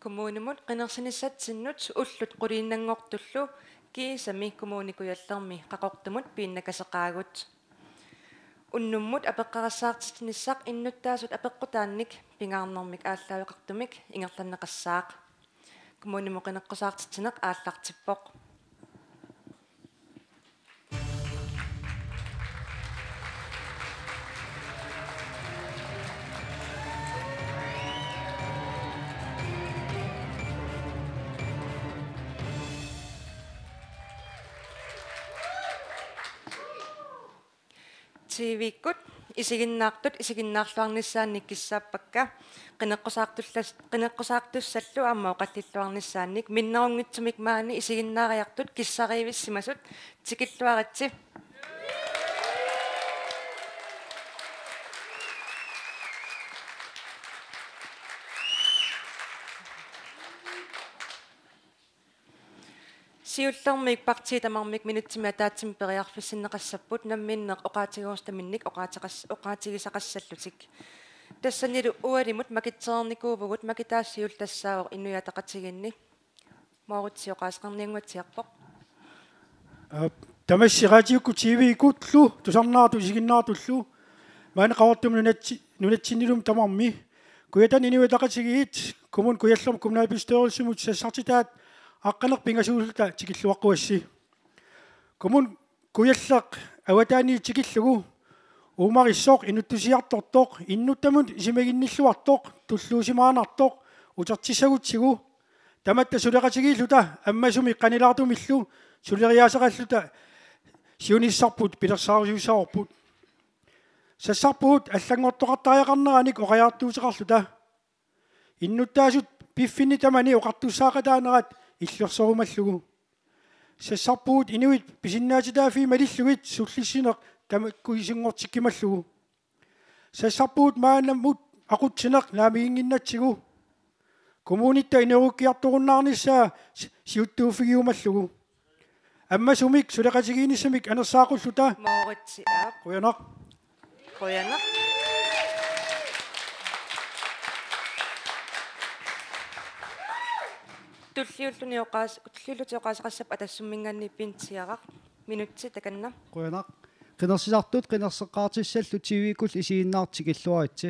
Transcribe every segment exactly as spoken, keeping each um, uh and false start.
Kommunimut qinersinissatsinnut ullut quliinnanngortullu kiisami Kommune Kujallermi Qaqortumut piinnakaseqaagut. Unnummut apeqqarissaartitsinissaq innuttaasut apeqqutaannik pingaarnermik aallaaveqartumik ingerlanneqassaaq. Kommunimut qineqqusaartitsineq aallartippoq. T V-kkut isiginnaartut isiginnaarluarnissaannik kissaappakka, qineqqusaartullas-, qineqqusaartussallu aamma oqallilluarnissaannik. Minnerunngitsumik maani isiginnaariartut kissariivissimasut tikilluaritsi. Siullermik partiit tamarmik minutsimik ataatsimik periarfissinneqassapput, namminneq oqaatigerusuttaminnik oqaateqas-, oqaatigisaqassallutik. Tassanilu ualimut makitsereernikuuvugut, makitaassiullu tassaavoq Inuit Ataqatigiinni. Moritsi oqaaseqarniannguatsiarpoq. Aa, tamassi raatiukkut T V-kkullu tusarnaartut isiginnaartullu maani Qaqortumi nunatsi-, nunatsinnilumi tamarmi Kujataani Inuit Ataqatigiit Kommune Kujallermi kommunalbestyrelsimut sassartitaat aqqaneq-pingasuulluta tikilluaqquassi. Kommune Kujalleq avataaniit tikillugu uumarissoq inuttusiartortoq, innuttamut isumaginnilluartoq, tulluusimaarnartoq utertissagutsigu, tamatta suleqatigiilluta ammasumik qanilaartumillu suleriaaseqalluta siunissarput pilersaarusiussavarput. Sassarpugut allanngortoqartariaqarneranik oqariartuuteqarluta. Innuttaasut piffinni tamani oqartussaaqataanerat illersorumallugu. Sassarpugut inuit pisinnaatitaaffii malillugit sullissineq tamakkuisunngortikkumallugu. Sassarpugut maannamut aqutsineq naammaginnginnatsigu. Kommunitta inoorukkiartorunnaarnissaa si-, siuttuuffigiumallugu. Ammasumik suleqatigiinnissamik anersaaqulluta. Moritsi aap. Qujanaq. Qujanaq. Tulliulluni oqaas-, tulliullutik oqaaseqassapput Atassumminngaanniit Bent Sierraq. Minutsit takanna. Qujanaq. Qinersisartut qinerseqqaartissallu T V-kkullu isiginnaartut tikilluaritsi.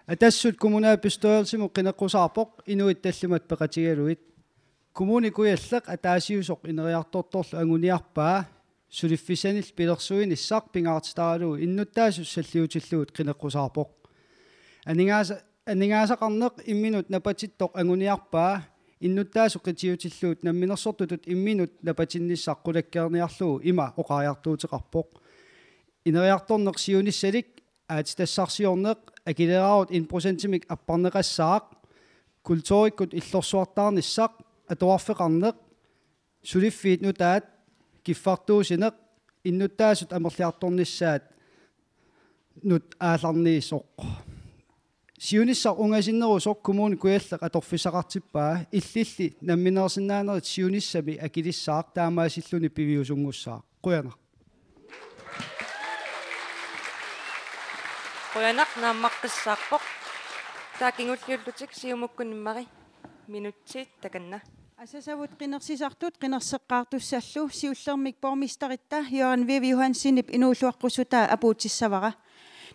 Atassut kommunalbestyrelsimut qineqqusaarpoq inuit tallimat peqatigalugit. Kommune Kujalleq ataasiusoq ineriartortorlu anguniarpaa suliffissanillu pilersuinissaq pingaartitaralugu innuttaasut salliutillugit qineqqusaarpoq. Aningaasa-, aningaasaqarneq imminut napatittoq anguniarpaa innuttaasut qitiutillugit namminersortutut imminut napatinnissaq qulakkeerniarlugu ima oqariartuuteqarpoq: Ineriartorneq siunissalik aatsitassarsiorneq, akileraarut en procentimik apparneqassaaq, kulturikkut illorsuartaarnissaq, atuarfeqarneq, suliffiit nutaat, kiffartuussineq, innuttaasut amerliartornissaannut aallarniisoq. Siunissaq ungasinnerusoq Kommune Kujalleq atorfissaqartippaa, illilli nammineersinnaanerit siunissami akilissaaq taamaasilluni piviusunngussaaq. Qujanaq. Qujanaq, naammaqqissaarpoq. Taava kingulliullutik Siumukkut Immari, minutsit takanna. Asasavut qinersisartut qinerseqqaartussallu siullermik borgmesteritta Jørgen Wæve Johansenip inuulluaqqussutaa apuutissavara.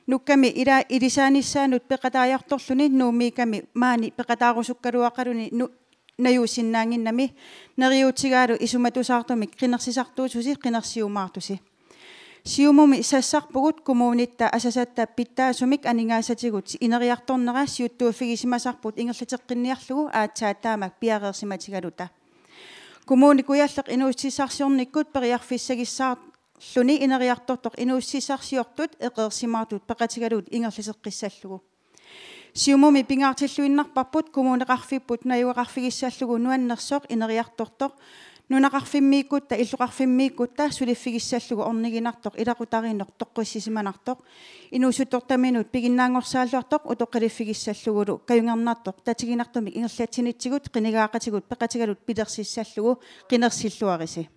Nukkami ila ilisaanissaanut peqataajartorluni Nuummiikkami maani peqataarusukkaluaqaluni nu-, najuussinnaannginnami, neriuutigaalu isumatusaartumik qinersisartuususi qinersiumaartusi. Siumumi sassarpugut kommunitta asasatta pitsaasumik aningaasatigut ineriartornera siuttuuffigisimasarput ingerlateqqinniarlugu aatsaat taamak piareersimatigaluta. Kommune Kujalleq inuussutissarsiornikkut periarfissagissaarluni ineriartortoq inuussutissarsiortut eqeersimaartut peqatigalugit ingerlateqqissallugu. Siumumi pingaartilluinnarparput kommuneqarfipput najugaqarfigissallugu nuannersoq ineriartortoq, nunaqarfimmiikkutta illoqarfimmiikkutta suliffigissallugu orniginartoq ilaqutariinneq toqqissisimanartoq, inuussuttortaminut piginnaanngorsaalluartoq utoqqaliffigissallugulu kajungernartoq tatiginartumik ingerlatsinitsigut qinigaaqatigut peqatigalugit pilersissallugu. Qinersilluarisi.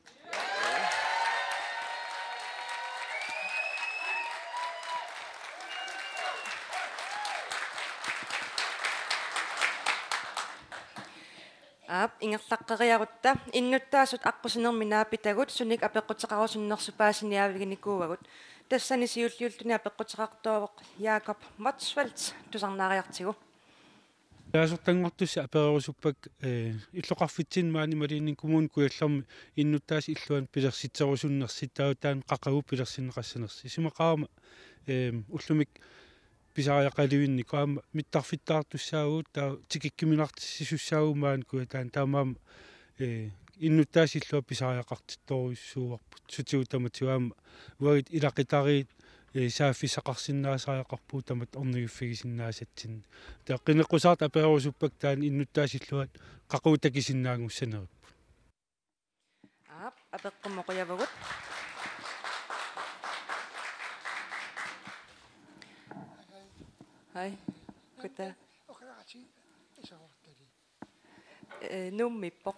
Aap, ingerlaqqeriarutta innuttaasut aqqusinermi naapitagut sunik apeqquteqarusunnersut paasiniaaviginikuuagut. Tassani siulliulluni apeqquteqartuuvoq Jakob Motzfeldt tusarnaariartigu. Ilaasortanngortussat apererusuppakka, eh, illoqarfitsinni maani imaluunniit Kommune Kujallermi innuttaasut illuanni pilersitserusunnersut taava taanna qaqugu pilersinneqassanersut. Isumaqarama, eh, ullumikkut pisariaqaluinnikoq aamma mittarfittaartussaavugut taava tikikkaminnartitsisussaavugut maani Kujataani taamaammat, eh, innuttaasut illuat pisariaqartittorujussuuarput sutigut tamatigut aamma uagut ilaqutariit, eh, saaffissaqarsinnaasariaqarpugut tamatta orniguffigisinnaasatsinnik. Taava qineqqusaartut apererusuppakka taanna innuttaasut illuat qaqugu takusinnaanngussaneripput. Aap, apeqqummut qujavugut. Hej. Goddag. Eh, Nuummiippoq.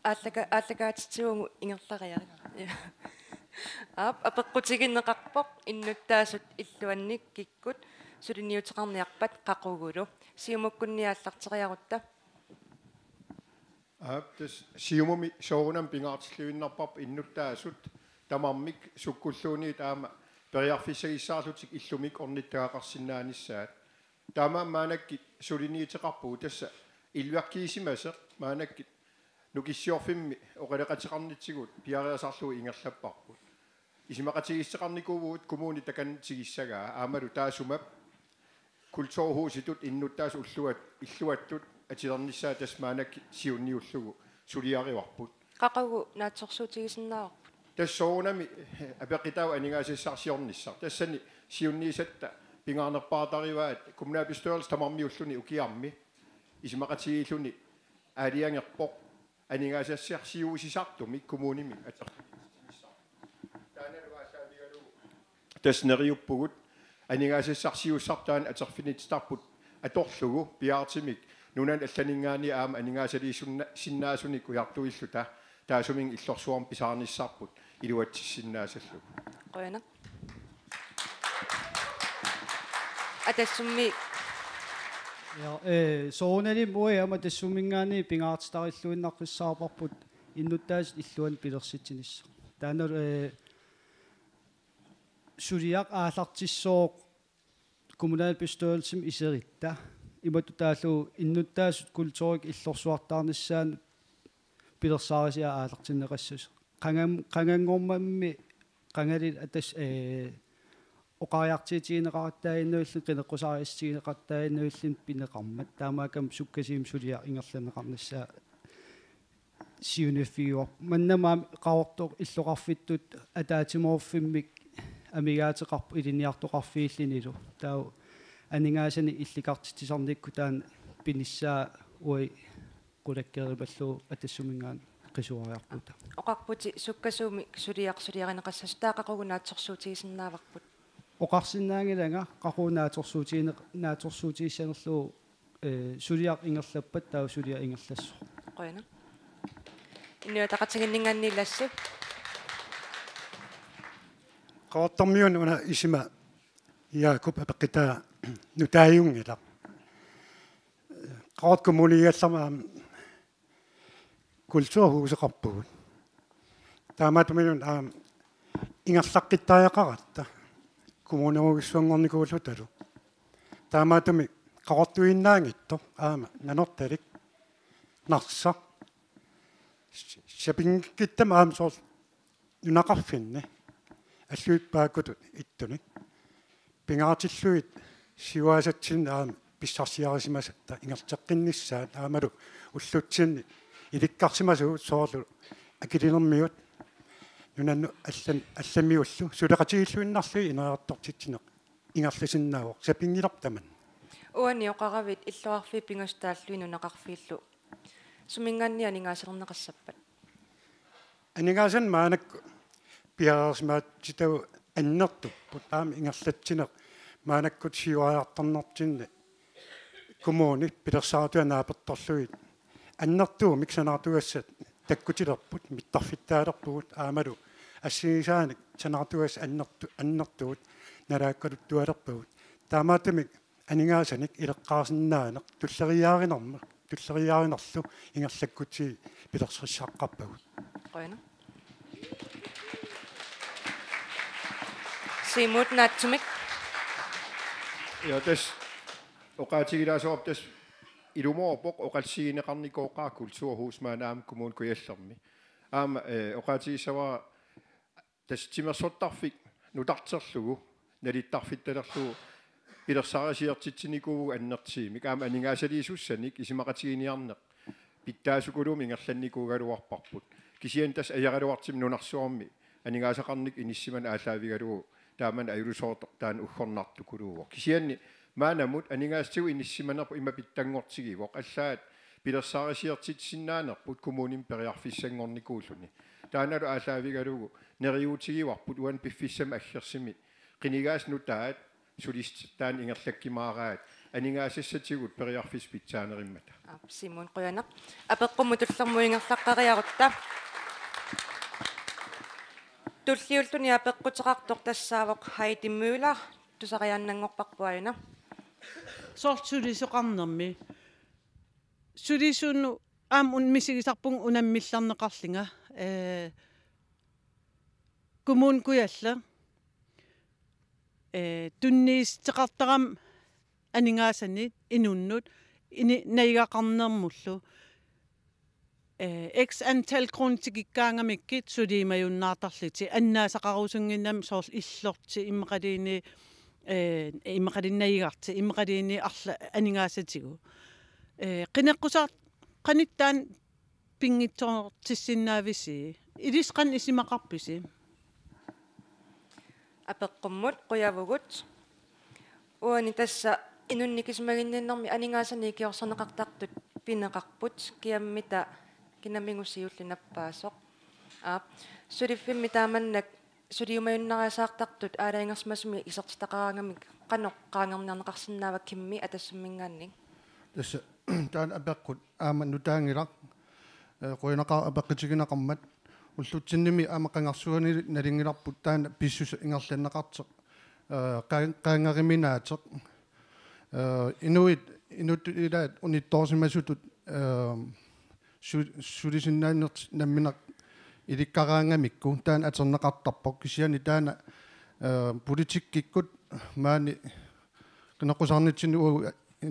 Aallaka-, aallakaatitsivugut ingerlariarit. Ja. Aap, apeqqutigineqarpoq innuttaasut illuanni kikkut suliniuteqarniarpat qaqugulu. Siumukkunni aallarteriarutta. Aap, tassa Siumumi soorunami pingaartilluinnarparput innuttaasut tamarmik sukkulluunniit aamma periarfissagissaarlutik illumik ornittagaqarsinnaanissaat. Taamaammat maannakkut suliniuteqarpugut tassa illuakkiisimasoq maannakkut Nukissiorfimmi oqaloqateqarnitsigut piareersarlugu ingerlapparput. Isumaqatigiissuteqarnikuuvugut kommuni takanna tigissagaa aammalu taassuma kulturhusitut innuttaasut ulluat-, illuattut atulernissaat tassa maannakkut siunniullugu suliarivarput. Qaqugu naatsorsuutigisinnaavarput? Tassa soorunami apeqqutaavoq aningaasassarsiornissaq. Tassani siunniusatta pingaarnerpaartarivaat kommunalbestyrelse tamarmiulluni ukiarmi isumaqatigiilluni aalajangerpoq aningaasassarsiuusisartumik kommunimi ater-, taannalu aallaavigalugu tassa neriuppugut aningaasassarsiuussisartut taanna atorfinitsitarput atorlugu piaartumik nunani allaninngaanniit aamma aningaasaliisunna-, sinnaasunik ujartuilluta taassuminnga illorsuarmi pisaarnissarput iluatsissinnaasallugu. Qujanaq. Atassummi. Ja, eh, soorunalimi uagut aamma Atassumminngaanniit pingaartitarilluinnaqqissaarparput innuttaasut illuanni pilersitsinissaq. Taanna, eh, suliaq aallartissooq kommunalbestyrelsimi iseritta. Imatut taallugu innuttaasut kulturikkut illorsuartaarnissaannut pilersaarisiaq aallartinneqassasoq. Qangam-, qanganngormammi qangali atas-, eh, oqariartuutigineqarattaaginnavillutik, qineqqusaarissutigineqarattaaginnavillutik pineqarmat. Taamaakkami sukkasuumik suliaq ingerlanneqarnissaa siuniffigivarput. Mannamaam Qaqortoq illoqarfittut ataatsimoorfimmik amigaateqarpoq ilinniartoqarfiillunilu. Taava aningaasanik illikartitsisarnikkut taanna pinissaa uagut qulakkeerimallugu Atassumminngaanniit qisuariarpugut. Oqarputit sukkasuumik suliaq suliarineqassasoq, taava qaqugu naatsorsuutigisinnaavarput? Oqarsinnaanngilanga qaqugu naatsorsuutigineq-, naatsorsuutigissanerlugu, eh, suliaq ingerlappat taava suliaq ingerlassasoq. Qujanaq. Inuiaqatigiinninngaanniit Lasse. Qaqortormiunut una isima Jaakup apeqqutaa nutaajunngilaq. Qaqortoq Kommuniigallarmat aamma kulturhuseqarpugut. Taamaattumilluunniit aamma ingerlaqqittariaqaratta kommunerujussuanngornikuullutalu. Taamaattumik Qaqortuiinnaanngitsoq aamma Nanortalik, Narsaq. Sapinngikkutsigit aamma soorlu nunaqarfinni alluitsup aakkutut ittunik pingaartillugit siuaasatsinnik aamma pissarsiarisimasatta ingerlateqqinnissaat aammalu ullutsinni ilikkarsimasagut soorlu Akilinermiut nunanut allan-, allamiullu suleqatigiilluinnarlugit ineriartortitsineq ingerlasinnaavoq, sapinngilarput tamanna. Uani oqaravit illoqarfiit pingasut taallugit nunaqarfiillu suminngaanniit aningaasalerneqassappat? Aningaasanik maannakkut piareersimaatitagut annertupput, aamma ingerlatsineq maannakkut siuariartornertinni kommunit pilersaarutit naapertorlugit annertuumik sanaartugassat takkutilerput, mittarfittaalerpugut aammalu assigisaanik sanaartugassat annertu-, annertuut nalaakkaluttualerpagut. Taamaattumik aningaasanik ileqqaarsinnaaneq tulleriiaarinermik tulleriiaarinerlu ingerlakkutsigit pilersirissaqqaarpagut. Qujanaq. Siumut naatsumik. Ja, tassa oqaatigilaassavara, tassa ilumoorpoq oqaatigineqarnikooqaaq kulturhus maani aamma Kommune Kujallermi. Aamma eh, oqaatigissavara tassa timersortarfik nutarterlugu nalittarfittalerlugu pilersaarusiortitsinikuuvugut annertuumik aamma aningaasaliisussanik isumaqatiginiarneq pitsaasukuluumik ingerlannikuugaluarparput. Kisianni tassa ajoraluartumik nunarsuarmi aningaasaqarnikkut inissimaneq aallaavigalugu taamani ajulusooq taanna uggornartukuluuvoq. Kisianni maannamut aningaasatigut inissimanerput ima pitsanngortigivoq. Allaat pilersaarusiortitsisinnaanerput kommunimi periarfissanngornikuulluni. Taannalu aallaavigalugu neriuutigivarput uani piffissami aggersumi qinigaasa nutaat sulisitaat ingerlakkumaaraat aningaasassatigut periarfissat pitsaanerimmata. Aap, Simon, qujanaq. Apeqqummut tullermut ingerlaqqeriarutta. Tulliulluni apeqquteqartoq tassaavoq Heidi Møller, tusariaannanngorparput aajuna. Soorlu sulisoqarnermi. Sulisunut aamma un-, misigisarpunga unammillerneqarlunga. Ee, Kommune Kujalleq. Ee, tunniussuteqartarami aningaasanit inunnut ini-, najugaqarnermullu. Ee, x antal kroner tikikkaangamikkit suliumajunnaartarlutik annaasaqarusunnginnami soorlu illorti immaqaluunniit, ee, immaqaluunniit najugartik immaqaluunniit arla aningaasatigut. Ee, qineqqusaar-, qanittaaq pinngitsoortissinnaavisi? Ilissi qanoq isumaqarpisi? Apeqqummut qujavugut. Uani tassa inunnik isumaginninnermi aningaasanik ikiorserneqartartut pineqarput, kiammita kinamigut siulleq nappaasoq. Aap. Suliffimmi taamannak suliumajunnaarisaartartut aalajangersimasumik isertitaqaraangamik qanoq qaangerniarneqarsinnaava Kimmi Atassumminngaanniit? Tassa taanna apeqqut aamma nutaanngilaq, ee, qujanaqaaq apeqqutigineqarmat. Ullutsinnimi aamma qangarsuanilu nalunngilarput taanna pissuseq ingerlanneqartoq, ee, qaa-, qaangeruminaateq. Ee, inuit, inuttut ilaat unittoorsimasutut, ee, su-, sulisunnaanertik nammineq ilikkaraangamikku taanna atorneqartarpoq, kisianni taanna, ee, politikkikkut maani qineqqusaarnitsinni uagut, ee,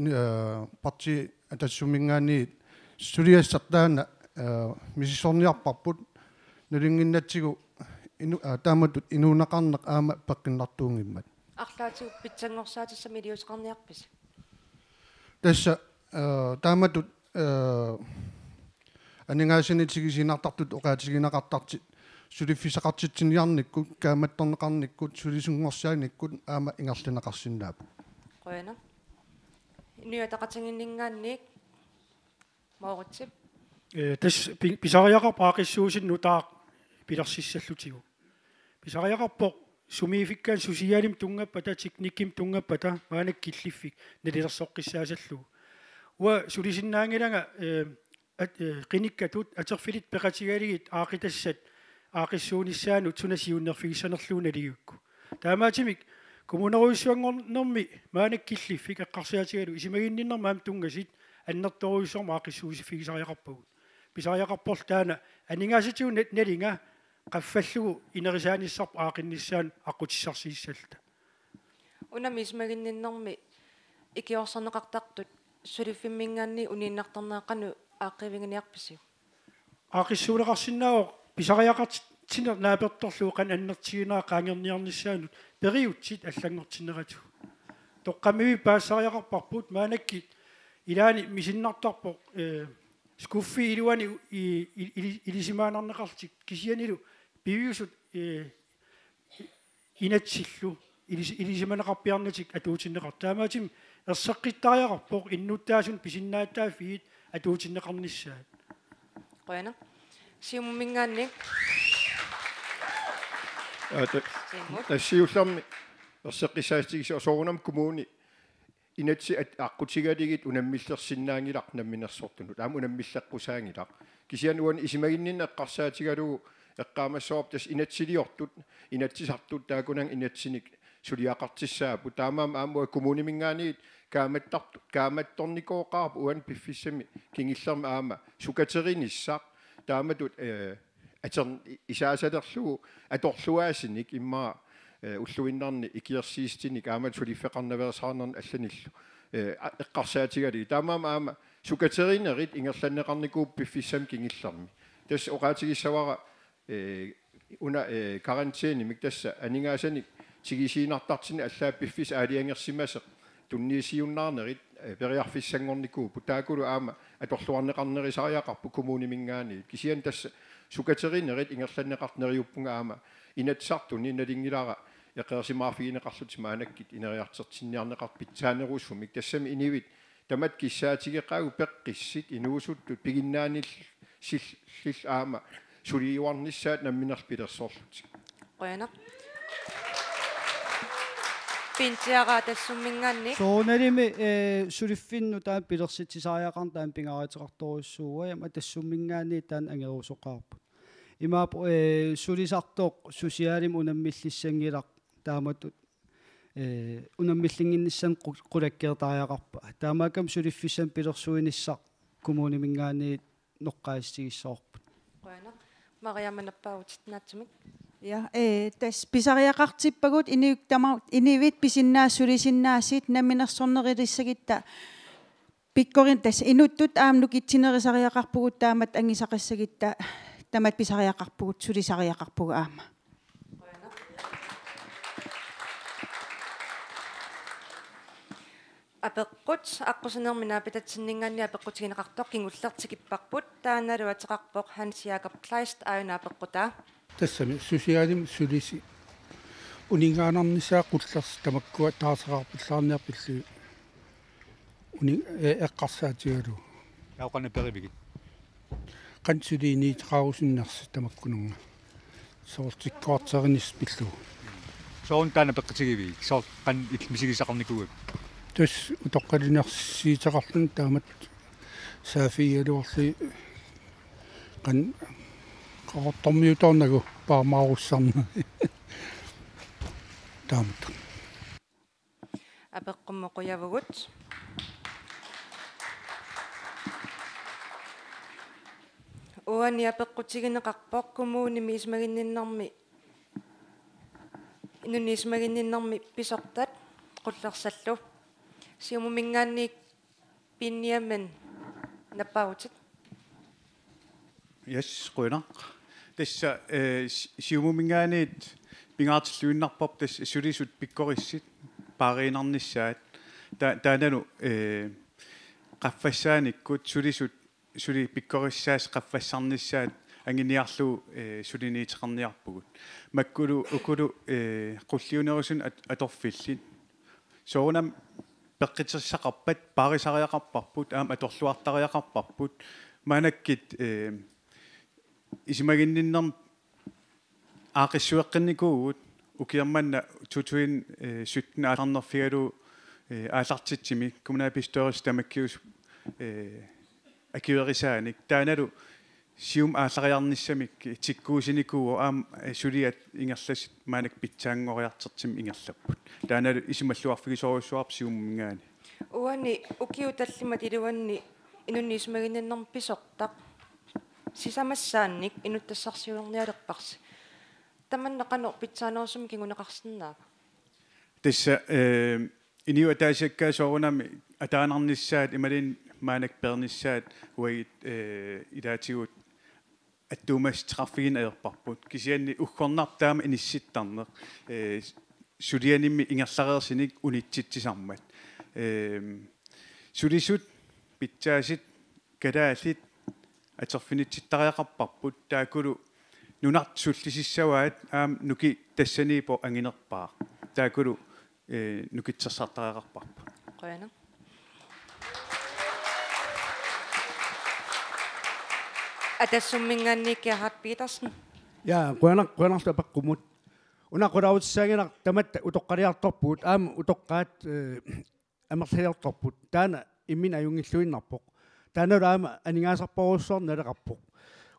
partii Atassumminngaanniit suliassaq taanna, ee, misissorniarparput nalunnginnatsigu inu-, ee, taamatut inuuneqarneq aamma peqqinnartuunngimmat. Arlaatigut pitsanngorsaatissamik iliuuseqarniarpisi? Tassa, ee, taamatut, ee, aningaasanik tigusiinnartartut oqaatigineqartartut suliffissaqartitsiniarnikkut, kaammattorneqarnikkut, sulisunngorsaanikkunnut aamma ingerlanneqarsinnaapput. Qujanaq. Inuit Ataqatigiinninngaanniit Mooritsip. Ee, tassa pi-, pisariaqarpoq aaqqissuussineq nutaaq pilersissallutigu. Pisariaqarpoq sumiiffikkaanni socialimik tunngappata, teknikkimik tunngappata, maannakkut killiffik nalilersoqqissaasallugu. Uanga sulisinnaanngilanga, ee, at-, ee, qinikkatut atorfillit peqatigalugit aaqqitassat aaqqissuunissaannut suna siunnerfigissanerlugu nalugigukku. Taamaattumik kommunerujussuanngornermi maannakkut killiffik eqqarsaatigalugu isumaginninnermi aamma tunngasut annertoorujussuarmik aaqqissuussiffigisariaqarpagut. Pisariaqarporlu taanna aningaasatigut na-, nalinga qaffallugu inerisaanissarput aaqqinnissaanut aqqutissarsiissalluta. Unami isumaginninnermi ikiorserneqartartut suliffimminngaanniit uniinnartarnerat qanoq aaqqiiviginiarpisiuk? Aaqqissuunneqarsinnaavoq pisariaqartitsineq naapertorlugu qanoq annertusiinera qaangerniarnissaanut periutsit allanngortinneratigut. Toqqammaviit paasisariaqarparput, maannakkut ilaanni misinnartarpoq, ee, skuffi iluani i-, i-, ili-, ilisimaannarneqarlutik, kisiannili piviusut, ee, inatsillu ilis-, ilisimaneqarpiarnatik atuutinneqartut. Taamaattumik erseqqittariaqarpoq innuttaasunut pisinnaatitaaffiit atuutinneqarnissaat. Qujanaq. Siumumminngaanniit. Aa, ta-, Siumut. Tassa siullermik erseqqissaatigisoq soorunami kommuni inatsit at-, aqqutigalugit unammillersinnaanngilaq namminersortunut. Aamma unammilleqqusaanngilaq. Kisianni uani isumaginninneq eqqarsaatigalugu eqqaamassavarput tassa inatsiliortut, inatsisartut taakkunannga inatsinik suliaqartussaapput. Taamaammat aamma uanga kommuniminngaanniit kaammattartu-, kaammattornikooqaarput uani piffissami kingullermi aamma sukaterinissaa. Taamatut, eh, atern-, isaasalerlugu atorluaasinik immaqa, eh, ulluinnarni ikiorsiissutinik aamma suliffeqarnaveersaarnernik allanillu, eh, a-, eqqarsaatigalugit. Taamaammat aamma sukaterinerit ingerlanneqarnikuupput piffissami kingullermi. Tassa oqaatigissavara, eh, una, eh, karantænemik tassa aningaasanik tigusiinnartartunik allaat piffissaq aalajangersimasoq tunniussiunnaarnerit, eh, periarfissanngornikuupput. Taakkulu aamma atorluarneqarnerusariaqarput kommuniminngaanniit. Kisianni tassa sukaterinerit ingerlanneqartut neriuppunga aamma Inatsisartuni nalunngilara eqeersimaarfigineqarlutik maannakkut ineriartortinniarneqartut pitsaanerusumik. Tassami inuit tamatta kissaatigeqaagut peqqissut inuusuttut piginnaanillu sil-, sil-, aamma suliuarnissaat nammineq pilersorlutik. Qujanaq. Pintiara Atassumminngaanniit. Soorunalimi, eh, suliffinnut taanna pilersitsisariaqarneq taanna pingaaruteqartorujussuuvoq, aamma Atassumminngaanniit taanna angorusoqaarput. Imaappoq, eh, sulisartoq susiaalimik unammillissanngilaq taamatut, eh, unammillinnginnissamut qu-, qulakkeertariaqarpa. Taamaakkami suliffissamik pilersuinissaq kommuniminngaanniit noqqaasitigissavarput. Qujanaq. Mariamma, nappaavutit naatsumik. Ja, eh, tassa pisariaqartippagut inuit tama-, inuit pisinnaasut sulisinnaasut namminersornerulissagutta pikkorin tassa inuttut aamma nukitsinerusariaqarpugut taamatut angusaqqissagutta tamatta pisariaqarpugut sulisariaqarpugut aamma. Apeqqut aqqusinermi naapitatsinninngaanniit apeqqutigineqartoq kingulleq tikipparput, taannalu ateqarpoq Hans Jakob Kleist aajuna apeqqutaa. Tassami susiaalimik sulisut uninngaannarnissaat qullersut tamakkua taarserarpallaarniarput illit uni-, e-, eqqarsaatigalugu. Taava qanoq perivigit? Qanoq suliiniuteqarusunnersut tamakkununnga. Soorlu tikkuarterinissaq pillugu. Soorlu taanna peqqutigivigit? Soorlu qanoq illit misigisaqarnikuugakkit? Tassa utoqqalinersiuteqarluni taamatut saaffigigaluarlugit qanoq Qaqortormiutoornagu paamaarussarneq. Taamatut. Apeqqummut qujavugut. Uani apeqqutigineqarpoq kommunimi isumaginninnermi, inunnik isumaginninnermi pisortat qullersallu. Siumuminngaanniit Benjamin, nappaavutit. Yes, qujanaq. Tassa, eh, si-, Siumuminngaanniit pingaartilluinnarparput tassa sulisut pikkorissut paariinnarnissaat. Ta-, taannalu, eh, qaffassaanikkut sulisut suli pikkorissaassat qaffassarnissaat anguniarlugu, eh, suliniuteqarniarpugut. Makkulu ukulu, eh, qulliunerusunut at-, atorfillit. Soorunami peqqutissaqarpat, paarisariaqarparput, aamma atorluartariaqarparput. Maannakkut, eh, isumaginninnermi aaqqissueqqinnikuuvugut ukioq manna to tusind sytten aallarnerfigalugu, eh, aallartitsisumik kommunalbestyrelsip tamakkiusup, eh, akuerisaanik. Taannalu Siumup aallariarnissamik tikkuusunikuuvoq aamma, eh, suliat ingerlasut maannakkut pitsaanngoriartortumik ingerlapput. Taannalu isumalluarfigisorujussuarpoq Siumuminngaanniit. Uani ukiut tallimat iluanni inunnik isumaginninnermi pisortaq sisamassaannik inuttassarsiulernialerparsi. Tamanna qanoq pitsaanerusumik kinguneqarsinnaava? Tassa, eh, inuit ataasiakkaat soorunami ataanarnissaat imaluunniit maannakkut peernissaat uagut, eh, ilaatigut attuumassuteqarfigineq ajorparput. Kisianni uggornarpoq taama inissittarneq, eh, sulianermi ingerlareersunik unitsitsisarmat. Eh, sulisut pitsaasut kalaallit atorfinitsittariaqarparput, taakkulu nunarput sullisissavaat aamma nukiit tassaniippoq anginerpaaq. Taakkulu, eh, nukittorsartariaqarparput. Qujanaq. Atassumminngaanniit Gerhard Petersen. Ja, qujanaq, qujanarlu apeqqummut. Una qulaarutissaanngilaq tamatta utoqqaliartorpugut, aamma utoqqaat, eh, amerliartorput. Taanna imminut ajunngilluinnarpoq. Taannalu aamma aningaasarparujussuarnik naleqarpoq.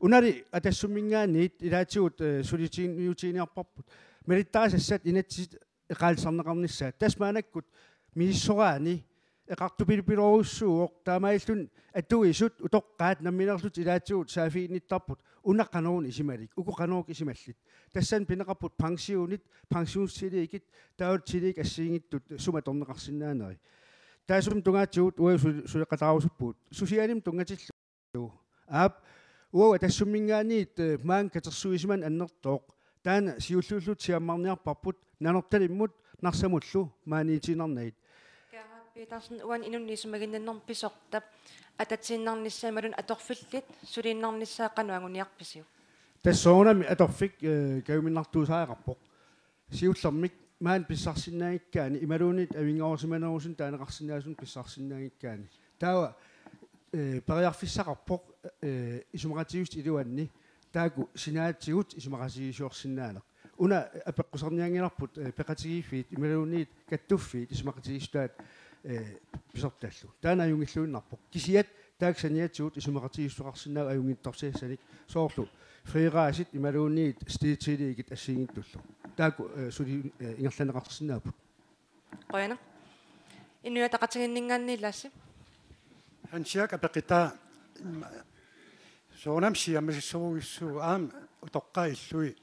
Unali Atassumminngaanniit ilaatigut, eh, suliniutiginiarparput. Malittarisassat inatsisit eqaallisarneqarnissaat. Tassa maannakkut misissoraanni eqartupilupilorujussuuvoq, taamaalilluni atuisut utoqqaat nammineerlutik ilaatigut saaffiginnittarput una qanoruna isimalik, uku qanoruna isimallit. Tassani pineqarput pensionit, pensionstiliikit, taava tiliik assigiinngitsut sumut atorneqarsinnaaneri. Taassuma tungaatigut uagut su-, suleqataarusuppugut. Susianimut tunngatillugu. Aap, uagut Atassumminngaanniit, eh, maani katersuisimaneq annertooq. Taanna siulliullutik siammarniarparput Nanortalimmut Narsamullu maaniitiinnarnagit. Gerhard Petersen, uani inunnut isumaginninnermut pisortap atatiinnarnissaa imaluunniit atorfillit suliinnarnissaa qanoq anguniarpisiuk? Tassa soorunami atorfik, eh, kajuminnartuusariaqarpoq. Siullermik maani pissarsinnaanngikkaanni imaluunniit avinngarusimanerusunik taaneqarsinnaasunik pissarsinnaanngikkaanni. Taava, eh, periarfissaqarpoq, eh, isumaqatigiissut iluanni taakku sinaatigut isumaqatigiissiorsinnaaneq. Una apeqqusernianngilarput, eh, peqatigiiffiit imaluunniit kattuffiit isumaqatigiissutaat, eh, pisortallu. Taanna ajunngilluinnarpoq. Kisiat taakku saniatigut isumaqatigiissuteqarsinnaavoq ajunngitsorsassanik, soorlu FRIRAS-it imaluunniit STED-tiliikit assigiinngitsullu. Taakku, eh, suli, eh, ingerlanneqarsinnaapput. Qujanaq. Inuiaqatigiinninngaanniit Laassi. Hans Jaak apeqqutaa, mm, soorunami siammasissorujussuuvoq aamma utoqqaat illui,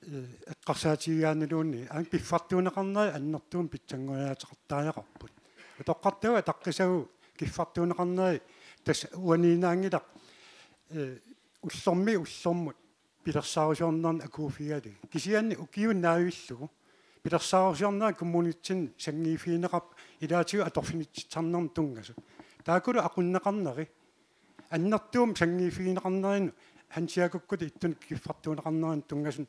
eh, eqqarsaatigigaanniluunniit aamma kiffartuunneqarneri annertuumik pitsanngoriaateqartariaqarput. Utoqqartagut ataqqisagut kiffartuunneqarneri tassa uaniinnaanngilaq, eh, ullormiit ullormut pilersaarusiornermi akuuffigalugit. Kisianni ukiut naavillugu pilersaarusiornerit kommunitsinni sanngiiffigineqarput ilaatigut atorfinitsitsisarnermut tunngasut. Taakkulu aqunneqarneri. Annertuumik sanngiiffigineqarnerinut Hans Jaakukkut ittunik kiffartuunneqarnerinut tunngasut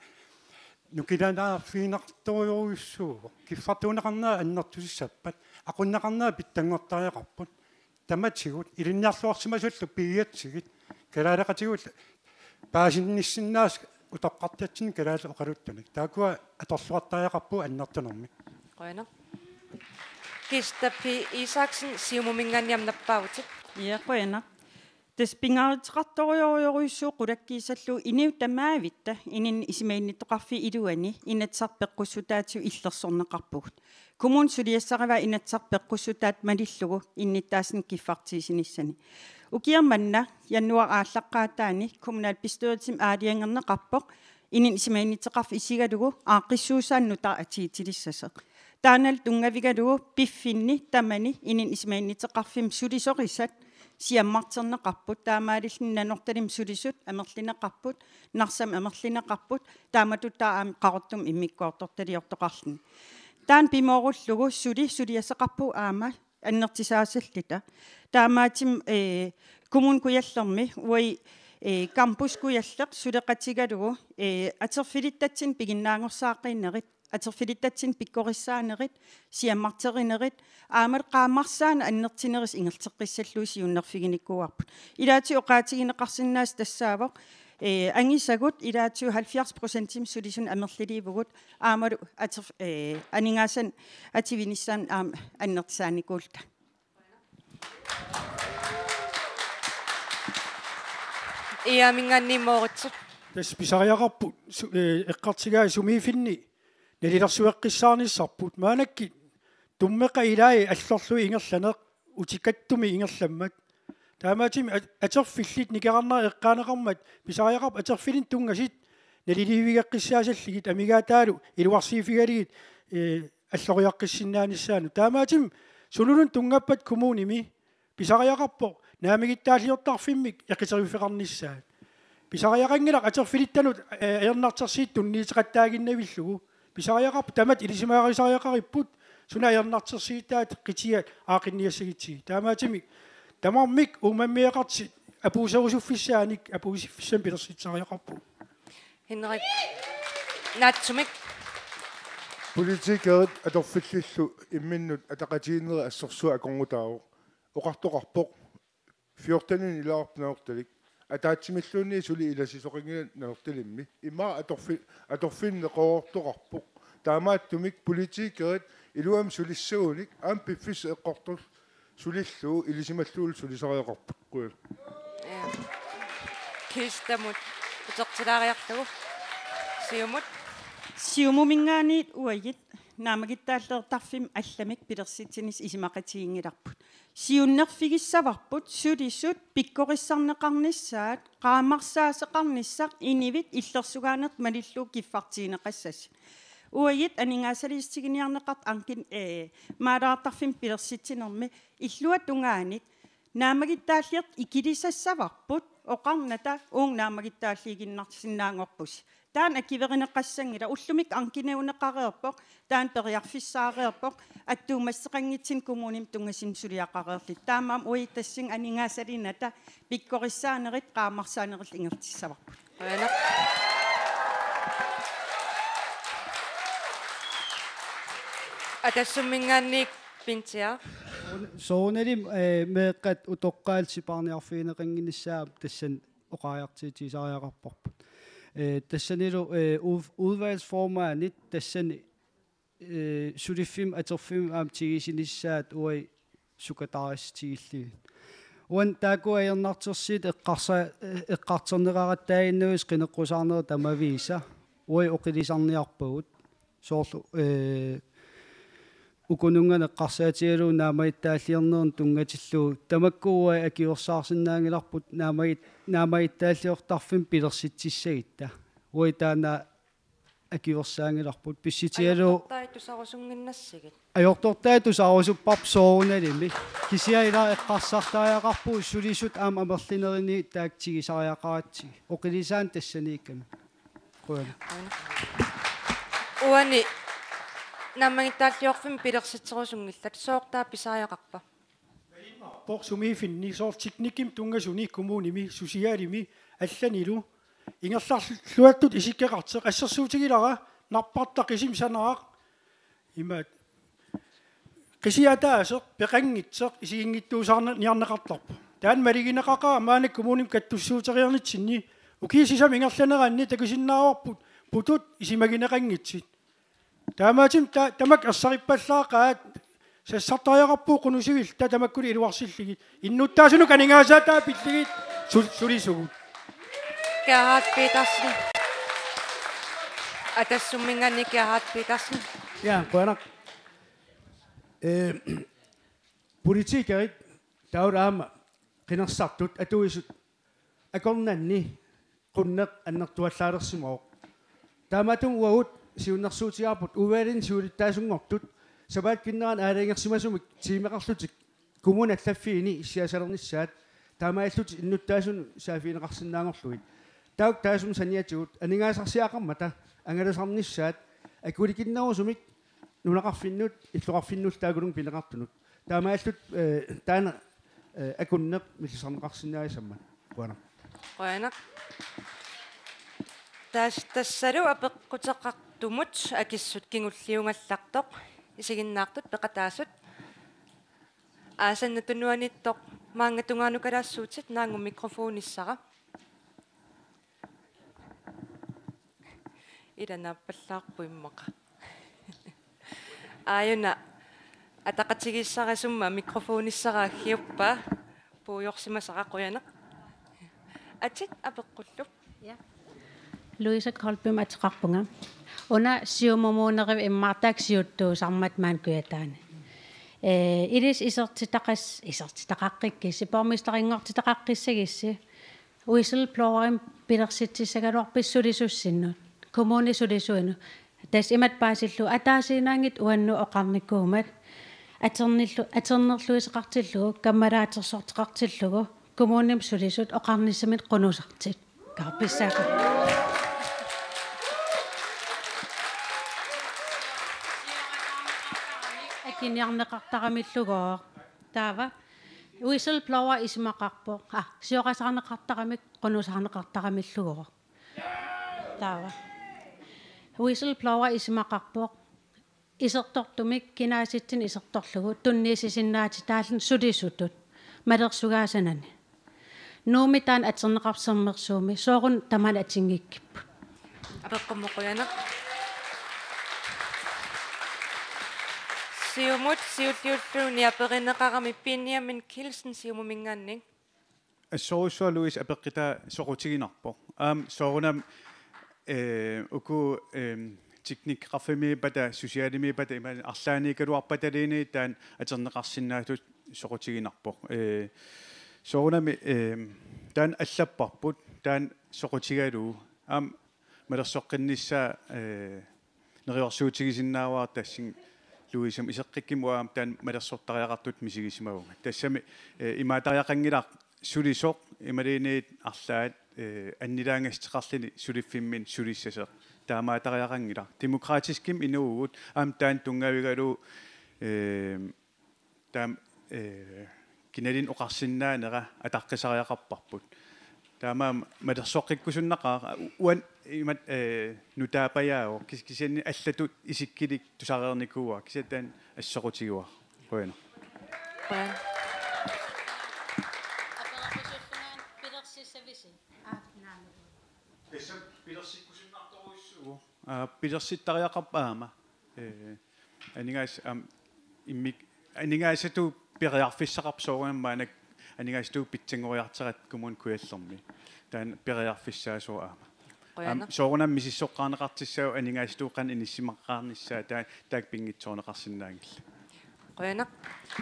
nukilinaarfigineqartorujussuuvoq. Kiffartuunneqarnerit annertusissappat aqunneqarnerit pitsanngortariaqarput. Tamatigut ilinniarluarsimasullu piiatsigit kalaaleqatigut paasinnissinnaasut utoqqartatsinnut kalaallit oqaluttunik. Taakkua atorluartariaqarput annertunermik. Qujanaq. Kista P. Isaksen, Siumuminngaanniit aamma nappaavutit. Ja, qujanaq. Tassa pingaaruteqartorujorujussuuvoq qulakkiisallugu inuit tamaavitta inunnut isumaginnittoqarfiup iluani Inatsisartut peqqussutaatigut illersorneqarpugut. Kommuni suliassarivaa Inatsisartut peqqussutaat malillugu innuttaasunik kiffartuussinissaannik. Ukioq manna januaarip aallaqqaataani kommunalbestyrelsimi aalajangerneqarpoq inunnut isumaginnittoqarfik isigalugu aaqqissuussaanut nutaaq atuutilissasoq. Taannalu tunngavigalugu piffinni tamani inunnut isumaginnittoqarfimmut sulisorisat siammarterneqarput, taamaalilluni Nanortalimmi sulisut amerlineqarput, Narsami amerlineqarput, taamatuttaaq aamma Qaqortumi immikkoortortaliortoqarluni. Taanna pimoorullugu suli suliassaqarpugut aamma annertusaasalluta. Taamaattumik, eh, Kommune Kujallermi uagut, eh, Campus Kujalleq suleqatigalugu, eh, atorfilittatsinnut piginnaanngorsaaqqiinerit, atorfilittatsinnut pikkorissaanerit, siammarterinerit, aammalu qaammarsaaneq annertunerusut ingerlateqqissallugu siunnerfiginikuuarput. Ilaatigut oqaatigineqarsinnaasut tassaavoq, eh, angusagut ilaatigut halvfjerds procentimik sulisunut amerliliivugut, aammalu atorf-, eh, aningaasanik atuinissaanut aamma annertusaanikuulluta. I A-minngaanniit Moritz. Tassa pisariaqarpoq su-, eh, eqqartugaat sumiiffinni nalilersueqqissaarnissarput. Maannakkut tummeqqat ilaat allorlugit ingerlaneq utikattumi ingerlammat. Taamaattumik at-, atorfillit nikerarnerat eqqaaneqarmat pisariaqarpoq atorfillit tunngasut naliliivigeqqissaassallugit amigaataalu iluarsiiffigalugit, eh, alloriaqqissinnaanissaannut. Taamaattumik sunaluunniit tunngappat kommunimi pisariaqarpoq naammagittaalliortarfimmik eqiteriffigeqarnissaat. Pisariaqanngilaq atorfilittanut, eh, ajornartorsiut tunniuteqattaaginnavillugu. Pisariaqarpoq tamatta ilisimagarisariaqaripput suna ajornartorsiutaat qitiat aaqqinniassagutsigit. Taamaattumik tamarmik uummammiaqartut apuusserusuffissaannik apuussiffissamik pilersitsisariaqarpugut. Henrik, naatsumik. Politikerit atorfillillu imminnut ataqatigiinnerit assorsuaq akornutaavoq. Oqartoqarpoq: fjorteninik ilaarput Nanortalik. Ataatsimilluunniit suli ilasisoqanngilaq Nanortalimmi. Immaqa atorfi-, atorfinneq qooqartoqarpoq. Taamaattumik politikerit iluamik sulissagunik aamma piffissaq eqqortorlugu sulillugu ilisimallugulu sulisariaqarput. Qujanaq. Ja. Kistamut utertilaariarlugu. Siumut. Siumuminngaanniit uagut. Naammagittaalliortarfimmi allamik pilersitsinissaq isumaqatiginngilarput. Siunnerfigissavarput sulisut pikkorissarneqarnissaat, qaammarsaaseqarnissaq, inuit illersugaaneq malillugu kiffartuunneqassasoq. Uagut aningaasaliissutiginiarneqartut ankin-, ee, maalaartarfimmi pilersitsinermi illuatungaani tungaanut naammagittaalliortut ikilisassavarput oqarnata uunga naammagittaalliiginnarsinnaanngorpusi. Taanna akuerineqassanngilaq, ullumikkut ankineuneqareerpoq, taanna periarfissaareerpoq, attuumassuteqanngitsumik kommunimi tunngasumik suliaqareerluta. Taamaammat uagut tassunga aningaasaliinnata pikkorissaanerit qaammarsaanerillu ingerlassavarput. Qujanaq. Atassumminngaanniit Pintia. Soorunalimi, eh, meeqqat utoqqaat sipaarniarfigineqannginnissaat tassani oqariartuutigisariaqarparput. Eh, tassanilu, eh, ud-, udvalgsformandit tassani, eh, suliffimmi atorfimmi aamma tigusinissaat uagut sukataarissutigiillugit. Uani taakku ajornartorsiut eqqarsa-, eh, eqqartorneqaqattaaginnavissi qineqqusaarnerat tamaviisa. Uagut oqilisarniarpagut. Soorlu, eh, ukununnga eqqarsaatigalugu naammagittaalliornermut tunngatillugu. Tamakku uagut akuersaarsinnaanngilarput naammagit-, naammagittaalliortarfimmi pilersitsissagutta. Uagut taanna akuersaanngilarput pissutigalugu. Ajortortai tusarusunnginnassagit. Ajortortai tusarusupparput soorunalimi. Kisianni ila eqqarsartariaqarpugut sulisut aamma amerlinerini taakku tigusariaqaratsigu. Oqilisaannik tassaniikkami. Qujanaq. Uani naammagittaalliorfimmi pilersitserusunngillat, sooq taava pisariaqarpa? Poq sumiiffinni soorlu teknikkimut tunngasuni kommunimi, socialimi, allanilu ingerlalluattut isikkoqartoq, assersuutigilara, nappartaq, qisumik sanaaq, imaat, qisup ataaseq peqanngitsoq isiginngitsuusaarniarneqartarpoq. Taanna malugineqaqaaq maani kommunimi kattussuuteriarnitsinni, ukiut sisamat ingerlaneranni takusinnaavarput putut isumagineqanngitsut. Taamaattumik ta-, tamakku ersarippallaaqaat, sassartariaqarpugut qunusivillutaat tamakkulu iluarsillugit. Innuttaasunut aningaasaataat pillugit su-, sulisugut. Gerhard Petersen. Atassumminngaanniit Gerhard Petersen. Ja, qujanaq. Eh, politikerit taava aamma qinersisartut atuisut akornanni qunneq annertuallaalersimavoq. Taamaattumik uagut siunnersuutigaarput udvalgini siulittaasunngortut sapaatip-akunnerani aalajangersimasumik tiimeqarlutik kommunit allaffiini issiasalernissaat taamaalillutik innuttaasunut saaffigineqarsinnaanngorlugit. Taakku taassuma saniatigut aningaasarsiaqarmata angalasarnissaat akulikinnerusumik nunaqarfinnut illoqarfinnullu taakkununnga pineqartunut. Taamaalillutik, eh, taanna, eh, akunneq millisarneqarsinnaagissammat. Qujanaq. Qujanaq. Tas-, tassalu apeqquteqartumut akissut kingulliugallartoq. Isiginnaartut peqataasut. Aasannut tunuaniittoq maanga tungaanut kalaallisuutit, naannguq mikrofonissara. Ila naappallaarpoq immaqa. Aajuna ataqatigiissara summa mikrofonissara aggiuppaa, puigorsimasara. Qujanaq. Atit apeqqullu. Ja. Louise Kolbym ateqarpunga. Una Siumumuunerup immaqa taakku siuttuusarmata maani Kujataani. Eh, ilissi isertitaqas-, isertitaqaqqikkussi, borgmesterinngortitaqaqqissagussi. Whistleblowerimik pilersitsissagaluarpassi sulisussinnut, kommunip sulisuinut. Tassa imatut paasillugu ataasiinnaanngitsut uannut oqarnikuummat, atornillu-, atornerluisoqartillugu, kammalaatersorteqartillugu, kommunimi sulisut oqarnissaminut qunusartut. Kaarpissaagut. Akiniarneqartaramillugu. Taava whistleblower isumaqarpoq. Ah, siorasaarneqartaramik qunusaarneqartaramillugu. Taava. Whistleblower isumaqarpoq. Isertortumik kinaassutsinik isertorlugu tunniussisinnaatitaalluni sulisutut malersugaasanani. Nuummi taanna atorneqarpoq Sermersuumi, sooruna tamaani atinngikkipput. Apeqqummut qujanaq. Siumut siulliulluni aperineqarami Benjamin Kielsen Siumuminngaanniit. Assorujussuaq Louise apeqqutaa soqutiginarpoq. Aamma soorunami, eh, uku, eh, teknikkeqarfimmiippata, socialimiippata, imaluunniit arlaanniikkaluarpataluunniit taanna atorneqarsinnaasutut soqutiginarpoq. Ee, soorunami, ee, taanna allapparput, taanna soqutigalugu. Aamma malersoqqinnissaa, ee, neriorsuutigisinnaavara, tassani Louisep iseqqikkimut aamma taanna malersortariaqartutut misigisimavunga. Tassami, ee, imaattariaqanngilaq sulisoq imaluunniit arlaat, ee, annilaangassuteqarluni suliffimminni sulissasoq. Taamaattoriaqanngilaq. Demokratiskimik inuuvugut, aamma taanna tunngavigalugu, ee, taama, ee, kinaluunniit oqarsinnaanera ataqqisariaqarparput. Taamaammat malersoqqikkusunnaqaaq, uani imatut, ee, nutaapajaavoq, kis-, kisianni allatut isikkilik tusareernikuuara, kisianni taanna assoqutigaara. Qujanaq. Qujanaq. Apererpassuullunga pilersissavisi? Aa, naamik. Tassa pilersikkusunnartorujussuuvoq. Aa, pilersittariaqarpoq aamma. Ee, aningaas-, aamma, immik-, aningaasatut periarfissaqarpoq soorunami maannakkut aningaasatut pitsanngoriartoratta Kommune Kujallermi. Taanna periarfissaasoq aamma. Qujanaq. Aamma soorunami misissoqqaarneqartussaavoq aningaasatut qanoq inissisimaqarnissaa, taa-, taakku pinngitsoorneqarsinnaanngillat. Qujanaq.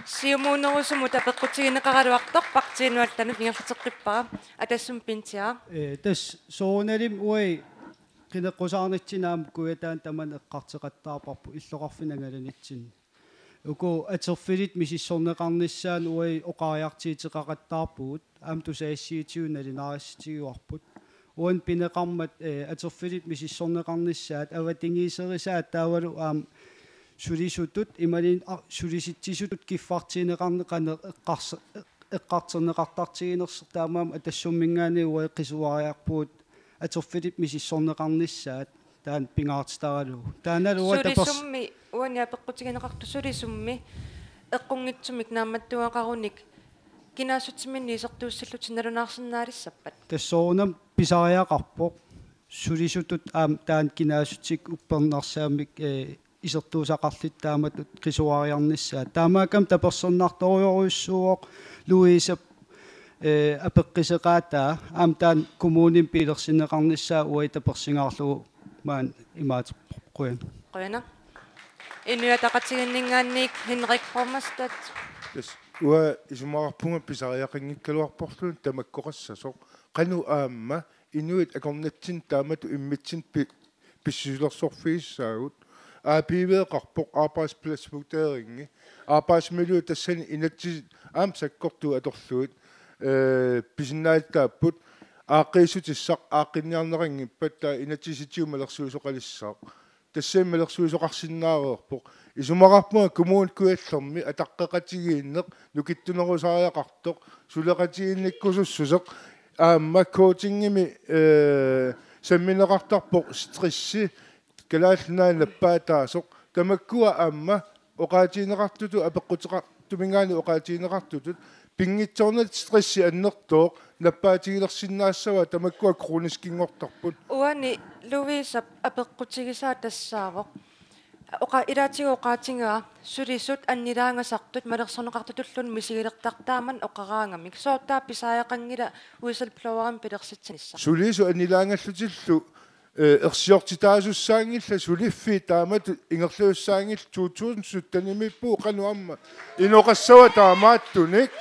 Siumuunerusumut apeqqutigineqaraluartoq Partii Nuallattanut ingerlateqqippara, Atassummi Pinti Aa. Ee, tassa soorunalimi uagut qineqqusaarnitsinni aamma Kujataani tamanna eqqartoqattaarparput illoqarfinni angalanitsinni. Uku atorfillit misissorneqarnissaannut uagut oqariartuuteqaqattaarpugut, aamma tusagassiuutitigut nalunaarissutigivarput. Uani pineqarmat, ee, atorfillit misissorneqarnissaat, avatangiiserisaat taavalu aamma sulisutut, imaluunniit a-, sulisitsisutut kiffartuunneqarneq qanoq eqqars-, eqqartorneqartartiginersoq, taamaammat Atassumminngaanniit uagut qisuariarpugut atorfillit misissorneqarnissaat taanna pingaartitaralugu. Taannalu uanga tapers- Sulisummi, uani apeqqutigineqartoq, sulisummi eqqunngitsumik naammattuugaqarunik kinaassutsiminnik isertuussillutik nalunaarsinnaalissappat? Tassa soorunami pisariaqarpoq. Sulisutut aamma taanna kinaassutsikkut uppernarsaammik, ee, isertuussaqarlutik taamatut qisuariarnissaat. Taamaakkami tapersersortorujorujussuuvoq Louisep, ee, apeqquteqaataa, aamma taanna kommunimi pilersinneqarnissaa uagut tapersingaarlugu maani imaaterpoq. Qujan. Qujanaq. Inuit Ataqatigiinninngaanniit Henrik Borgstad. Tassa uanga isumaqarpunga pisariaqanngikkaluarporluni tamakkoqassasoq. Qanoq aamma inuit akornatsinni taamatut immitsinnut pi-, pissusilersorfigissaagut. A P V-qarpoq, arbejdspladsvurderingi. Arbejdsmiljø tassani inatsit aamma sakkortuut atorlugit, ee, pisinnaatitaapput. Aaqqiissutissaq aaqqinniarneqanngippat taava inatsisitigut malersuisoqalissaaq. Tassami malersuisoqarsinnaareerpoq. Isumaqarpunga Kommune Kujallermi ataqqeqatigiinneq, nukittunerusariaqartoq, suleqatigiinnikkusussuseq, aamma coachingimi, ee, sammineqartarpoq stressi, Kalaallit Nunaanni nappaataasoq. Tamakkua aamma oqaatigineqartutut, apeqquteqartuminngaanniit oqaatigineqartutut, pinngitsoornatik stressi annertooq, nappaatigilersinnaassavaat tamakkua kroniskinngortarput. Uani Louisep apeqqutigisaa tassaavoq. Oqa-, ilaatigut oqaatigaa sulisut annilaangasartut malersorneqartutulluunniit misigilertartut taama oqaraangamik. Sooq taava pisariaqanngila whistleblowerimik pilersitsinissaq? Sulisut annilaangallutillu, ee, ersiortitaasussaanngillat, suliffiit taamatut ingerlajussaanngillat, to tusind syttenimiippugut qanoq aamma inoqassava taamaattunik,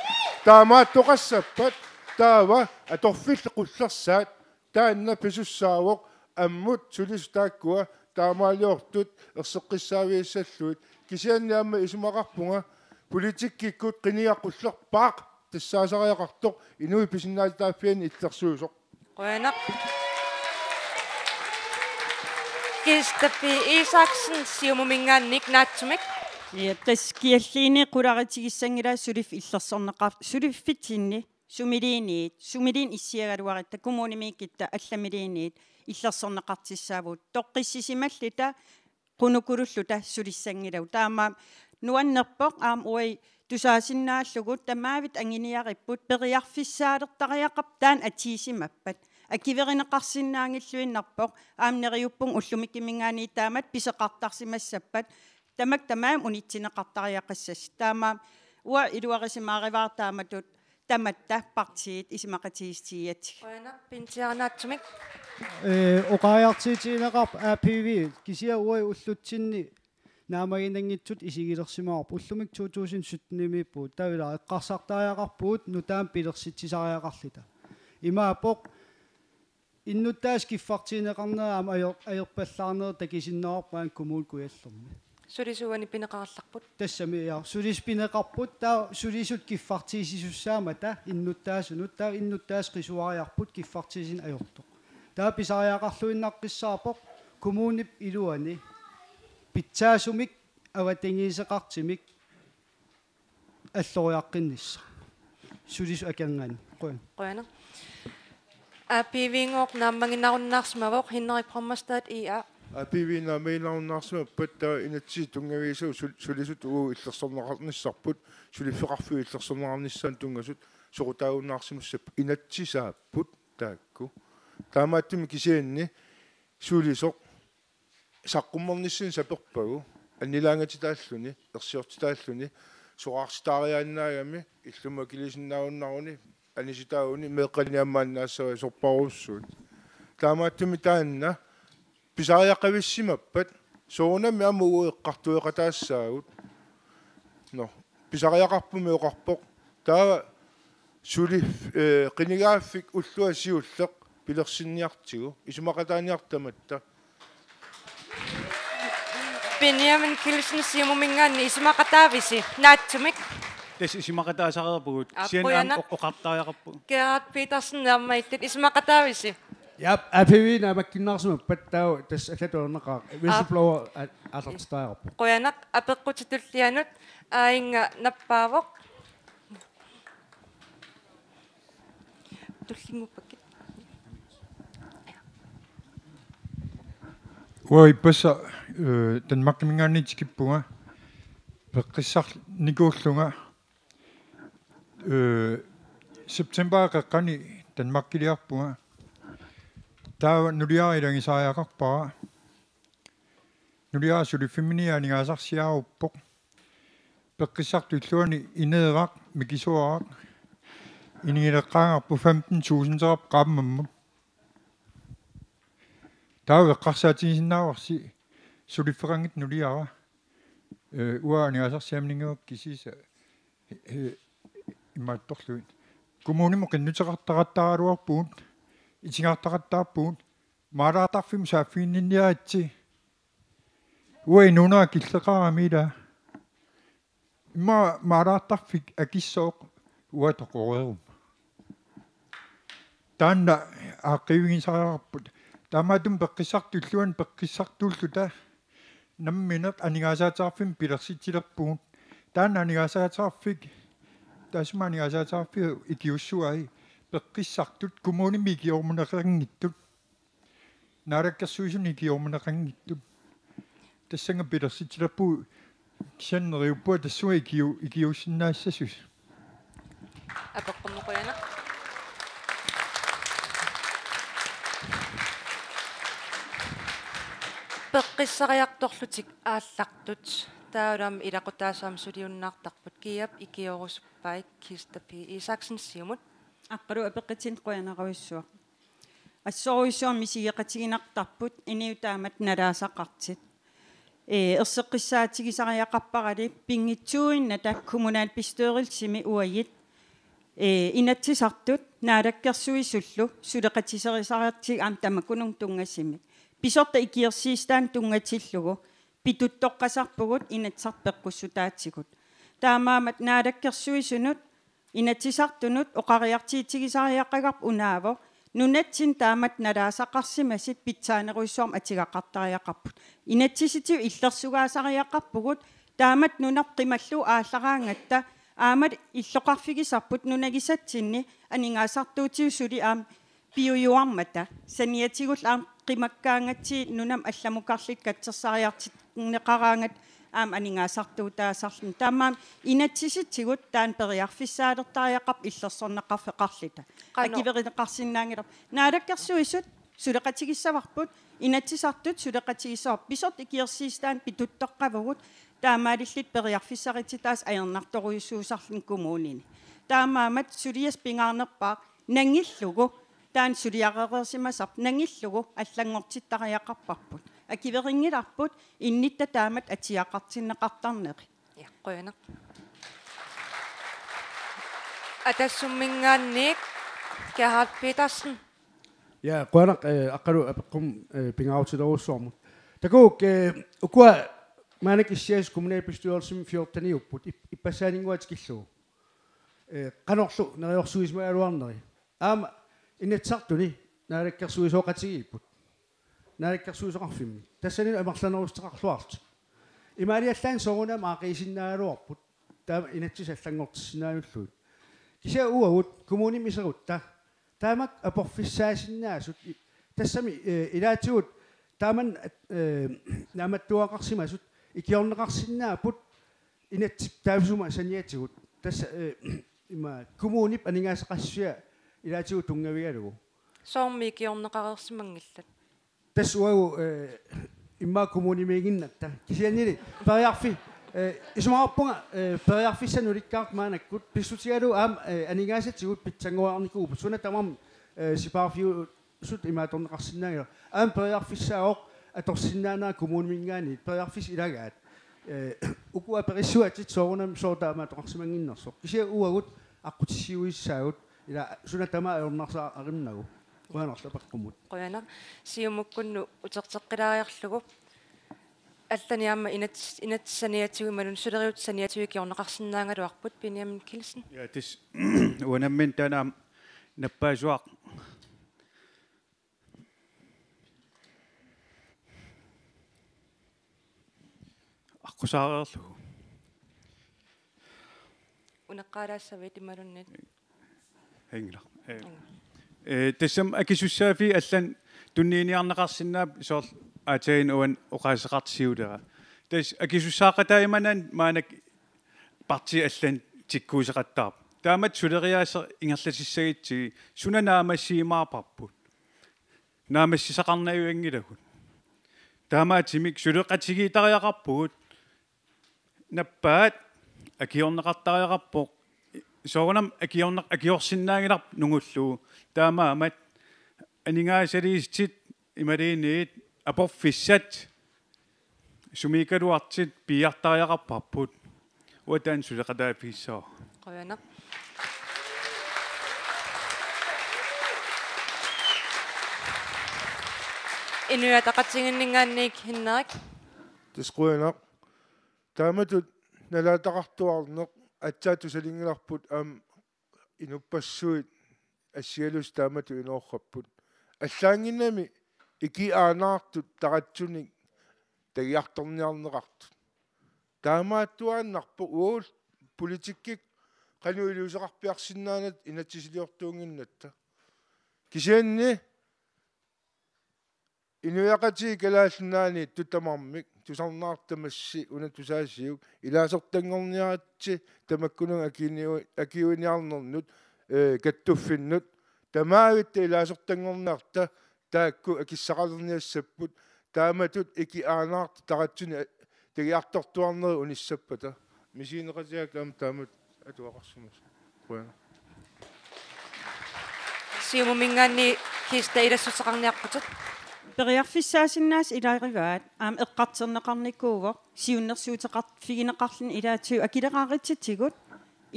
taamaattoqassappat taava atorfillit qullersaat, taanna pisussaavoq ammut sulisut taakkua taamaaliortut erseqqissaaviussallugit. Kisianni aamma isumaqarpunga politikkikkut qiniga qullerpaaq tassaasariaqartoq inuit pisinnaatitaaffianni illersuisoq. Qujanaq. Kirsten P. Isaksen, Siumuminngaanniit, naatsumik. Ja, tassa kialliini qularitigissanngilaq suliffik illersorneqar-, suliffitsinni sumiluunniit, sumiluunniit issiagaluarutta, kommunimiikkutta allamilluunniit illersorneqartussaavugut. Toqqissisimalluta, qunukululluta sulissanngilagut. Taamaammat nuannerpoq aamma uagut tusaasinnaallugu, tamavitta anguniaripput, periarfissaalertariaqarpoq taanna atuisimappat. Akuerineqarsinnaanngilluinnarpoq, aamma neriuppunga ullumikkuminngaanniit taamatut pisoqartarsimassappat, tamakku tamarmik unitsinneqartariaqassasut. Taamaammat uanga iluarisimaarivara taamatut tamatta partiit isumaqatigiissutigigatsigit. Qujanaq. Pinsiarnaatsumik. Ee, oqariartuutigineqarpoq A P V, kisianni uagut ullutsinni naammaginanngitsut isigilersimavarput. Ullumikkut to tusind sytten-imiippugut. Taava ila eqqarsartariaqarpugut nutaamik pilersitsisariaqarluta. Imaappoq innuttaasut kiffartuunneqarnerat aamma ajor-, ajorpallaarnerat takusinnaavarput aamma Kommune Kujallermi. Sulisut uani pineqarallarput. Tassami, ja, sulisut pineqarput, taava sulisut kiffartuussisussaammata innuttaasunut, taava innuttaasut qisuariarput kiffartuussineq ajortoq. Taava pisariaqarluinnaqqissaarpoq kommunip iluani pitsaasumik avatangiiseqartumik alloriaqqinnissaq. Sulisut akornanni. Qujan. Qujanaq. A P V-nngooq naammaginnarunnaarsimavoq, Henrik Brommerstad, I A. A P V naammaginnarunnaarsimappat, taava inatsisit tunngaviusavut sul-, sulisut uagut illersorneqarnissarput, suliffeqarfiup illersorneqarnissaanut tunngasut soqutaagunnaarsimassapput, inatsisaapput taakku. Taamaattumik kisianni sulisoq saqqummernissinni saperpagu, annilaangatitaalluni, ersiortitaalluni, soraarsitaariaannaagami, illummut akiliisinnaagunnaruni, anisitaaguni, meeqqanit aamma annaassavai, sorparujussuit. Taamaattumik taanna pisariaqavissimappat, soorunami aamma uagut eqqartueqataassaagut. Nå, pisariaqarpummi oqarpoq. Taava suli, eh, qinigaaffik ullua siulleq pilersinniartigu, isumaqataaniartut tamatta. Benjamin Kielsen, Siumuminngaanniit, isumaqataavisi? Naatsumik. Tassa isumaqataasariaqarpugut. Aap, kisianni aamma qujanaq. Oq-, oqartariaqarpugut. Gerhard Petersen, aamma illit, isumaqataavisi? Jaap, A P V naammakkinnaarsimappat, taava tassa allatut ajornaqaaq. Aap. Whistleblower a-, aallartitariaqarpoq. Qujanaq. Apeqqutit tullianut, Aajunga nappaavoq. Tullinnguuppakkit. Uanga ippassaq, øh, Danmarkiminngaanniit tikippunga. Peqqissarnikuullunga, øh, septembarip qeqqani Danmarkiliarpunga. Taava nuliara ilagisariaqarpara. Nuliara suliffimmini aningaasarsiaruppoq. Peqqissartut illuanni ineeraq, mikisuaraq, inigileqqaagarput femten tusinderap qaammammut. Taava eqqarsaatigisinnaavarsi suliffeqanngitsoq nuliara. Øh, uanga aningaasarsiamaninngaanniit kisiisa, øh, imaattorlugit. Kommunimut qinnuteqartaqattaaraluarpugut, itigartaqattaarpugut, maalaartarfimmut saaffiginninniaritsi. Uanga inuunera killeqarami ila. Immaqa maalaartarfik akissooq, uanga toqoreeruma. Taanna aaqqiivigisariaqarput. Taamaattumik peqqissartut illuanni peqqissartuulluta nammineq aningaasaateqarfimmik pilersitsilerpugut. Taanna aningaasaateqarfik, taassuma aningaasaateqarfiup ikiussavai peqqissartut kommunimi ikiorumanakanngitsut. Naalakkersuisuni ikiorumanakanngitsut. Tassannga pilersitsilerpugut, kisianni neriuppunga tassunga ikiu-, ikiuussinnaassasusi. Apeqqummut qujanaq. Peqqissariartorlutik aallartut. Taavalu aamma ilaqutaasoq aamma suliunnaartarput. Kiap ikiorusuppai, Kirsten P. Isaksen, Siumut. Aqqalu apeqqutsinni qujanarujussuaq. Assorujussuaq misigeqatiginartarput inuit taamatut nalaasaqartut. Ee, erseqqissaatigisariaqarparali pinngitsuuinnata kommunalbestyrelsimi uagut, ee, Inatsisartut Naalakkersuisullu suleqatigisariaqartut aamma tamakkununnga tunngasumik. Pisortap ikiorsiissutaanut tunngatillugu pituttoqqasarpugut Inatsisartut peqqussutaatigut. Taamaammat Naalakkersuisunut Inatsisartunut oqariartuutigisariaqagarput unaavoq nunatsinni taamatut nalaasaqarsimasut pitsaanerujussuarmik atugaqartariaqarput. Inatsisitigut illersugaasariaqarpugut taamatut nunarput qimallugu aallaraangatta, aamma illoqarfigisarput nunagisatsinni aningaasartuutigut suli aamma piujuarmata. Saniatigullu aamma qimakkaangatsigit nunamut allamukarlutik katsorsariartinneqaraangatta aamma aningaasartuutaasarluni. Taamaammat inatsisitigut taanna periarfissaalertariaqarpoq illersorneqarfeqarluta. Qanoq. Akuerineqarsinnaanngilarput. Naalakkersuisut suleqatigissavarput, Inatsisartut suleqatigissavarput. Pisortap ikiorsiissutaanut pituttoqqavugut, taamaalilluta periarfissarititat tassa ajornartorujussuusarluni kommunini. Taamaammat suliassaq pingaarnerpaaq nangillugu, taanna suliarereersimasarpoq, nangillugu allanngortittariaqarparput. Akuerinngilarput innuttaasut taamatut atiaqartinneqartarneri. Ja, qujanaq. Atassumminngaanniit Gerhard Petersen. Ja, qujanaq, eh, Aqqalu apeqqum, eh, pingaarutilerujussuarmut. Takuuk, eh, ukua maannakkut issiasut kommunalbestyrelsimi fjorteniupput, ip-, ippassaaninnguaq tikillugu. Eh, qanorlu neriorsuisimagaluarneri. Aamma Inatsisartuni naalakkersuisooqatigiipput. Naalakkersuisoqarfimmi. Tassani amerlanerussuteqarluarlutik. Imaaliallaannaq soorunami aaqqiisinnaagaluarput. Taama inatsisit allanngortissinnaajullutik. Kisianni uagut kommunimi iserutta. Taamak aporfissaasinnaasut. I-, tassami, eh, ilaatigut taamanna, eh, naammattuaqarsimasut ikiorneqarsinnaapput inatsisip taava sumut saniatigut. Tassa, eh, ima kommunip aningaasaqassusia ilaatigut tunngavigalugu. Soormi ikiorneqareersimanngillat? Tassa uagut, eh, immaqa kommunimiiginnatta. Kisiannili periarfi-, eh, isumaqarpunga, eh, periarfissaq nulikkaartoq maannakkut pissutigalugu aamma, eh, aningaasatigut pitsanngoriarnikuupput. Suna tamarmi, eh, sipaarfiusut imaatorneqarsinnaanngillat. Aamma periarfissaavoq atorsinnaanera kommuniminngaanniit, periarfissat ilagaat. Eh, ukua perissuatit soorunami sooq taama atoqarsimannginnersoq. Kisianni uagut aqqutissiuissaagut ila suna tamaat ajornarsaaq arinnagu. Qujanarlu apeqqummut. Qujanaq. Siumukkunnut uterteqqilaariarlugu. Allani aamma inats-, inatsisip saniatigut imaluunniit suleriaatsip saniatigut ikiorneqarsinnaagaluarput, Benjamin Kielsen. Ja, tassa uanga nammineq taanna aamma nappaasuaq aqqusaareerlugu. Uneqqaalaassavit imaluunniit? Inngilaq. Eh, eh, tassami akisussaaffiit allanit tunniunniarneqarsinnaapput, soorlu aatsaannguaq uani oqaaseqartoq siulera. Tassa akisussaaqataajumanani maannakkut partiit allanit tikkuuseqattaarput. Taamatut suleriaaseq ingerlatissagutsigu suna naammassiumaarparput. Naammassisaqarnavianngilagut. Taamaattumik suleqatigiittariaqarpugut. Nappaat akiorneqartariaqarpoq. Soorunami akiorneq-, akiorsinnaanngilarput nungullugu. Taamaammat aningaasaliissutit imaluunniit aporfissat sumiikkaluartut piiartariaqarparput. Uanga taanna suleqataaffigissavara. Qujanaq. Inuit Ataqatigiinninngaanniit Henrik. Tassa qujanaq. Taamatut nalaataqartuarneq aatsaat tusalinngilarput aamma inuppassuit assigalutik taamatut inoorrapput. Allaannginnami ikiaanaartut taratsunik tagiartorniarneqartut. Taamaattuaannarpoq uagut politikkikkut qanoq iliuuseqarpiarsinnaanatta inatsisiliortuunnginnatta. Kisianni inuiaqatigiit Kalaallit Nunaanniittut tamarmik tusarnaartut tamassi una tusaasiuk ilaasortanngorniaritsi tamakkununnga akiuni-, akiuiniarnernut, eh, kattuffinnut tamaavitta ilaasortanngorniarta taakku akissaqalerniassapput taamatut ikiaanaartut taratsunik tagiartortuarnerit unissappata. Misigineqatigaakka aamma taamatut atuaqarsimasoq. Qujanaq. Siumuminngaanniit Kista ilassuteqarniaqqutit. Periarfissaasinnaasut ilagivaat aamma eqqartorneqarnikuuvoq siunnersuuteqarfigineqarluni ilaatigut akileraarutitigut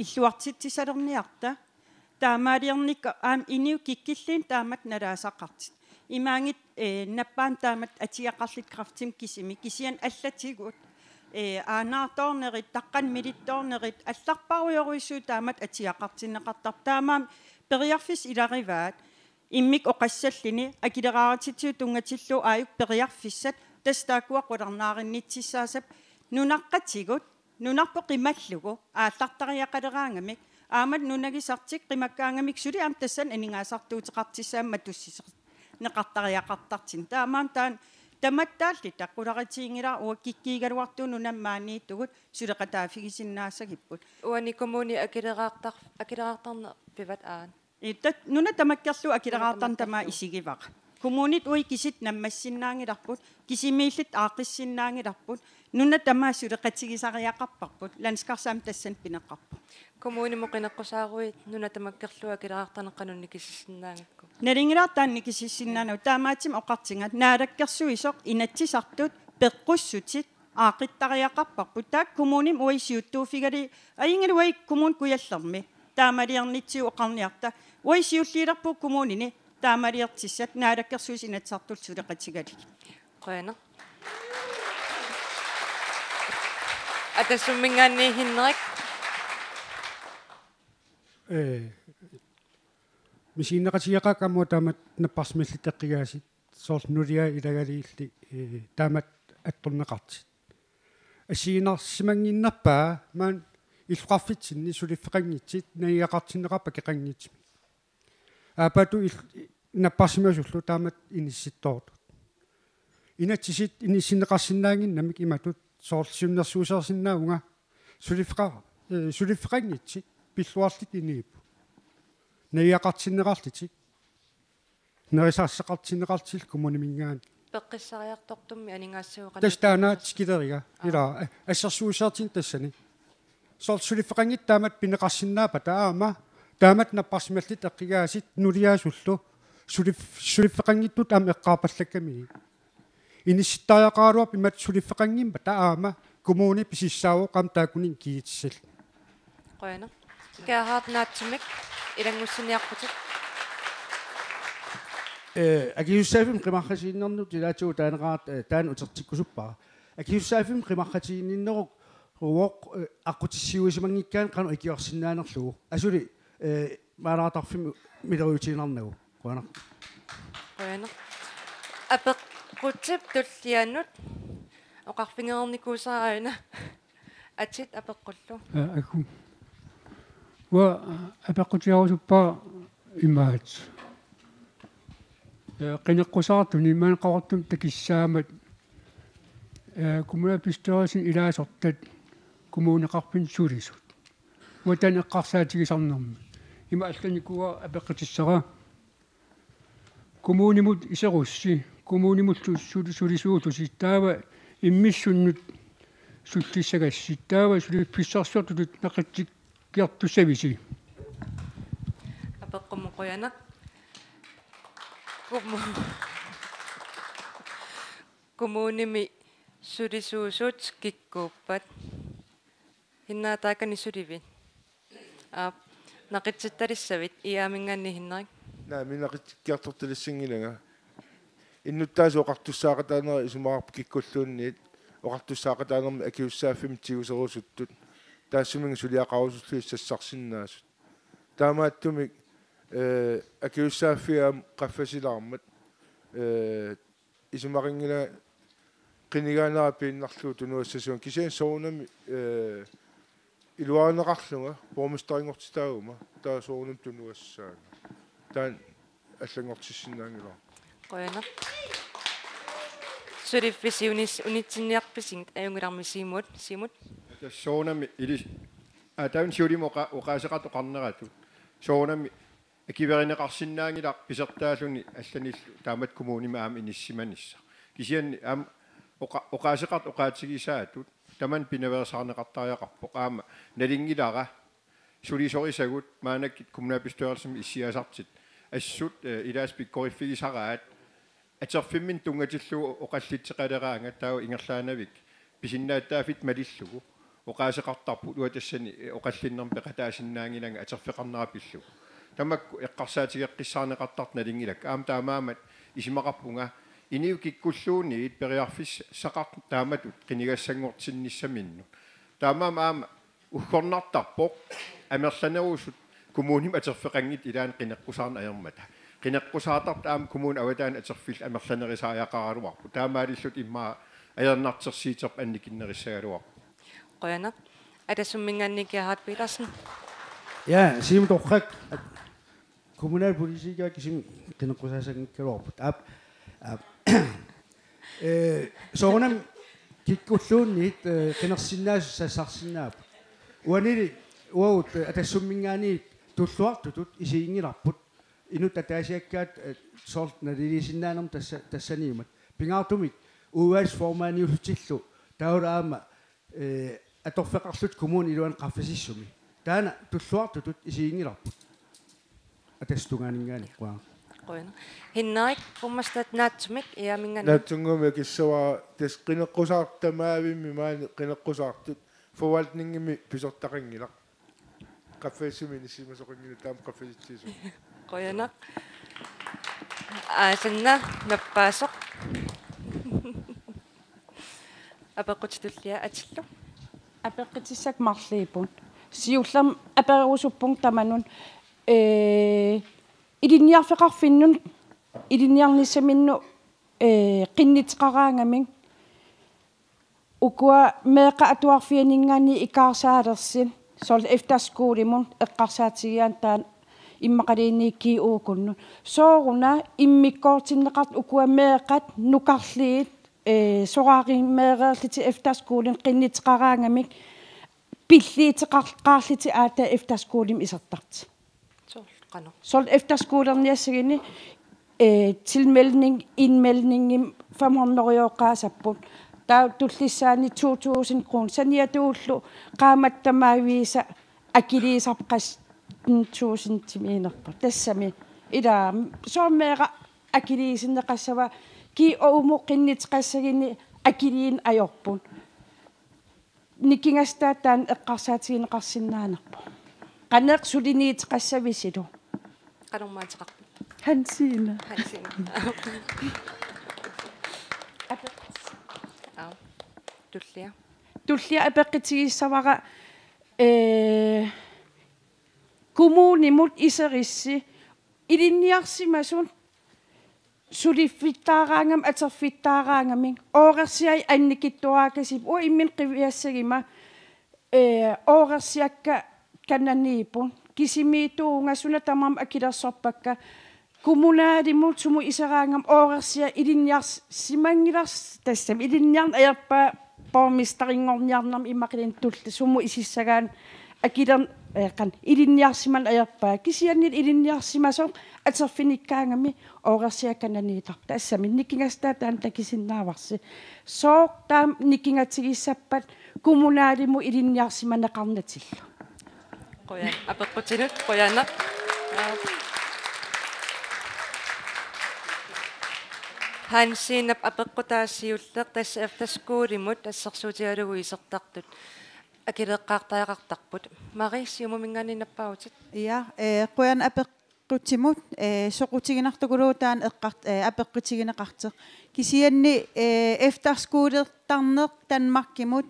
illuartitsisalerniarta. Taamaaliornikkut aamma inuit kikkilluunniit taamatut nalaasaqartut. Imaanngitsoq, eh, nappaamik taamatut atiaqarlutik kræftimik kisimik, kisianni allatigut, eh, aanaartoornerit, taqqamik milittoornerit, allarpaarujorujussuit taamatut atiaqartinneqartarput. Taamaammat periarfissat ilagivaat, immikkut oqassalluni, akileraarutitigut tunngatillugu aajuku periarfissat, tassa taakkua qularnaarinnitsissaassappat nunaqqatigut, nunarput qimallugu aallartariaqaleraangamik, aamma nunagisartik qimakkaangamik suli aamma tassani aningaasartuuteqartussaammat matussisoqartariaqartartut. Taamaammat taanna tamattaalluta qularutiginngilara uagut kikkuugaluartugut nunamik maaniittugut suleqataaffigisinnaassagipput. Uani kommuni akileraartar-, akileraartarnerpivat aana? Ii, tat-, nuna tamakkerlugu akileraartarneq tamaat isigivara. Kommunit uagut kisit nammassinnaanngilarput, kisimiillit aaqqissinnaanngilarput, nuna tamaat suleqatigisariaqarparput, Landskarsami tassani pineqarpoq. Kommunimut qineqqusaaruit nuna tamakkerlugu akileraartarneq qanoq nikisissinnaagakku? Nalunngilara taanna nikisissinnaanagu, taamaattumik oqartunga naalakkersuisoq Inatsisartut peqqussutit aaqqittariaqarparput. Taakku kommunimi uagut siuttuuffigalugit, ajunngilaq uagut Kommune Kujallermi taamaliornitsigu oqarniarta. Uagut siulliulerpugut kommunini taamaliortussat naalakkersuisut Inatsisartullu suleqatigalugit. Qujanaq. Atassumminngaanniit Henrik. Ee, misiginneqatigeeqaakka aamma taamatut napparsimmallit eqqigaasut, soorlu nuliai ilagalugillu, ee, taamatut attorneqartut. Assigiinnarsimannginnerpaat maani illoqarfitsinni suliffeqanngitsut, najugaqartinneqarput akeqanngitsumik. Aappaattut il-, napparsimasullu taamatut inissittoortut. Inatsisit inissinneqarsinnaannginnamik imatut, soorlu siunnersuusersinnaavunga suliffeqa-, ee, suliffeqanngitsut pilluarlutik inuupput. Najugaqartinneqarlutik. Nerisassuseqartinneqarlutillu kommuniminngaanniit. Peqqissariartortummi aningaassagooq qanoq? Tassa taanna tikileriga. Aa. Ilaa, ee, assersuusiortinik tassani. Soorlu suliffeqanngitsut taamatut pineqarsinnaappata aamma, taamatut napparsimmallit eqqigaasut nuliaasullu, sulif-, suliffeqanngitsutut aamma eqqaarpallakkamigit. Inissittariaqaraluarpoq imatut suliffeqanngimmata aamma kommuni pisissaavoq aamma taakkununnga kiitissallugu. Qujanaq. Gerhard Naatsumik ilanngussiniarputit. Ee, akisussaaffimmi qimarratiinnarnut ilaatigut taaneqartoq, ee, taanna utertikkusuppara. Akisussaaffimmi qimarratiinninneruvoq, ee, aqqutissiuisimanngikkaanni qanoq ikiorsinnaanerlugu. Asuli, ee, maalaartarfimmi miloriutiinnarnagu. Qujanaq. Qujanaq. Apeqqutip tullianut oqarfigereernikuusara aana. Atit apeqqullu. Aa, aggu. Uanga apeqqutigerusuppara imaat. Ee, qineqqusaartuni maani Qaqortumi takussaammat, ee, kommunalbestyrelsimi ilaasortat kommuneqarfinni sulisut. Uanga taanna eqqarsaatigisarnermi. Ima allanikuuara apeqqutissara. Kommunimut iserussi, kommunimullu sul-, sulisuullusi, taava immissunnut sullissagassi, taava suliffissarsiortutut naqitsikkiartussavisi? Apeqqummut qujanaq. Kommu-, kommunimi sulisuusut kikkuuppat? Hinnaataakani sulivit? Aap, naqitsittalissavat, IA-minngaanniit Henrik. Naamik, naqitsikkiartortalissanngilanga. Innuttaasut oqartussaaqataanerat isumaqarpoq kikkulluunniit oqartussaaqataanermi akisussaaffimmik tiguserusuttut taassuminnga suliaqarusullugit sassarsinnaasut. Taamaattumik, ee, akisussaaffiit aamma qaffasilaarmat, ee, isumaqanngilanga qinigaanera piinnarlugu tunuassasugut, kisianni soorunami, ee, iluarineqarlunga borgmesterinngortitaaguma taava soorunami tunuassaanga. Taanna allanngortissinnaanngilara. Qujanaq. Suliffissi unis-, unitsinniarpisigit, ajunngilarmi Siumut, Siumut. Tassa soorunami ilis-, aa, taanna siulima oqa-, oqaaseqartoq oqarneratut. Soorunami akuerineqarsinnaanngilaq pisortaalluni allanillu taamatut kommunimi aamma inissisimanissaq. Kisianni aamma oqa-, oqaaseqartut oqaatigisaatut tamanna pinaveersaarneqartariaqarpoq, aamma nalunngilara sulisorisagut maannakkut kommunalbestyrelsimi issiasartut assut, eh, ilaasa pikkoriffigisaraat atorfimminut tunngatillugu oqallitseqaleraangat, taava ingerlaannavik pisinnaatitaaffiit malillugu oqaaseqartarput, uanga tassani oqallinnermi peqataasinnaanngilanga atorfeqarnera pillugu. Tamakku eqqarsaatigeqqissaarneqartartut nalunngilakka. Aamma taamaammat isumaqarpunga inuit kikkulluunniit periarfissaqartut taamatut qinigassanngortinnissaminnut. Taamaammat aamma uggornartarpoq amerlanerusut kommunimi atorfeqanngitsut ilaanni qineqqusaarneq ajormata. Qineqqusaartarput aamma kommunip avataani atorfillit amerlanerusariaqaraluarput. Taamaalillutik immaqa ajornartorsiuterput annikinnerissagaluarpoq. Qujanaq. Atassumminngaanniit Gerhard Petersen. Ja, Siumut torrak. Kommunalpolitikerit kisimi qineqqusaassanngikkaluarput. Aap, aap. Ee, soorunami kikkulluunniit, ee, qinersinnaasut sassarsinnaapput. Uanili uagut, ee, Atassumminngaanniit tulluartutut isiginngilarput. inuk ataasiakkaat, eh, soorlu naliliisinnaanermut tassa-, tassaniimmat. Pingaartumik udvalgsformandiullutillu taavalu aamma, eh, atorfeqarlutik kommunip iluani qaffasissumi. Taanna tulluartutut isiginngilarput. Ataatsip tungaaninngaanniit qujan. Qujan. Henrik, qummut naatsumik, ja, minngaanniit. Naatsunnguamik akissavara tassa qineqqusaartut, tamavimmik maani qineqqusaartut forvaltningimi pisortaqanngilaq. Qaffasissumi inissisimasoqanngilaq, taama qaffasitsigisumik. Qujanaq. Aasanna nappaasoq. Apeqqutit tulliat atillu. Apeqqutissat marluupput. Siullermik apererusuppunga tamanut, ee, ilinniarfeqarfinnut, ilinniarnissaminnut, ee, qinnuteqaraangamik. Ukua meeqqat atuarfianinngaanniit ikaarsaalersi, soorlu efterskolimut eqqarsaatigigaanni taanna immaqaluunniit G O-kunnut. Sooruna immikkoortinneqartut ukua meeqqat nukarliit, ee, soraarummeereerlutik efterskolimut qinnuteqaraangamik pilliuteqarlutik aatsaat efterskolimut isertartut. Soorlu qanoq? Soorlu efterskolerniassaguni, eh, tilmelding, indmeldingimik fem hundrede euro oqaasapput. Taava tullissaani to tusind kroner. Saniatigut qaammatit tamaviisa akiliisarput qassit tusindimiinnerput. Tassami. Ila, soorlu meeraq akiliisinneqassava G O-mut qinnuteqassaguni akiliineq ajorput. Nikingassutaat taanna eqqarsaatigineqarsinnaanerpoq. Qanoq suliniuteqassavisilu? Qanormaateqarpit? Hansine. Hansine. Aap. Tullia. Tullia apeqqutigissavara, ee, kommunimut iserissi ilinniarsimasut suliffittaaraangamik, atorfittaaraangamik, oorersiai annikitsuaraakasipput, uanga imminut qiviassagima, ee, oorersiakka kananiipput, kisimiittuuvunga suna tamarmi akilersorpakka, kommunalimut sumut iseraangama oorersiat ilinniarsimanngilarsi, tassami ilinniarneq ajorpaa, borgmesterinngorniarnermi imaluunniit tulliani sumut isissagaanni akiler-, ee, qanoq, ilinniarsimaneq ajorpaa. Kisianni ilinniarsimasoq atorfinikkaangami oorersiat kananiittarput. Tassami nikingassutaat taanna takusinnaavarsi. Sooq taama nikingatigissappat kommunalimut ilinniarsimaneqarnatillu? Qujan. Apeqqutinut qujanaq. Hansinep apeqqutaa siulleq, tassa efterskolimut assersuutigalugu isertartut akileqqaartariaqartarput. Marie, Siumuminngaanniit nappaavutit. Ja, eh, qujan apeqqutimut, eh, soqutiginartorujussuuvoq taanna eqqart-, eh, apeqqutigineqartoq. Kisianni, eh, efterskolertarneq Danmarkimut,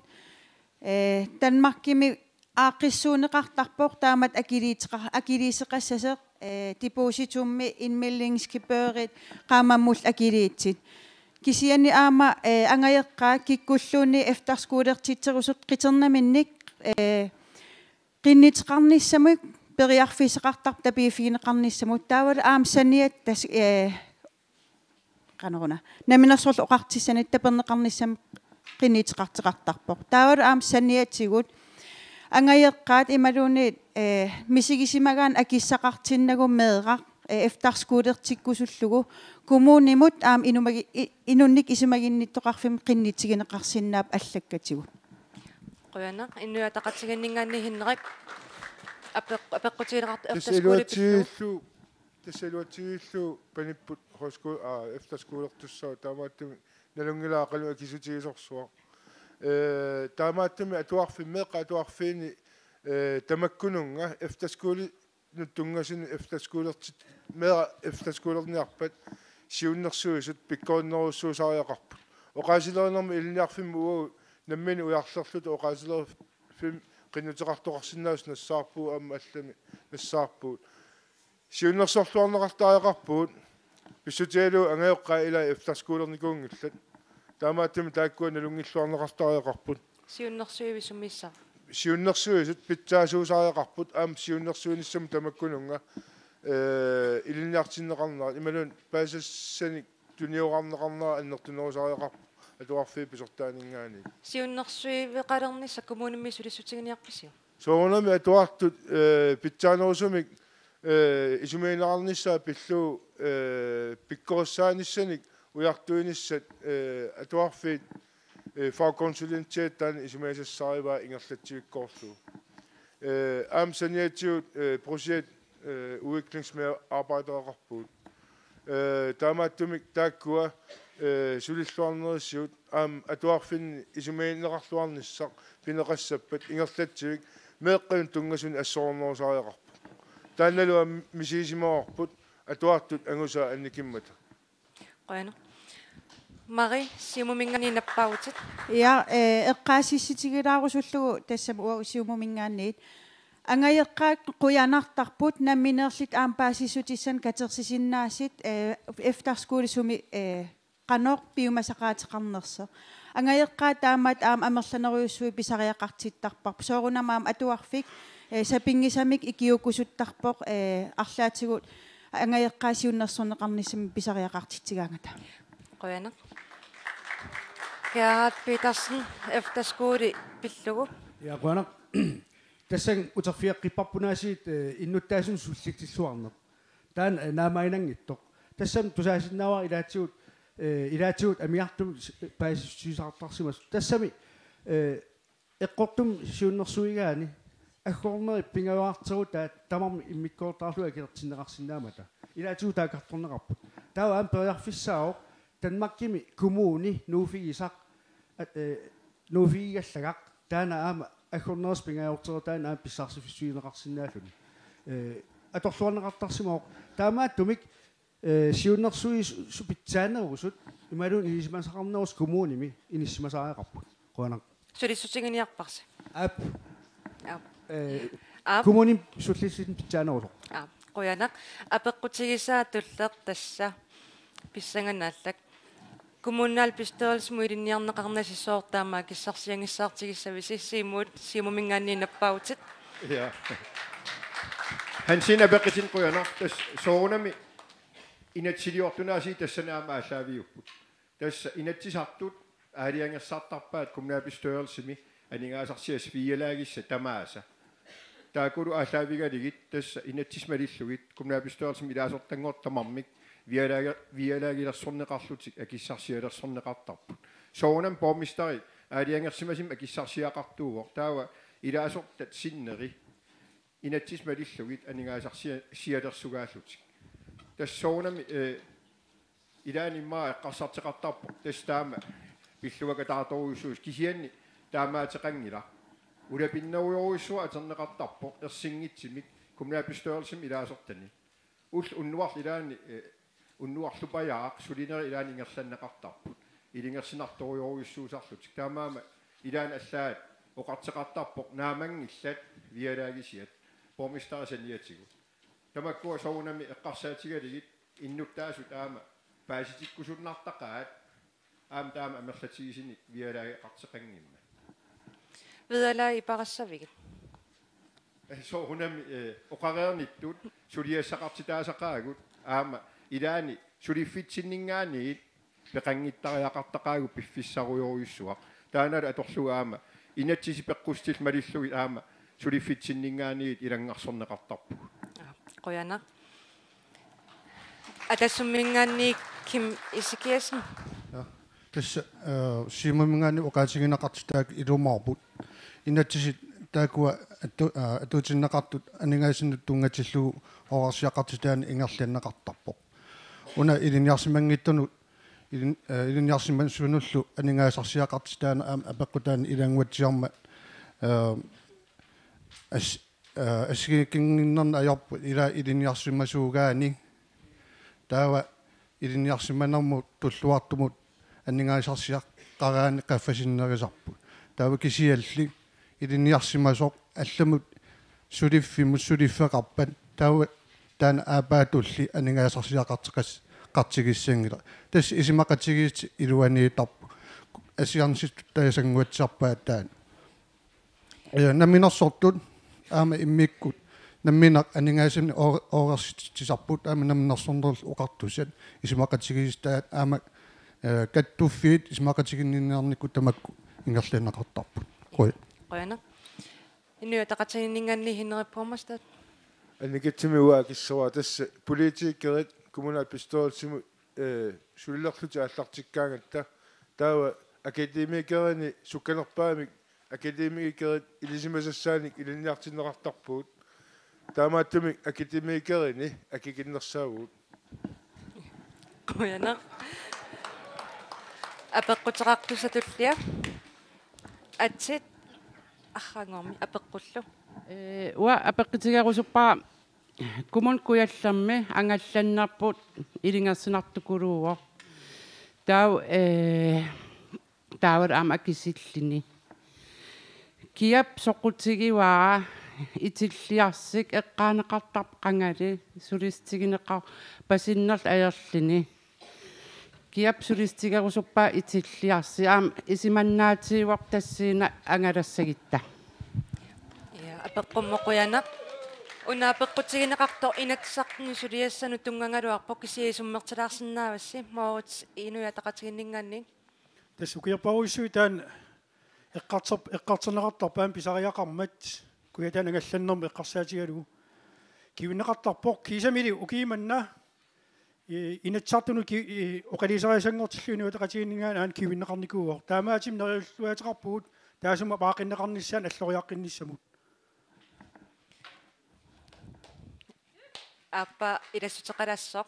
eh, Danmarkimi aaqqissuunneqartarpoq taamatut akiliiteqa-, akiliisoqassasoq, eh, depositummi indmeldingsgebyrit qaammammullu akiliitsut. Kisianni aamma, eh, angajoqqaat kikkulluunniit efterskolertitserusut qitornaminnik, eh, qinnuteqarnissamut periarfissaqartarput tapiiffigineqarnissamut. Taavalu aamma saniat tas-, eh, qanoruna, Namminersorlutik Oqartussat taperneqarnissamut qinnuteqartoqartarpoq. Taavalu aamma saniatigut angajoqqaat imaluunniit, eh, misigisimagaanni akissaqartinnagu meeraq, eh, efterskolertikkusullugu kommunimut aamma inumagi-, i-, inunnik isumaginnittoqarfimmik qinnutigineqarsinnaapput allakkatigut. Qujanaq. Inuiaqatigiinninngaanniit Henrik. Apeq-, apeqqutigineqartoq efterskole pillugu. Tassa iluatsigiillu, tassa iluatsigiillu panipput højsko-, aa, efterskolertussaavoq, taamaattumik nalunngilara qanoq akissutigisorsuaq. Ee, taamaattumik atuarfimmi, meeqqat atuarfiini, ee, tamakkununnga efterskole nuttunngasuni efterskolertit, meeraq efterskolerniarpat siunnersuisut pikkorinnerujussuusariaqarput. Oqaasilerinermi ilinniarfimmi uagut nammineq ujarlerluta oqaasilerfimmi qinnuteqartoqarsinnaasut nassaarpugut, aamma allami nassaarpugut. Siunnersorluarneqartariaqarpugut, pissutigalugu angajoqqaat ilai efterskolernikkunngillat. Taamaattumik taakkua nalunngilluarneqartariaqarput. Siunnersuivik sumiissaaq? Siunnersuisut pitsaasuusariaqarput, aamma siunnersuinissamut tamakkununnga, ee, ilinniartinneqarnerat imaluunniit paasisassanik tuniorarneqarnera annertunerusariaqarpoq atuarfiit pisortaaninngaanniit. Siunnersuiveqalernissaq kommunimi sulissutiginiarpisiuk? Soorunami atuartut, ee, pitsaanerusumik Eh, isumagineqarnissaa pillugu, eh, pikkorissaanissanik ujartuinissat, eh, atuarfiit, eh, fagkonsulentit taanna isumagisassarivaa ingerlatsivikkoorlugu. Eh, aamma saniatigut, eh, projekt, eh, udviklingsmedarbejdereqarpugut. Eh, taamaattumik taakkua, eh, sulilluarnerisigut aamma atuarfinni isumagineqarluarnissaq pineqassappat ingerlatsivik meeqqanut tunngasunik assorornerusariaqarpoq. Taannalu aamma misigisimavarput atuartut angusaat annikimmata. Qujanaq. Mari, Siumuminngaanniit nappaavutit. Ja, eh, eqqaasitsissutigilaarusullugu tassami uagut Siumuminngaanniit. Angajoqqaat qujanartarput nammineerlutit aamma paasissutissanik katersisinnaasut, eh, efterskole sumi, eh, qanoq piumasaqaateqarnersoq. Angajoqqaat taamaattut aamma amerlanerujussuit pisariaqartittarparput. Soorunami aamma atuarfik, eh, sapinngisamik ikiuukkusuttarpoq, eh, arlaatigut angajoqqaat siunnersorneqarnissamik pisariaqartitsigaangata. Qujanaq. Gerhard Petersen, efterskole pillugu. Ja, qujanaq. Tassani uterfigeqqipparput aasiit, eh, innuttaasunut sullitsilluarneq. Taanna, eh, naammaginanngitsoq. Tassami tusaasinnaavara ilaatigut, eh, ilaatigut amigartumik s-, paasissutisartarsimasut. Tassami, eh, eqqortumik siunnersuigaanni aggornerit pingajuarterutaat tamarmik immikkoortarlugit akilertinneqarsinnaammata. Ilaatigut taakkartorneqarput. Taava aamma periarfissaavoq Danmarkimi kommuni nuuffigisaq, at, eh, nuuffigigallagaq taanna aamma aggornerisa pingajuarterutaanni aamma pissarsiffigineqarsinnaalluni. Eh, atorluarneqartarsimavoq. Taamaattumik, eh, siunnersuisu-, su-, pitsaanerusut imaluunniit ilisimasaqarnerusut kommunimi inissimasariaqarput. Qujanaq. Sulissutiginiarparsi. Aap. Aap. Eh, Aap. Kommunimi sullissutinik pitsaanerusoq. Aap. Qujanaq. Apeqqutigisaa tulleq tassa pissanganarpoq. Kommunalbestyrelsimut ilinniarneqarnasi sooq taama akissarsiagissaartigissavisi? Siumut, Siumuminngaanniit nappaavutit. Ja. Hansine apeqqutinik qujanaq, tassa soorunami inatsisiliortut aasiit tassani aamma aallaaviupput. Tassa inatsisartut aalajangersartarpaat kommunalbestyrelsimi aningaasarsiassat videregisassat tamaasa. Taakkulu aallaavigalugit tassa inatsisit malillugit kommunalbestyrelsimi ilaasortanngortut tamarmik videregilersorneqarlutik akissarsialersorneqartarput. Soorunami borgmesteri aalajangersimasumik akissarsiaqartuuvoq. Taava ilaasortat sinneri inatsisit malillugit aningaasarsia-, sialersugaallutik. Tassa soorunami, eh, ilaanni immaqa eqqarsartoqartarpoq, tassa taama pilluakataartorujussuusoq, kisianni taamaateqanngilaq. Ulapinnerujorujussuaq atorneqartarpoq ersinngitsumik kommunalbestyrelsimi ilaasortani. Ullut unnuarlu ilaanni, eh, unnuarlupajaaq sulinerit ilaanni ingerlanneqartarput. Ilungersunartorujorujussuusarlutik. Taamaammat ilaanni allaat oqartoqartarpoq naammanngillat videregisiat borgmesteri saniatigut. Tamakkua soorunami eqqarsaatigalugit innuttaasut aamma paasitikkusunnartaqaat, aamma taama amerlatigisunik videreqartoqanngimmat. Videregippassaviuk? Eh, soorunami, eh, oqareernittut suliassaqartitaasaqaagut aamma ilaanni suliffitsinninngaanniit peqanngittariaqartaqaagut piffissarujorujussuaq. Taannalu atorlugu aamma inatsisit peqqussutillu malillugit aamma suliffitsinninngaanniit ilanngarsorneqartarpugut. Qujanaq. Atassumminngaanniit Kim Ezekiassen. Ja. Tassa, eh, Siumuminngaanniit oqaatigineqartitaat ilumoorput. Inatsisit taakkua atu-, eh, atuutinneqartut aningaasanut tunngatillugu oqarsiaqartitaaneq ingerlanneqartarpoq. Una ilinniarsimanngitsunut, ilin-, eh, ilinniarsimasunullu aningaasarsiaqartitaaneq aamma apeqqutaaneq ilanngutaarmat, eh, as-, eh, assigiinnginnernik ajorput ilaa ilinniarsimasuugaanni. Taava ilinniarsimanermut tulluartumut aningaasarsiaqqaraanni qaffasinnerusarput. Taava kisiannili ilinniarsimasoq allamut suliffimmut suliffeqarpat taava taanna aappaatulli aningaasarsiaqartiqas-, qartigissanngilaq. Tassa isumaqatigiissut iluaniittarpoq. Assigiinngitsut taasannguatsiarpaat taanna. Eh, namminersortut aamma immikkut nammineq aningaasanik oo-, oorersitsisarput aamma namminersornerullu oqartussat isumaqatigiissutaat aamma, eh, kattuffiit isumaqatiginninniarnikkut tamakku ingerlanneqartarput. Quja. Qujanaq. Inuit Ataqatigiinninngaanniit Henrik Borgmestad. Annikitsumik uanga akissavara tassa politikerit kommunalbestyrelsimut, eh, sulilerlutik aallartikkaangatta. Taava akademikerini sukkanerpaamik akademikerit ilisimasassaanik ilinniartinneqartarpugut. Taamaattumik akademikerini akikinnersaavugut. Qujanaq. Apeqquteqartussatullia. Atsit arraanngormi apeqqullu. Ee, uanga apeqqutigerusuppara Kommune Kujallermi angallannerput ilungersunartukuluuvoq. Taava, ee, taavalu aamma akisilluni. Kiap soqutigivaa itilliarsik eqqaaneqartarpoq qangali sulissutigineqarpasinnerlu ajorluni. Kiap sulissutigerusuppaa itilliarsik aamma isumannaatigivoq tassuuna angalassagutta. Ja, apeqqummut qujanaq. Una apeqqutigineqartoq Inatsisartuni suliassanut tunngagaluarpoq, kisianni isummertilaarsinnaavassi Moorits Inuit Ataqatigiinninngaanniit. Tassa ukiorparujussuit taanna eqqarter-, eqqartorneqartarput aamma pisariaqarmat, Kujataani angallannermut eqqarsaatigalugu. Kivinneqartarpoq kiisamili ukiumanna, i-, Inatsisartunut ki-, i-, oqaluuserisassanngorutillugu Inuit Ataqatigiinninngaanniit aana kivinneqarnikuuvoq. Taamaattumik neriulluaateqarpugut taassuma aaqqineqarnissaanut alloriaqqinnissamut. Aappaa ilassuteqalassoq.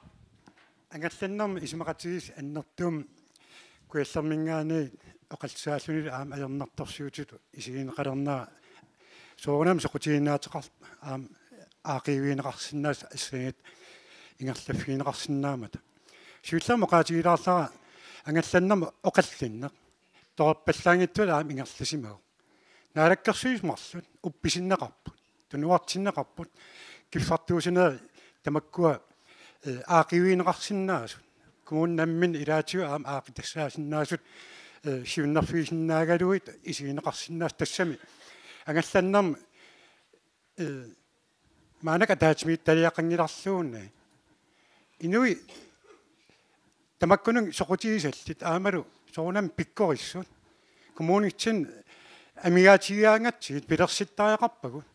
Angallannermi isumaqatigiissut annertuumik Kujallerminngaanniit oqallisaallunilu aamma ajornartorsiutitut isigineqalernera soorunami soqutiginnaateqar-, aamma aaqqiivigineqarsinnaasut assanngit ingerlaffigineqarsinnaammata. Siullermik oqaatigilaarlara angallannermi oqallinneq torerpallaanngitsualu aamma ingerlasimagu. Naalakkersuisut marluk uppisinneqarput, tunuartinneqarput, kiffartuussinerit tamakkua, eh, aaqqiivigineqarsinnaasut, kommunit namminneq ilaatigut aamma aaqqitassaasinnaasut, eh, siunnerfigisinnaagaluit isigineqarsinnaasut tassami angallannermi, eh, maannakkut ataatsimiititaliaqanngilarluunniit. Inuit tamakkununnga soqutigisallit aammalu soorunami pikkorissut. Kommunitsinni amigaatigigaangatsigit pilersittariaqarpagut.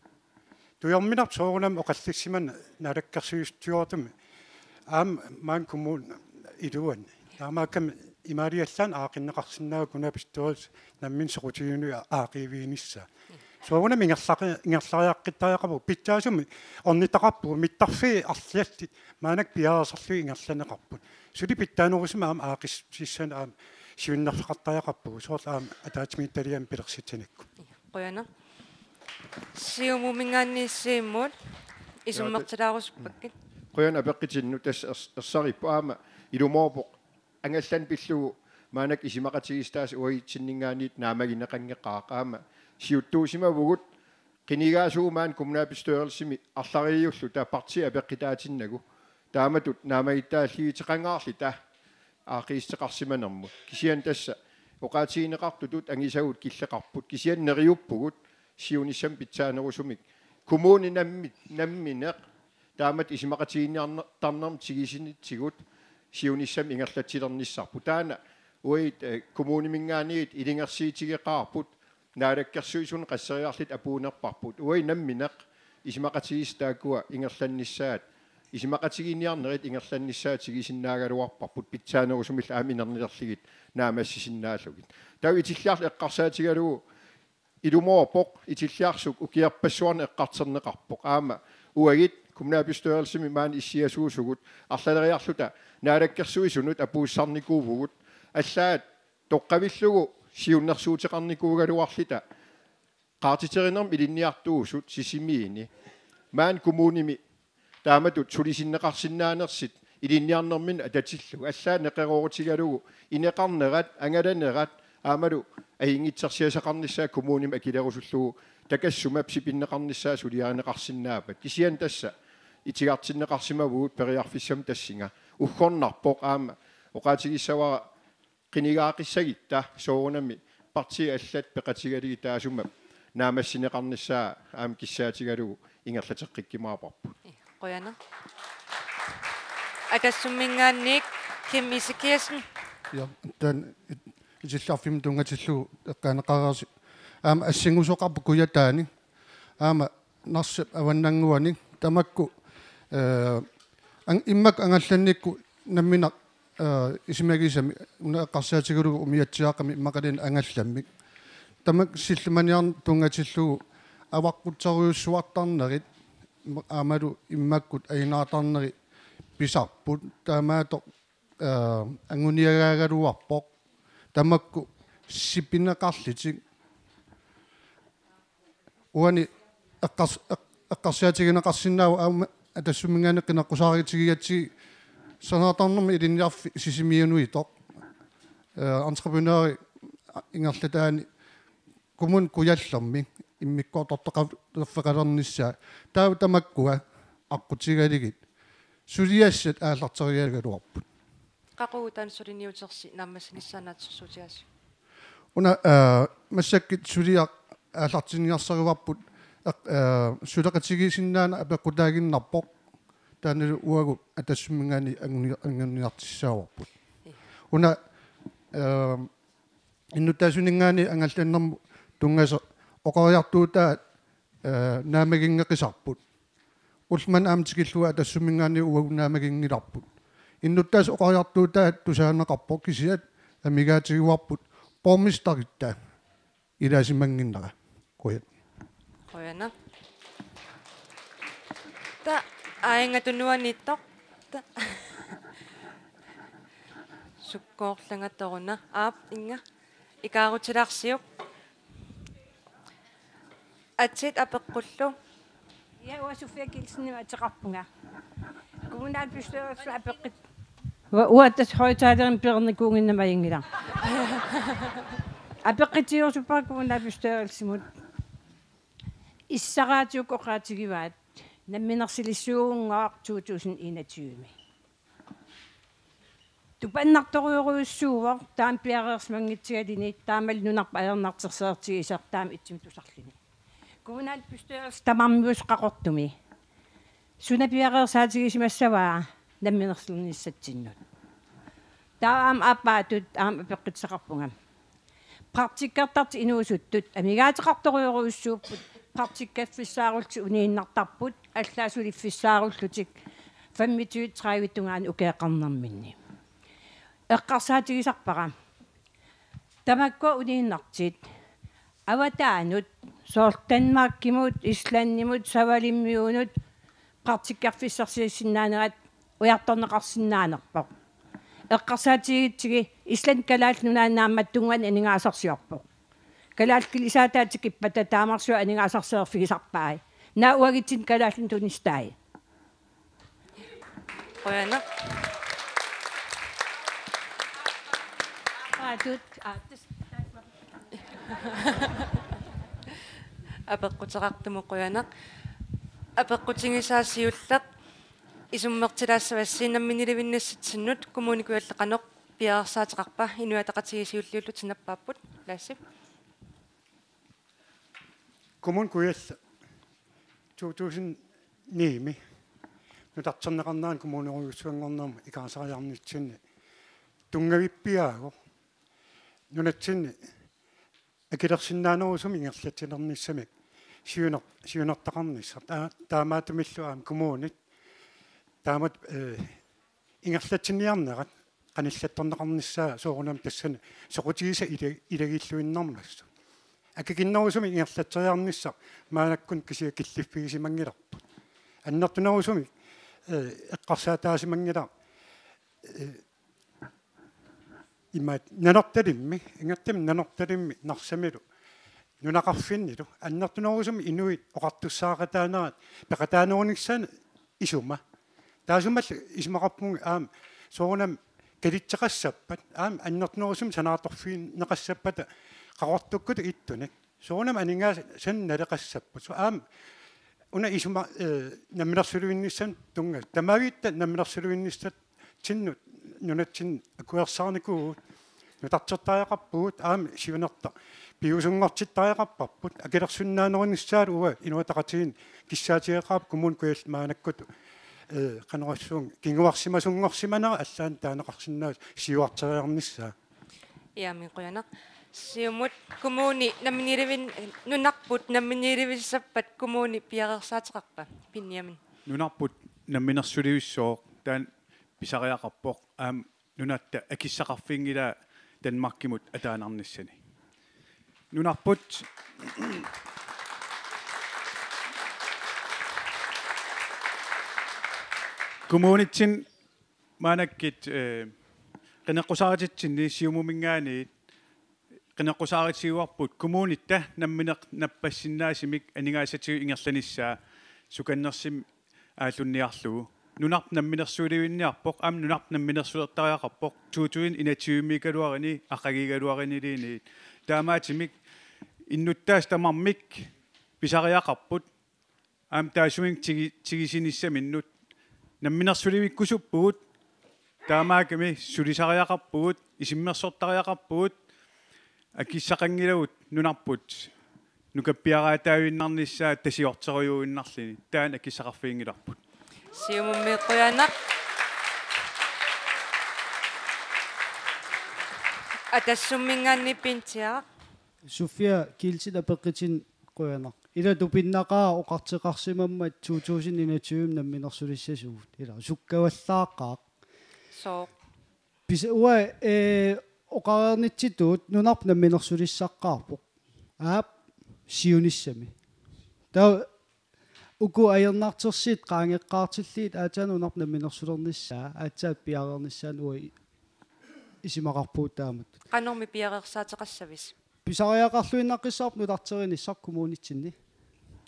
Tujorminerput soorunami oqallissimaneq naalakkersuisooqatigiittumi. Aamma maani kommuni iluani. Taamaakkami imaaliallaannaq aaqqinneqarsinnaavoq kommunalbestyrelsi namminneq soqutiginut aaqqiiviginissaa. Soorunami ingerlaqi-, ingerlariaqqittariaqarpugut pitsaasumik ornittaqarpugut mittarfiit arlallit maannakkut piareersarlugit ingerlanneqarput. Suli pitsaanerusumik aamma aaqqissutissanik aamma siunnerfeqartariaqarpugut soorlu aamma ataatsimiititaliami pilersitsinikkut. Qujanaq. Siumuminngaanniit Siumut isummertilaarusuppakka. Qujanaq apeqqutinnut tassa ers-, ersarippoq aamma ilumoorpoq angallanneq pillugu maannakkut isumaqatigiissutaasa uagutsinninngaanniit naammagineqanngilaq aamma siuttuusimavugut qinigaasugut maani kommunalbestyrelsimi arlariulluta partiit apeqqutaatinnagu taamatut naammagittaalliuteqangaarluta aaqqiissuteqarsimanermut. Kisianni tassa oqaatigineqartutut angusagut killeqarput. Kisianni neriuppugut siunissami pitsaanerusumik. Kommuni nammi-, nammineq taamatut isumaqatigiinniartarnermut tigusinitsigut siunissami ingerlatsilernissarput. Taanna uagut, eh, kommuniminngaanniit ilungersuutigeqaarput naalakkersuisunut qasseriarluta apuunnerparput. Uagut nammineq isumaqatigiissut taakkua ingerlannissaat, isumaqatigiinniarnerit ingerlannissaat tigusinnaagaluarparput pitsaanerusumillu aamma inernilerlugit naammassisinnaallugit. Taava Itilliarlu eqqarsaatigalugu ilumoorpoq Itilliarsuk ukiorpassuarni eqqartorneqarpoq. Aamma uagut kommunalbestyrelsimi maani issiasuusugut arlaleriarluta naalakkersuisunut apuussarnikuuvugut. Allaat toqqavillugu siunnersuuteqarnikuugaluarluta qaartiterinermi ilinniartuusut Sisimiuni. Maani kommunimi taamatut sulisinneqarsinnaanersut ilinniarnerminni atatillugu. Allaat neqeroorutigalugu ineqarnerat, angalanerat, aammalu ajunngitsorsiasaqarnissaa kommunimi akilerusullugu takassuma pisipinneqarnissaa suliarineqarsinnaappat. Kisianni tassa itigartinneqarsimavugut periarfissamik tassunga. Uggornarpoq aamma oqaatigissavara qinigaaqqissagutta soorunami partiit allat peqatigalugit taassuma naammassineqarnissaa aamma kissaatigalugu ingerlateqqikkumaarparput. Qujanaq. Atassumminngaanniit Kim Ezekielsen. Ja, taanna it-, Itilliarfimmi tunngatillugu eqqaaneqareersi. Aamma assingusoqarpoq Kujataani. Aamma Narsap avannannguani Tamakku, eh, an-, immaqa angallannikkut nammineq, eh, isumagisami una eqqarsaatigalugu umiatsiaaqqami immaqaluunniit angallammik. Tamakku sillimaniarneq tunngatillugu avaqqutsorujussuartarnerit aammalu immakkut ajunaartarnerit pisarput, taamaattoq, eh, anguniagaagaluarpoq. Tamakku sipineqarlutik. Uani eqqars-, eq-, eqqarsaatigineqarsinnaavoq aamma Atassumminngaanniit qineqqusaarutigigatsigit, sanaartornermi ilinniarfik Sisimiunuitoq. Eh, entreprenøri ingerlataani Kommune Kujallermi immikkoortortoqarfeqalernissaa. Taava tamakkua aqqutigalugit suliassat aallarteriaraluarput. Qaqugu taanna suliniutersi naammassinissaa naatsorsuutigaasiuk? Una, eh, massakkut suliaq aallartinniarsaruarput, eq-, eh, suleqatigisinnaaneq apeqqutaaginnarpoq. Taannalu uagut Atassumminngaanniit anguni-, anguniartussaavarput. Una, eh, innuttaasuninngaanniit angallannermut tunngasoq oqariartuutaat, eh, naammaginngeqisarput. Ulloq manna aamma tikillugu Atassumminngaanniit uagut naammaginngilarput. Innuttaasut oqariartuutaat tusaaneqarpoq, kisianni amigaatigaarput borgmesteritta ilaasimannginnera. Qujan. Qujanaq. Taava aajuna tunuaniittoq. Taava. Sukkoorlanga toruna. Aap, inga. Ikaarutilaarsiuk. Atit apeqqullu. Ja, uanga Sofia Kielsenimik ateqarpunga. Kommunalbestyrelsip apeqqut-, ua-, uagut tassa højttalerinik peernikuunnginnama ajunngilaq. Apeqqutigerusuppara kommunalbestyrelsimut. Issaraatigut oqaatigivaat namminersulissuunngooq to tusind enogtyve. Tupannartorujorujussuuvoq taama piareersimanngitsigaluni, taamalu nunarput ajornartorsiortigisoq taama ittumik tusarluni. Kommunalbestyrelsip tamarmiusoq Qaqortumi suna piareersaatigisimassavaa namminersornissatsinnut? Taava aamma aappaattut aamma apeqqutissaqarpunga. Praktikkertartut inuusuttut amigaateqartorujorujussuupput, praktikkaffissaarullutik uniinnartarput, allaat suliffissaarullutik femogtyve tredive tungaanut ukioqarnerminni. Eqqarsaatigisarpara: Tamakkua uniinnartut avataanut, soorlu Danmarkimut, Islandimut, Savalimmiunut praktikkaffissarsissinnaanerat ujartorneqarsinnaanerpoq. Eqqarsaatigigutsigu Island Kalaallit Nunaanni naammattunnguani aningaasarsiorpoq. Kalaallit kilisaataat tikippata taamarsuaq aningaasarsiorfigisarpai. Naak uagutsinnut kalaallinut tunistai? Qujanaq. Aatut, aatut. Apeqquteqartumut qujanaq. Apeqqutigisaa siulleq isummertilaassavassi namminiilivinnissatsinnut Kommune Kujalleq qanoq piareersaateqarpa? Inuit Ataqatigiit siulliullutik nappaapput. Laassi. Kommune Kujalleq to tusind ni-mi nutarterneqarnerani kommunerujussuanngornermut ikaarsaariarnitsinni tunngavippiaagu nunatsinni akilersinnaanerusumik ingerlatsilernissamik siuner-, siunertaqarnissaq. Taa-, taamaattumillu aamma kommunit taamatut, eh, ingerlatsiniarnerat qanillattorneqarnissaa soorunami tassani soqutigisat ila-, ilagilluinnarmassuk. Akikinnerusumik ingerlatseriarnissaq maannakkut kisiat killiffigisimanngilarput. Annertunerusumik, eh, eqqarsaataasimanngilaq, eh, imaat Nanortalimmi, ingammik Nanortalimmi Narsamilu nunaqarfinnilu annertunerusumik inuit oqartussaaqataanerat peqataanerunissaanut isuma. Taassumalu isumaqarpunga aamma soorunami kalitseqassappat, aamma annertunerusumik sanaartorfigineqassappata Qaqortukkut ittunik. Soorunami aningaasanik naleqassapput. Soorlu aamma una isuma, eh, namminersulivinnissamut tunngasut. Tamavitta namminersulivinnissatsinnut nunatsinni akuersaarnikuuvugut, nutartertariaqarpugut, aamma siunertaq piviusunngortittariaqarparput, akilersinnaanerunissaalu uagut Inuit Ataqatigiinni kissaatigeqaarput Kommune Kujalleq maannakkut, eh, qanorsuunngooq, kinguarsimasunngorsimanera allaat taaneqarsinnaavoq siuarteriarnissaa. Iami qujanaq. Siumut, kommuni namminiilivin-, nunarput namminiilivissappat kommuni piareersaateqarpa? Benjamin. Nunarput namminersulivissuaq taanna pisariaqarpoq, aamma nunatta akissaqarfiginngilaa Danmarkimut ataanarnissani. Nunarput kommunitsinni maannakkut, eh, qineqqusaarutitsinni Siumuminngaanniit qineqqusaarutigaarput kommunitta nammineq nappassinnaasumik aningaasatigut ingerlanissaa sukannersumik aallunniarlugu. Nunarput namminersulivinniarpoq, aamma nunarput namminersulertariaqarpoq, to tusind enogtyve-miikkaluarluni, aqaguugaluarluniluunniit. Taamaattumik innuttaasut tamarmik pisariaqarput, aamma taassuminnga tigi-, tigusinissaminnut namminersulivikkusuppugut, taamaakkami sulisariaqarpugut, isummersortariaqarpugut, akissaqanngilagut nunarput nukappiaraataavinnarnissaa tasiorterujuinnarluni, taanna akissaqarfiginngilarput. Siumummi qujanaq. Atassumminngaanniit Pintsiaq. Sofia Kielsen apeqqutinik qujanaq. Ila tupinnaqaaq oqartoqarsimammat to tusind enogtyve namminersulissasugut. Ila sukkavallaaqaaq. Sooq? Pis-, uanga, eh, oqareernitsitut nunarput namminersulissaqqaarpoq. Aap, siunissami. Taava uku ajornartorsiut qaangeqqaartillugit aatsaat nunarput namminersulernissaa, aatsaat piareernissaanut uanga isumaqarpugut taamatut. Qanormi piareersaateqassavisi? Pisariaqarluinnaqqissaarpoq nutarterinissaq kommunitsinni.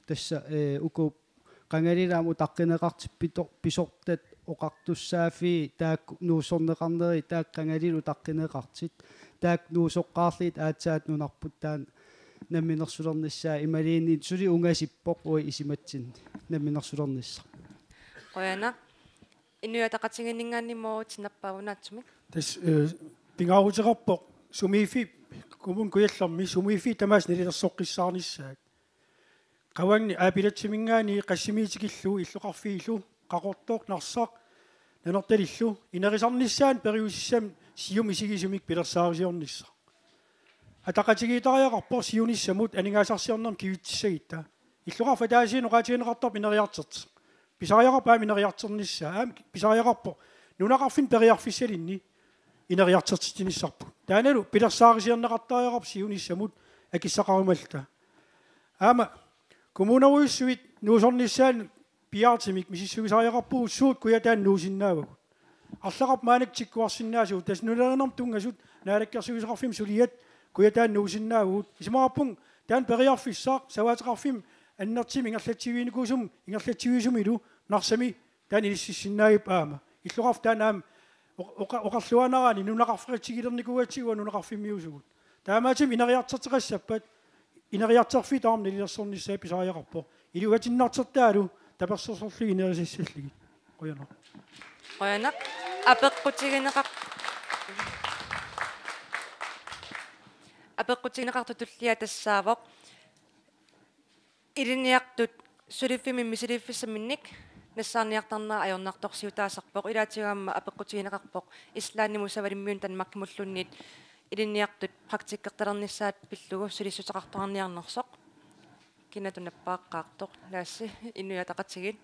Tassa, eh, uku qangalili aamma utaqqineqartut pito-, pisortat oqartussaaffii taakku nuussorneqarneri taakku qangalili utaqqineqartut. Taakku nuusoqqaarlugit aatsaat nunarput taanna namminersulernissaa imaluunniit suli ungasippoq uagut isumatsinni namminersulernissaq. Qujanaq. Inuit Ataqatigiinninngaanniit Moorits nappaavut naatsumik. Tassa, eh, pingaaruteqarpoq sumiiffiit, Kommune Kujallermi sumiiffiit tamaasa nalilersoqqissaarnissaat. Qavanngi Aapilatsiminngaanniit Qassimiit tikillugu illoqarfiillu Qaqortoq, Narsaq, Nanortalillu inerisarnissaanut periusissamik Siumup isigisumik pilersaarusiornissaq. Ataqatigiittariaqarpoq siunissamut aningaasarsiornermut kigutsissagutta. Illoqarfik ataasiinnaq oqaatigineqartarpoq ineriartortoq. Pisariaqarpoq aamma ineriartornissaa. Aamma pisariaqarpoq nunaqarfinni periarfissalinni ineriartortitsinissarput. Taannalu pilersaarusiorneqartariaqarpoq siunissamut akissaqarumalluta. Aamma kommunerujussuit nuusornissaannut piaartumik misissuisariaqarpugut suut kujataani nuusinnaavagut. Arlaqarput maannakkut tikkuarsinnaasugut, tassa nunalerinermut tunngasut naalakkersuisoqarfimmi suliat kujataani nuusinnaavagut. Isumaqarpunga taanna periarfissaq savaateqarfimmut annertuumik ingerlatsiviginikuusumik ingerlatsiviusumilu Narsami taanna inississinnaagipput aamma. Illoqarfik taanna aamma oq-, oqa-, oqarluaannaraanni nunaqarfeqatigiilernikuugatsigu uanga nunaqarfimmiuusugut. Taamaattumik ineriartorteqassappat ineriartorfiit tamarmik nalilersornissaat pisariaqarpoq. Iluatinnartortaalu tapersersorlugit inerisassallugit. Qujanaq. Qujanaq. Apeqqutigineqar-, apeqqutigineqartut tulliat tassaavoq: Ilinniartut suliffimmi misiliiffissaminnik nassaarniartarnera ajornartorsiutaasarpoq. Ilaatigut aamma apeqqutigineqarpoq Islandimut, Savalimmiunut, Danmarkimulluunniit ilinniartut praktikkertalernissaat pillugu sulissuteqartoqarniarnersoq. Kina tunappaaqqaartoq? Laassi, Inuit Ataqatigiit.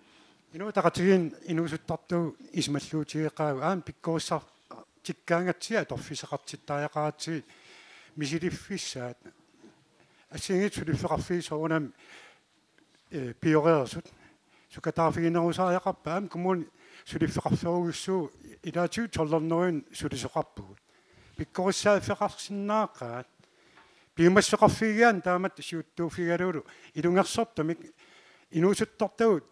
Inuit Ataqatigiinni inuusuttortut isumalluutigeqaagut, aamma pikkorissaartikkaangatsigit atorfissaqartittariaqaratsigit misiliiffissaat. Assigiinngitsut suliffeqarfiit soorunami, eh, pioreersut sukataarfiginerusariaqarput, aamma kommuni suliffeqarferujussuuvoq, ilaatigut tolv hundrede sulisoqarpugut. Pikkorissaaffeqarsinnaaqaat. Piumassuseqarfigigaanni taamatut siuttuuffigalugu ilungersortumik inuusuttortagut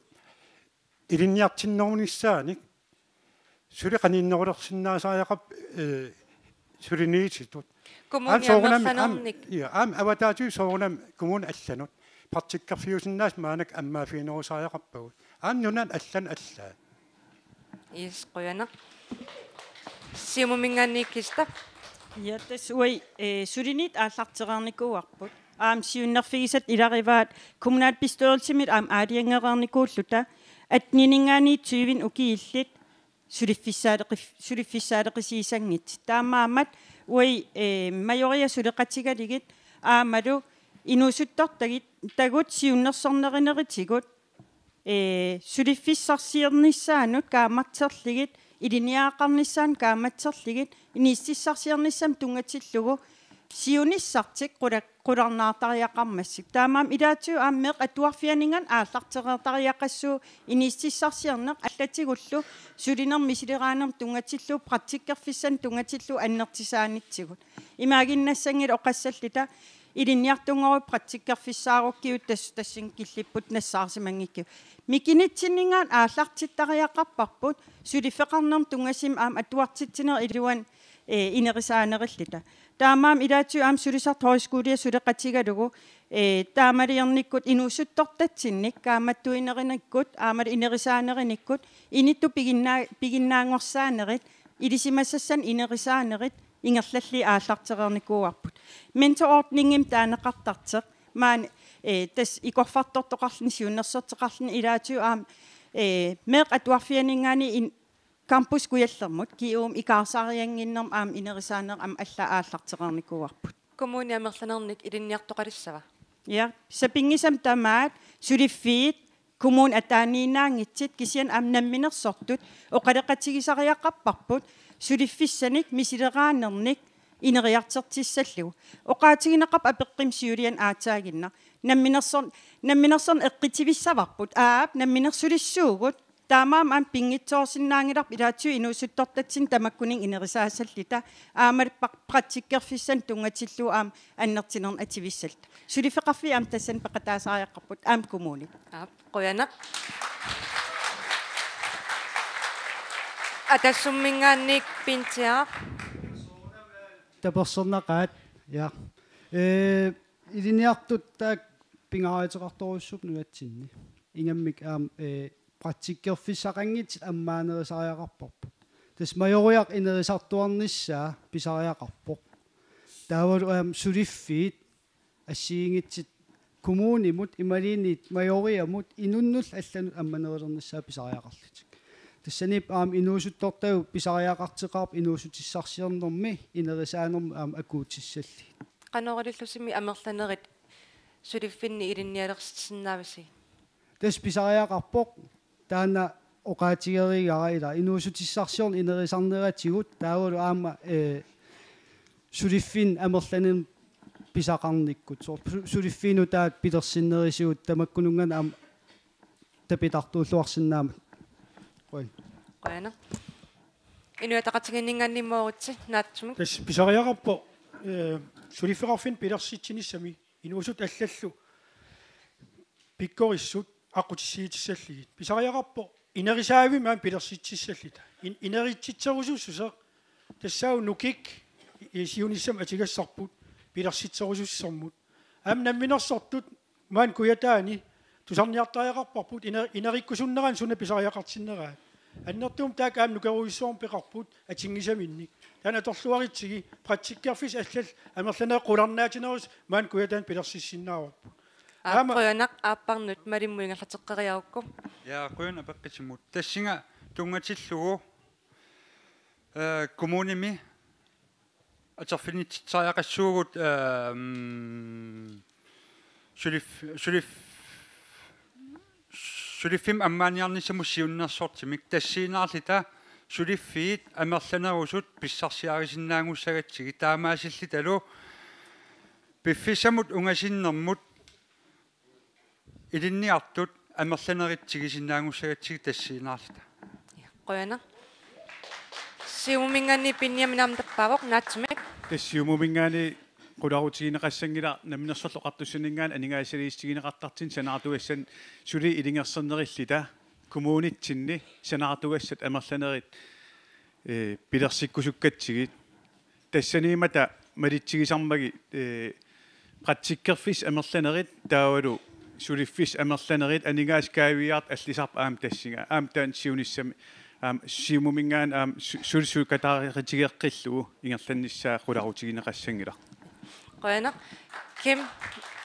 ilinniartinnerunissaanik suli qaninnerulersinnaasariaqarpoq, eh, suliniutitut. Kommuni aamma soorunami, aam-, amerlanernik. Ja, aamma avataatigut soorunami kommunit allanut praktikkerfiusinnaasut maannakkut ammaaffiginerusariaqarpagut. Aamma nunanut allanut allaat. Yes, qujanaq. Siumuminngaanniit Kista. Ja, tassa uagut, eh, suliniutit aallartereernikuuarput. Aamma siunnerfigisatta ilagivaat kommunalbestyrelsimit aamma aalajangereernikuulluta, atteninngaanniit tyvenik ukiut illit suliffissaaleqif-, suliffissaaleqissuussanngitsut. Taamaammat uagut, eh, majoria suleqatigalugit aammalu inuusuttortagit, tagut siunnersornerinerisigut, ee, suliffissarsiornissaanut kaammatserlugit, ilinniagaqarnissaanut kaammatserlugit, iniissutissarsiornissamut tunngatillugu siunissartik qula-, qularnaartariaqarmassuk. Taamaammat ilaatigut aamma meeqqat atuarfianninngaanniit aallartereertariaqassuugut iniissutissarsiorneq allatigullu sulinermut misileraanermut tunngatillugu praktikkerfissanik tunngatillugu annertusaanitsigut. Imaaginnassanngilaq oqassalluta ilinniartunngoruit praktikkerfissaarukkigut tas-, tassunga killipput nassaarsimanngikkigut. Mikinitsinninngaanniit aallartittariaqarparput suliffeqarnermut tunngasumik aamma atuartitsinerit iluanni, ee, inerisaanerilluta. Taamaammat ilaatigut aamma Sulisartut Højskolia suleqatigalugu, ee, taamaaliornikkut inuusuttortatsinnik kaammattuinerinikkut aammalu inerisaanerinikkut inuttut piginnaa-, piginnaanngorsaanerit ilisimasassanik inerisaanerit ingerlallugit aallartereernikuuarput. Mentorordningimik taaneqartartoq maani, ee, tassa ikorfartortoqarluni siunnersortoqarluni ilaatigut aamma, ee, meeqqat atuarfianninngaanniit in-, Campus Kujallermut G U-mut ikaarsaariannginnermut aamma inerisaaneq aamma allaat aallartereernikuuarput. Kommuni amerlanernik ilinniartoqalissava? Ja, sapinngisamik tamaat suliffiit kommunit ataaniinnaanngitsut kisianni aamma namminersortut oqaloqatigisariaqarparput suliffissanik misileraanernik ineriartortissallugu. Oqaatigineqarpoq apeqqummi siuliani aatsaaginnaq. Namminersorn-, namminersorneq eqqutivissavarput. Aap, namminersulissuugut. Taamaammat aamma pinngitsoorsinnaanngilarput ilaatigut inuusuttortatsinnik tamakkuninnga inerisaasalluta. Aammalu pra-, praktikkerfissanik tunngatillugu aamma annertunernik atuissalluta. Suliffeqarfiit aamma tassani peqataasariaqarput aamma kommunit. Aap, qujanaq. Atassumminngaanniit Pintiaq. Tapersersornaqaat, ja. Ee, ilinniartut taakku pingaaruteqartorujussuupput nunatsinni. Ingammik aamma, ee, praktikkerfissaqanngitsut ammaanerisariaqarparput. Tassa Majoriaq inerisartuarnissaa pisariaqarpoq. Taavalu aamma suliffiit assigiinngitsut kommunimut imaluunniit Majoriamut inunnullu allanut ammanerilernissaat pisariaqarlutik. Tassaniippoq aamma inuusuttortagut pisariaqartoqarput inuussutissarsiornermi inerisaanermut aamma akuutissallugit. Qanoq ilillusimmi amerlanerit suliffinni ilinnialersitsisinnaavisi? Tassa pisariaqarpoq taanna oqaatigereerugara ila inuussutissarsiorneq inerisarneratigut taavalu aamma, ee, suliffinni amerlanermut pisaqarnikkut. Soorlu su-, suliffiit nutaat pilersinnerisigut tamakkununnga aamma tapitartuulluarsinnaammat. Qujan. Qujanaq. Inuit Ataqatigiinninngaanniit Moorutsi, naatsumik. Tassa pisariaqarpoq, ee, suliffeqarfinni pilersitsinissami inuusuttut allallu pikkorissut aqqutissiuutissallugit. Pisariaqarpoq inerisaavimmik aamma pilersitsissalluta. In-, ineritsitserusussuseq tassaavoq nukik i-, siunissami atugassarput pilersitserusussusermut. Aamma namminersortut maani Kujataani tusarniartariaqarparput iner-, inerikkusunnerani suna pisariaqartinneraat. Annertuumik taakku aamma nukerujussuarmik peqarput atunngisaminnik. Taanna atorluarutsigit praktikkerfissat allallu amerlanerit qularnaatinerusut maani Kujataani pilersissinnaavarput. Aap, aamma qujanaq, aapparnut Malimmut ingerlateqqeriarukku. Ja, qujanaq apeqqutimut. Tassunga tunngatillugu, eh, kommunimi atorfinitsitsisariaqassuugut, ehm, sulif-, sulif-, suliffimmik ammaaniarnissamut siunnersortumik tassiinnarluta suliffiit amerlanerusut pissarsiarisinnaanngussagatsigit taamaasilluta piffissamut ungasinnermut ilinniartut amerlanerit tigusinnaanngussagatsigit tassiinnarluta. Qujanaq. Siumuminngaanniit Benjamin aamma tappaavoq, naatsumik. Tassa Siumuminngaanniit qularutigineqassanngilaq Namminersorlutik Oqartussanninngaanniit aningaasaliissutigineqartartunik sanaartugassanik suli ilungersornerulluta kommunitsinni sanaartugassat amerlanerit, ee, pilersikkusukkatsigit. Tassaniimmata malitsigisarmagit, ee, praktikkerfissat amerlanerit taavalu suliffissat amerlanerit aningaasat kaaviiaartut allisarput aamma tassunga. Aamma taanna siunissami aamma Siumuminngaanniit aamma su-, sulissukaataarutigeqqillugu ingerlannissaa qularutigineqassanngilaq. Qujanaq. Kim,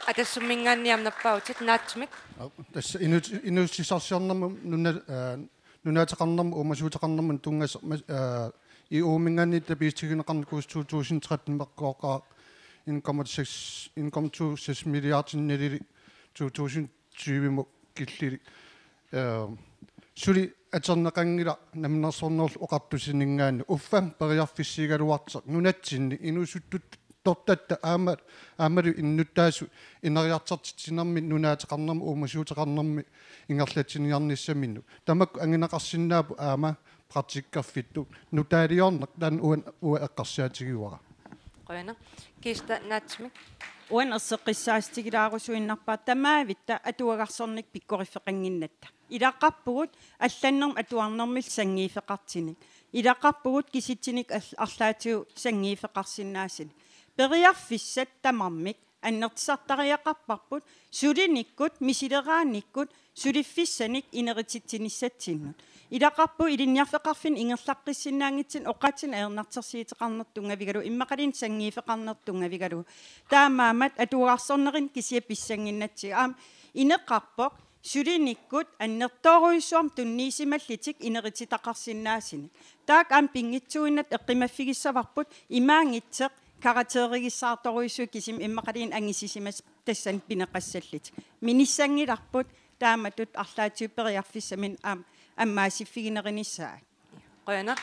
Atassumminngaanniit aamma nappaavutit, naatsumik. Aap, tassa inuut-, inuussutissarsiornermut nuna-, aa, nunaateqarnermut uumasuuteqarnermut tunngas-, mas-, aa, E U-minngaanniit tapiissutigineqarnikuusoq to tusind tretten-imeqqooqaaq en komma seks, en komma to seks milliardinnilli to tusind tyve-mut killilik. eh, suli atorneqanngilaq Namminersornerullutik Oqartusininngaanniit, uffa periarfissiigaluartoq nunatsinni inuusuttut tortatta aamma, aammalu innuttaasut ineriartortitsinermi nunaateqarnermi uumasuuteqarnermi ingerlatsiniarnissaminnut. Tamakku angineqarsinnaapput aamma praktikkerfittut. Nutaaliorneq taanna uanga, uanga eqqarsaatigivara. Qujanaq. Kista Naatsumik. Uanga erseqqissaatigilaarusuinnarpara tamaavitta atuagarsorneq pikkoriffeqannginnatta. Ilaqarpugut allannermut atuarnermillu sanngiiffeqartinik. Ilaqarpugut kisitsinik al-, arlaatigut sanngiiffeqarsinnaasunik. Periarfissat tamarmik annertusartariaqarparput sulinikkut, misileraannikkut, suliffissanik inerititsinissatsinnut. Ilaqarpugut ilinniarfeqarfinni ingerlaqqissinnaanngitsunik oqaatsinik ajornartorsiuteqarneq tunngavigalugu, immaqaluunniit sanngiiffeqarneq tunngavigalugu. Taamaammat atuagarsornerini kisiat pissannginnatsigu. Aamma ineqarpoq sulinikkut annertoorujussuarmik tunniusimallutik inerititaqarsinnaasunik. Taakku aamma pinngitsuuinnata eqqumaffigissavarput, imaanngitsoq karakterigissaartorujussuuvoq, kisimi immaqaluunniit angusisimasut tassani pineqassallutik. Minissanngilarput taamatut arlaatigut periarfissaminnik aamma ammaasiffiginerunissaat. Qujanaq.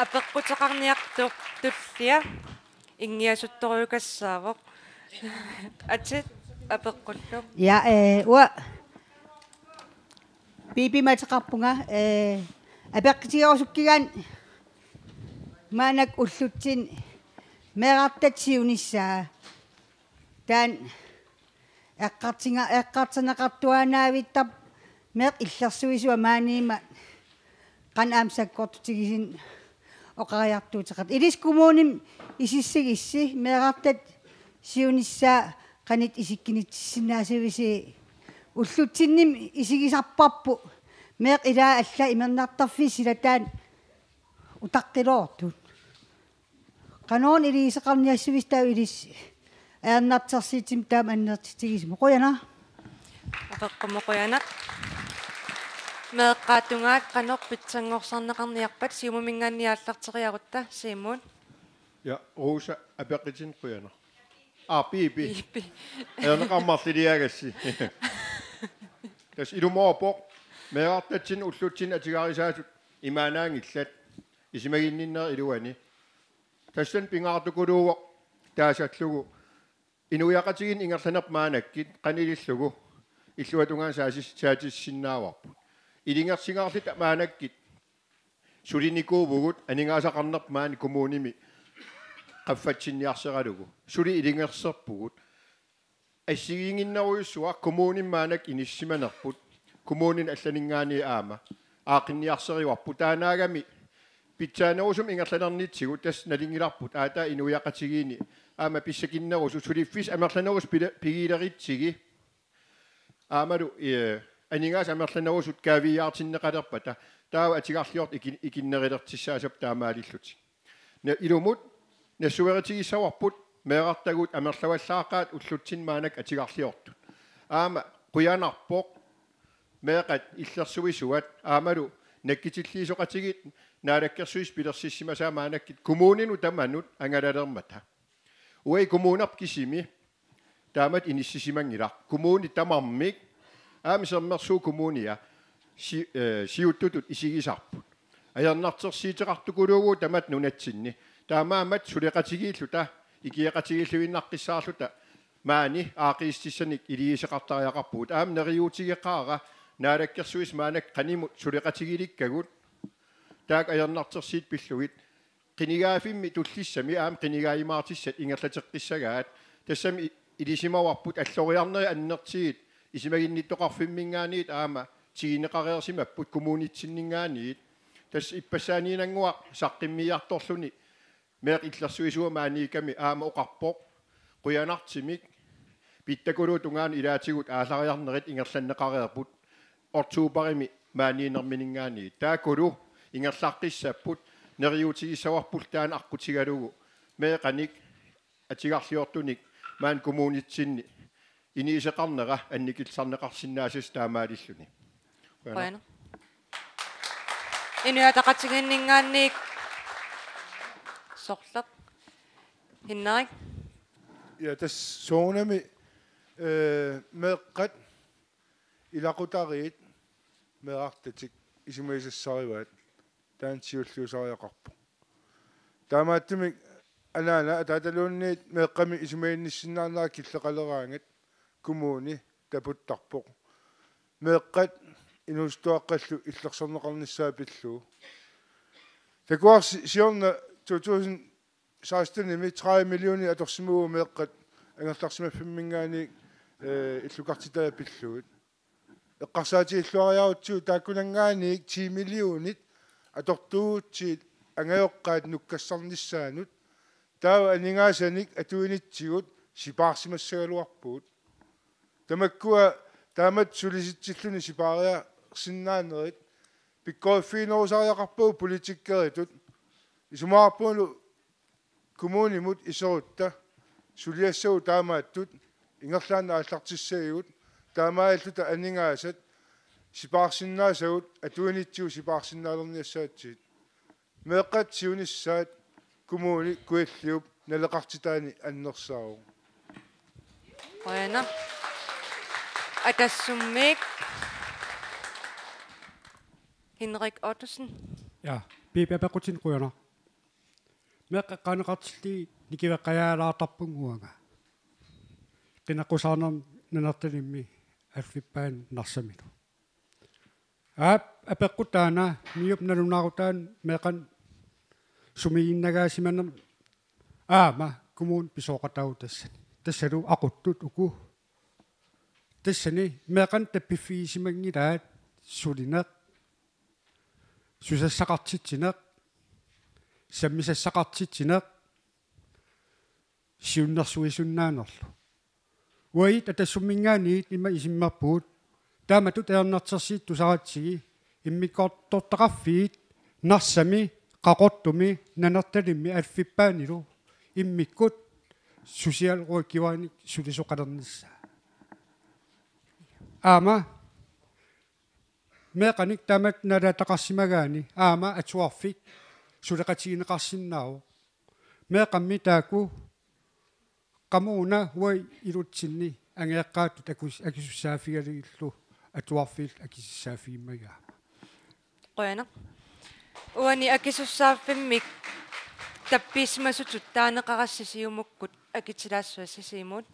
Apeqquteqarniartoq tullia inngiasuttorujukaassaavoq. Atit apeqqullu. Ja, eh, uanga Piipimik ateqarpunga, eh, apeqqutigerusukkigaanni maannakkut ullutsinni meerartatta siunissaa. Taanna eqqartunga-, eqqartorneqartuaannavittarpoq meeqqat illersuisuat maaniimmata qanoq aamma sakkortutigisunik oqariartuuteqartut. Ilissi kommunimi isissugissi meerartatta siunissaa qanoq isikkunitsissinnaasusi? Ullutsinnimi isigisarparput meeqqat ilaat allat imernarsarfissi, ila taanna utaqqiloortut. Qanoruna iliuuseqarniassuusi taava ilissi ajornartorsiutimik taama annertutigisumik? Qujanaq. Apeqqummut qujanaq. Meeqqat tungaat qanoq pitsanngorsarneqarniarpat, Siumuminngaanniit aallarteriarutta, Simon. Ja, Rosa, apeqqutinik qujanaq. Aa, Piipi. Piipi. Ajorneqarmat marluk iliagassi. Tassa ilumoorpoq meerartatsinnut ullutsinni atugarisaasut imaannaanngillat isumaginninnerup iluani. Tassani pingaartukuluuvoq taasallugu inuiaqatigiinni ingerlanerput maannakkut qanoq ilillugu illuatungaanut saatis-, saatissinnaavarput. Ilungersungaarluta maannakkut sulinikuuvugut aningaasaqarnerput maani kommunimi qaffatsinniarsaralugu. Suli ilungersorpugut. Assigiinnginnerujussuaq kommunimi maannakkut inissisimanerput, kommuninut allaninngaanniit aamma aaqqinniarsarivarput. Taannaagami pitsaanerusumik ingerlalernitsigut tassa nalunngilarput aatsaat inuiaqatigiinni aamma pissakinnerusut, suliffissat amerlanerusut pile-, pigileritsigit. Aammalu, eh, aningaasat amerlanerusut kaaviiaartinneqalerpata taava atugarliortut iki-, ikinnerulertussaassapput taamaalillutik. Na-, ilumut nassuerutigissavarput meerartagut amerlavallaaqaat ullutsinni maannakkut atugarliortut. Aamma qujanarpoq meeqqat illersuisuat aammalu nakkutilliisoqatigiit Naalakkersuisut pilersissimasaat maannakkut kommuninut tamanut angalalermata. Uagut kommunerput kisimi taamatut inissisimanngilaq. Kommunit tamarmik, aamma Sermersuup Kommunia, si-, eh, siuttutut isigisarput. Ajornartorsiuteqartukuluuvugut tamatta nunatsinni. Taamaammat suleqatigiilluta, ikioqatigiilluinnaqqissaarluta maani aaqqiissutissanik iliuuseqartariaqarpugut. Aamma neriuutigeqaara Naalakkersuisut maannakkut qanimut suleqatigilikkagut. Taakku ajornartorsiutit pillugit qinigaaffimmi tullissami aamma qinigaajumaartussat ingerlateqqissagaat. Tassami i-, ilisimavarput alloriarnerit annertuut isumaginnittoqarfimminngaanniit aamma tiguneqareersimapput kommunitsinninngaanniit. Tassa ippassaaniinnannguaq saqqummiiartorluni meeqqat illersuisuat maaniikkami aamma oqarpoq qujanartumik pittakuluup tungaanut ilaatigut aallariarnerit ingerlanneqareerput oktoberimi maaniinnermininngaanniit. Taakkulu ingerlaqqissapput, neriuutigissavarpullu taanna aqqutigalugu meeqqanik atugarliortunik maani kommunitsinni inuuseqarnera annikillisarneqarsinnaassasoq taamaalilluni. Qujanaq. Qujanaq. Inuiaqatigiinninngaanniit sorleq. Henrik. Ja, tassa soorunami Ee, meeqqat ilaqutariit meerartatik isumagisassarivaat, taanna siulliusariaqarpoq. Taamaattumik anaana ataataluunniit meeqqamik isumaginnissinnaanera killeqaleraangat kommuni taputtarpoq. Meeqqat inuusuttuaqqallu illersorneqarnissaat pillugu. Takuarsi siorna to tusind seksten-imi tredive millioner atorsimavugut meeqqat angerlarsimaffimminngaanniit, eh, illukartitaat pillugit. Eqqarsaatigilluariarutsigu taakkunanngaanniit ti millionit atortuugutsigit angajoqqaat nukkassarnissaannut. Taava aningaasanik atuinitsigut sipaarsimassagaluarpugut. Tamakkua taamatut sulisitsilluni sipaariarsinnaanerit pikkoriffiginerusariaqarpagut politikeritut. Isumaqarpungalu kommunimut iserutta suliassagut taamaattut ingerlaannaq aallartissagigut, taamaalilluta aningaasat sipaarsinnaasagut atuinitsigut sipaarsinnaalerniassagatsigit. Meeqqat siunissaat Kommune Kujalliup naleqartitaani annersaavoq. Qujanaq. Atassummiit Henrik Ottosen. Ja, Pipi apeqqutsinni qujanaq. Meeqqat eqqaaneqartillugit nikiveqqajaalaartarpunga uanga. Qineqqusaarnermi Nanortalimmi alfippaani Narsamilu. Aap, apeqqut taanna, MIO-p nalunaarutaani meeqqanik sumiginnagaasimanermut aamma kommuni pisooqataavugut tassani. Tassalu aquttut uku. Tassani meeqqanik tappiffigisimanngillat sulineq, susassaqartitsineq, sammisassaqartitsineq, siunnersuisunnaanerlu. Uagut Atassumminngaanniit ima isummerpugut, taamatut ajornartorsiut tusaratsigit, immikkoortortaqarfiit Narsami, Qaqortumi, Nanortalimmi alfippaanilu immikkut socialrådgiverinik sulisoqalernissaa. Aamma meeqqanik taamatut naalagaateqarsimagaanni aamma atuarfik suleqatigineqarsinnaavoq. Meeqqammi taakku qamuuna uagut ilutsinni angajoqqaatut akus-, akisussaaffigalugillu atuarfiillu akisussaaffigimmagit aamma. Qujanaq. Uani akisussaaffimmik tappiissimasutut taaneqarassi Siumukkut akitilaassavassi Siumut.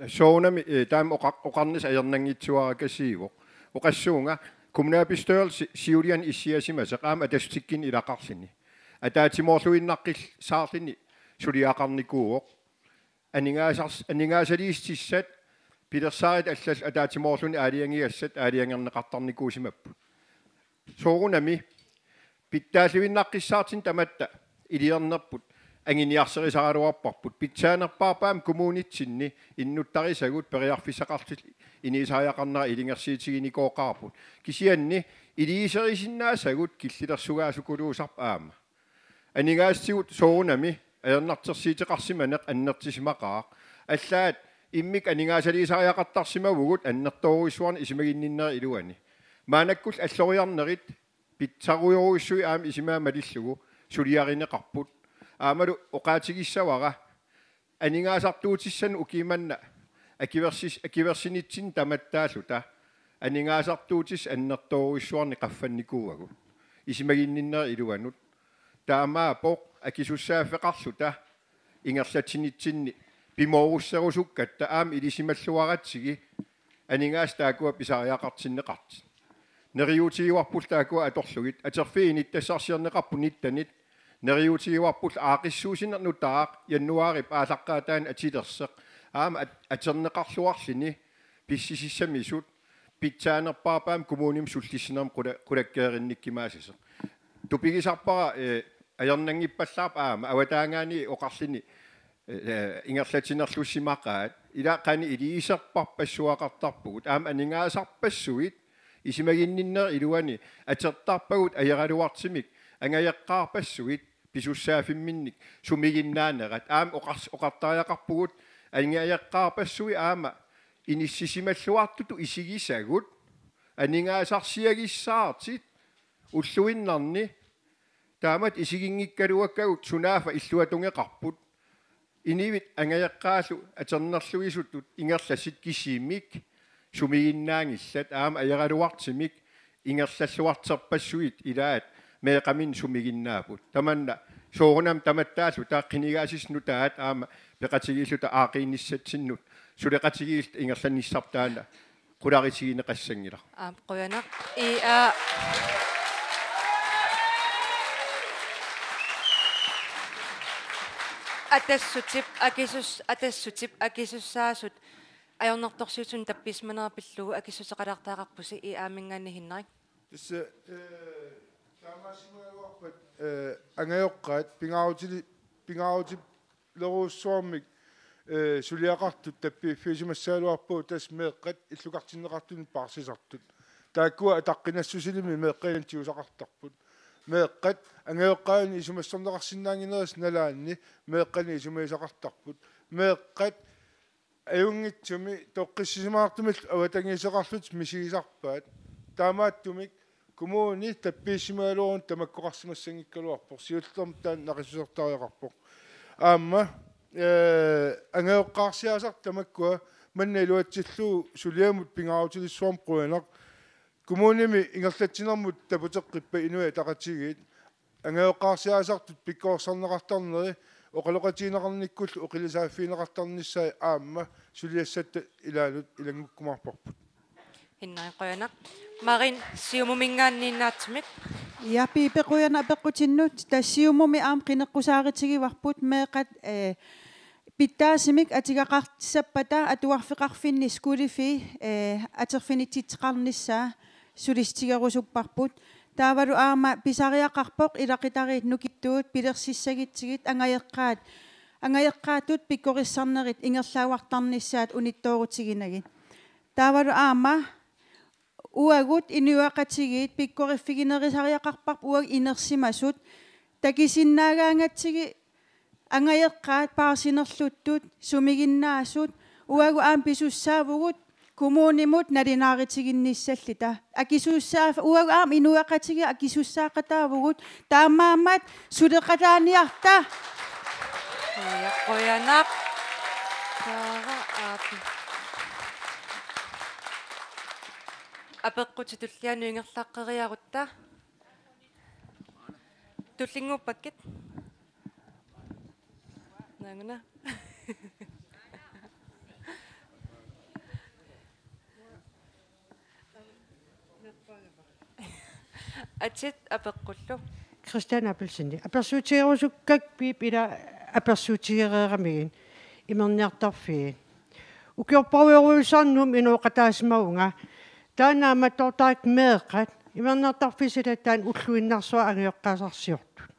Soorunami, eh, taama oqa-, oqarnissaq ajornanngitsuarakasiivoq. Oqassuunga kommunalbestyrelse siuliani issiasimasoq aamma Atassutikkunni ilaqarluni. Ataatsimoorluinnaqqissaarluni suliaqarnikuuvoq. Aningaasars-, aningaasaliissutissat pilersaarutit allallu ataatsimoorluni aalajangigassat aalajangerneqartarnikuusimapput. Soorunami pitsaalluinnaqqissaartut tamatta iliornerput anguniarsarisaraluarparput. Pitsaanerpaarput aamma kommunitsinni innuttarisagut periarfissaqartut inuusariaqarnerat ilungersuutiginikuugatsigu. Kisianni iliuuserisinnaasagut killilersugaasukuluusarput aamma. Aningaasatigut soorunami ajornartorsiuteqarsimaneq annertusimaqaaq. Allaat immikkut aningaasaliisariaqartarsimavugut annertoorujussuarnik isumaginninnerup iluani. Maannakkullu alloriarnerit pitsarujorujussuit aamma isumaga malillugu suliarineqarput. Aammalu oqaatigissavara aningaasartuutissanut ukiumanna akuersis-, akuersinitsinni tamattaalluta aningaasartuutissat annertoorujussuarnik qaffannikuuagut isumaginninnerup iluanut. Taamaappoq akisussaaffeqarluta ingerlatsinitsinni pimoorusserusukkatta aamma ilisimalluaratsigit aningaasat taakkua pisariaqartinneqartut. Neriuutigivarput taakkua atorlugit, atorfiit inuttassaarsiorneqarput nittenit, neriuutigivarput aaqqissuussineq nutaaq januaarip aallaqqaataani atulersoq, aamma at-, atorneqarluarluni pissusissamisut pitsaanerpaarput aamma kommunimi sullissinermut qula-, qulakkeerinnikkumaasoq. Tupigisarpara, eh, ajornanngippallaarpoq aamma avataaniit oqarluni, eh, ingerlatsinerlussimaqaat, ila qanoq iliuuserpassuaqartarpugut, aamma aningaasarpassuit isumaginninnerup iluani atortarpagut ajoraluartumik angajoqqaarpassuit pisussaaffimminnik sumiginnaanerat, aamma oqars-, oqartariaqarpugut angajoqqaarpassuit aamma inissisimalluartutut isigisagut aningaasarsiagissaartut ulluinnarni taamatut isiginngikkaluakkagut sunaaffa illuatungeqarput. Inuit angajoqqaallu atornerluisutut ingerlasut kisimik sumiginnaanngillat, aamma ajoraluartumik ingerlalluartorpassuit ilaat meeqqaminnik sumiginnaapput. Tamanna soorunami tamattaalluta qinigaasissat nutaat aamma peqatigiilluta aaqqiinissatsinnut suleqatigiilluta ingerlanissarput taanna qularitigineqassanngilaq. Aap, qujanaq. I, aa, Atassutip akisus-, Atassutip akisussaasut ajornartorsiutinut tappissimanera pillugu akissuteqalaartariaqarpusi, I A-minngaanniit Henrik. Tassa, eh, taamaassimagaluarpat, eh, angajoqqaat pingaarutili-, pingaarutilerujussuarmik, eh, suliaqartut tappiiffiusimassagaluarpagut, tassa meeqqat illukartinneqartunut paarsisartut. Taakkua ataqqinassusilimi meeqqanik tigusaqartarput. Meeqqat angajoqqaanut isumassorneqarsinnaannginerisut nalaanni meeqqanik isumagisaqartarput. Meeqqat ajunngitsumik toqqissisimaartumillu avatangiiseqarlutik misigisarpaat. Taamaattumik kommuni tappiissimagaluaruni tamakkoqarsimassanngikkaluarpoq, siullermik taanna naqissusertariaqarpoq. Aamma, eh, angajoqqaarsiaasartut tamakkua manna iluatsillugu suliamut pingaarutilissuarmik qujanaq. Kommunimi ingerlatsinermut taputeqqippat Inuit Ataqatigiit angajoqqaarsiaasartut pikkorissarneqartarneri oqaloqatigineqarnikkullu oqilisaaffigineqartarnissaat aamma suliassatta ilaanut ilanngukkumaarparput. Henrik, qujanaq. Marin, Siumuminngaanniit naatsumik. Ja, Piipi, qujanaq apeqqutinnut. Tassa Siumumi aamma qineqqusaarutigivarput meeqqat, eh, pitsaasumik atugaqartissappata atuarfeqarfinni skolefri, eh, atorfinitsitseqarnissaa sulissutigerusupparput. Taavalu aamma pisariaqarpoq ilaqutariit nukittuut pilersissagutsigit angajoqqaat, angajoqqaatut pikkorissarnerit ingerlaavartarnissaat unittoorutiginagit. Taavalu aamma uagut inuiaqatigiit pikkoriffiginerisariaqarparput uagut inersimasut, takusinnaagaangatsigit angajoqqaat paarsinerluttut sumiginnaasut, uagut aamma pisussaavugut kommunimut nalunaarutiginnissalluta. Akisussaa-, uagut aamma inuiaqatigiit akisussaaqataavugut, taamaammat suleqataaniarta. Ja, qujanaq. Taava aap. Apeqqutit tullianut ingerlaqqeriarutta. Tullinnguuppakkit. Naanguna. Atit apeqqullu. Christian Appelsen. Apersuutigerusukkakku Piip ila apersuutigereeramigit imerniartarfiit. Ukiorparujorujussuarnut inooqataasimavunga. Taanna naammattoortarakku meeqqat imerniartarfiit silataanni ulluinnarsuaq angajoqqaasarsiortut.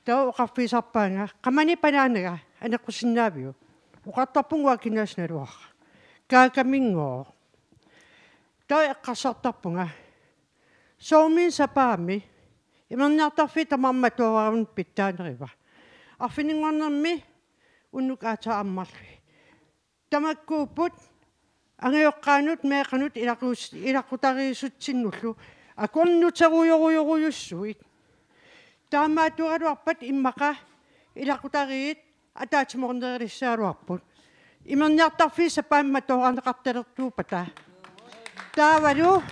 Taava oqarfigisarpaanga: Qamani panaanaga aneqqusinnaaviuk? Oqartarpunga: Uanga kinaassuseq naluara. Kaakaminngooq. Taava eqqarsartarpunga: Soormi sapaammi imerniartarfiit tamarmik matoorarunnik pitsaaneruva? Arfininngornermi unnuk aatsaat ammarlugit. Tamakkuupput angajoqqaanut meeqqanut ilaquus-, ilaqutariissutsinnullu akornuterujorujorujussuit. Taamaattuugaluarpat immaqa ilaqutariit ataatsimoornerulissagaluarput. Imerniartarfiit sapaammi matoorarneqartalertuuppata. Taavalu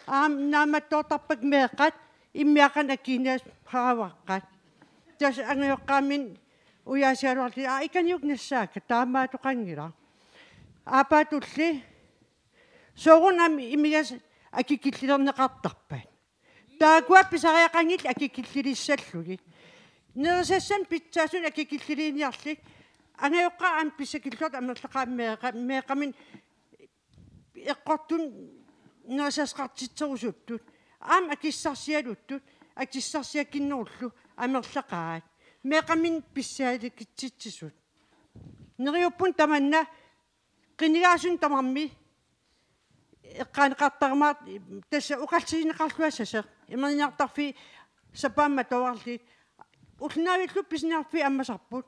aamma naammattoortarpakka meeqqat immiaqqanik akiniassaqarakkit. Tassa angajoqqaaminik ujaasigaluarlutik: Aa, ikaniuk nassaakka, taamaattoqanngilaq. Aappaatulli: Soorunami imigasat akikillilerneqartarpat? Taakkua pisariaqanngillat akikillilissallugit. Nerisassanik pitsaasunik akikilliliiniarlutik. Angajoqqaat aamma pissakilluartut amerlaqaat meeqqa-, meeqqaminnik eqqortunik nerisassaqartitserusuttut. Aamma akissarsialuttut, akissarsiakkinnerullu amerlaqaat. Meeqqaminnik pissaalikitsitsisut. Neriuppunga tamanna qinigaasunut tamarmik eqqaaneqartarumaartoq, tassa oqallisigineqarluassasoq. Imerniartarfiit sapaammi matoorarlugit. Ulloq naavillu pisiniarfiit ammasarput.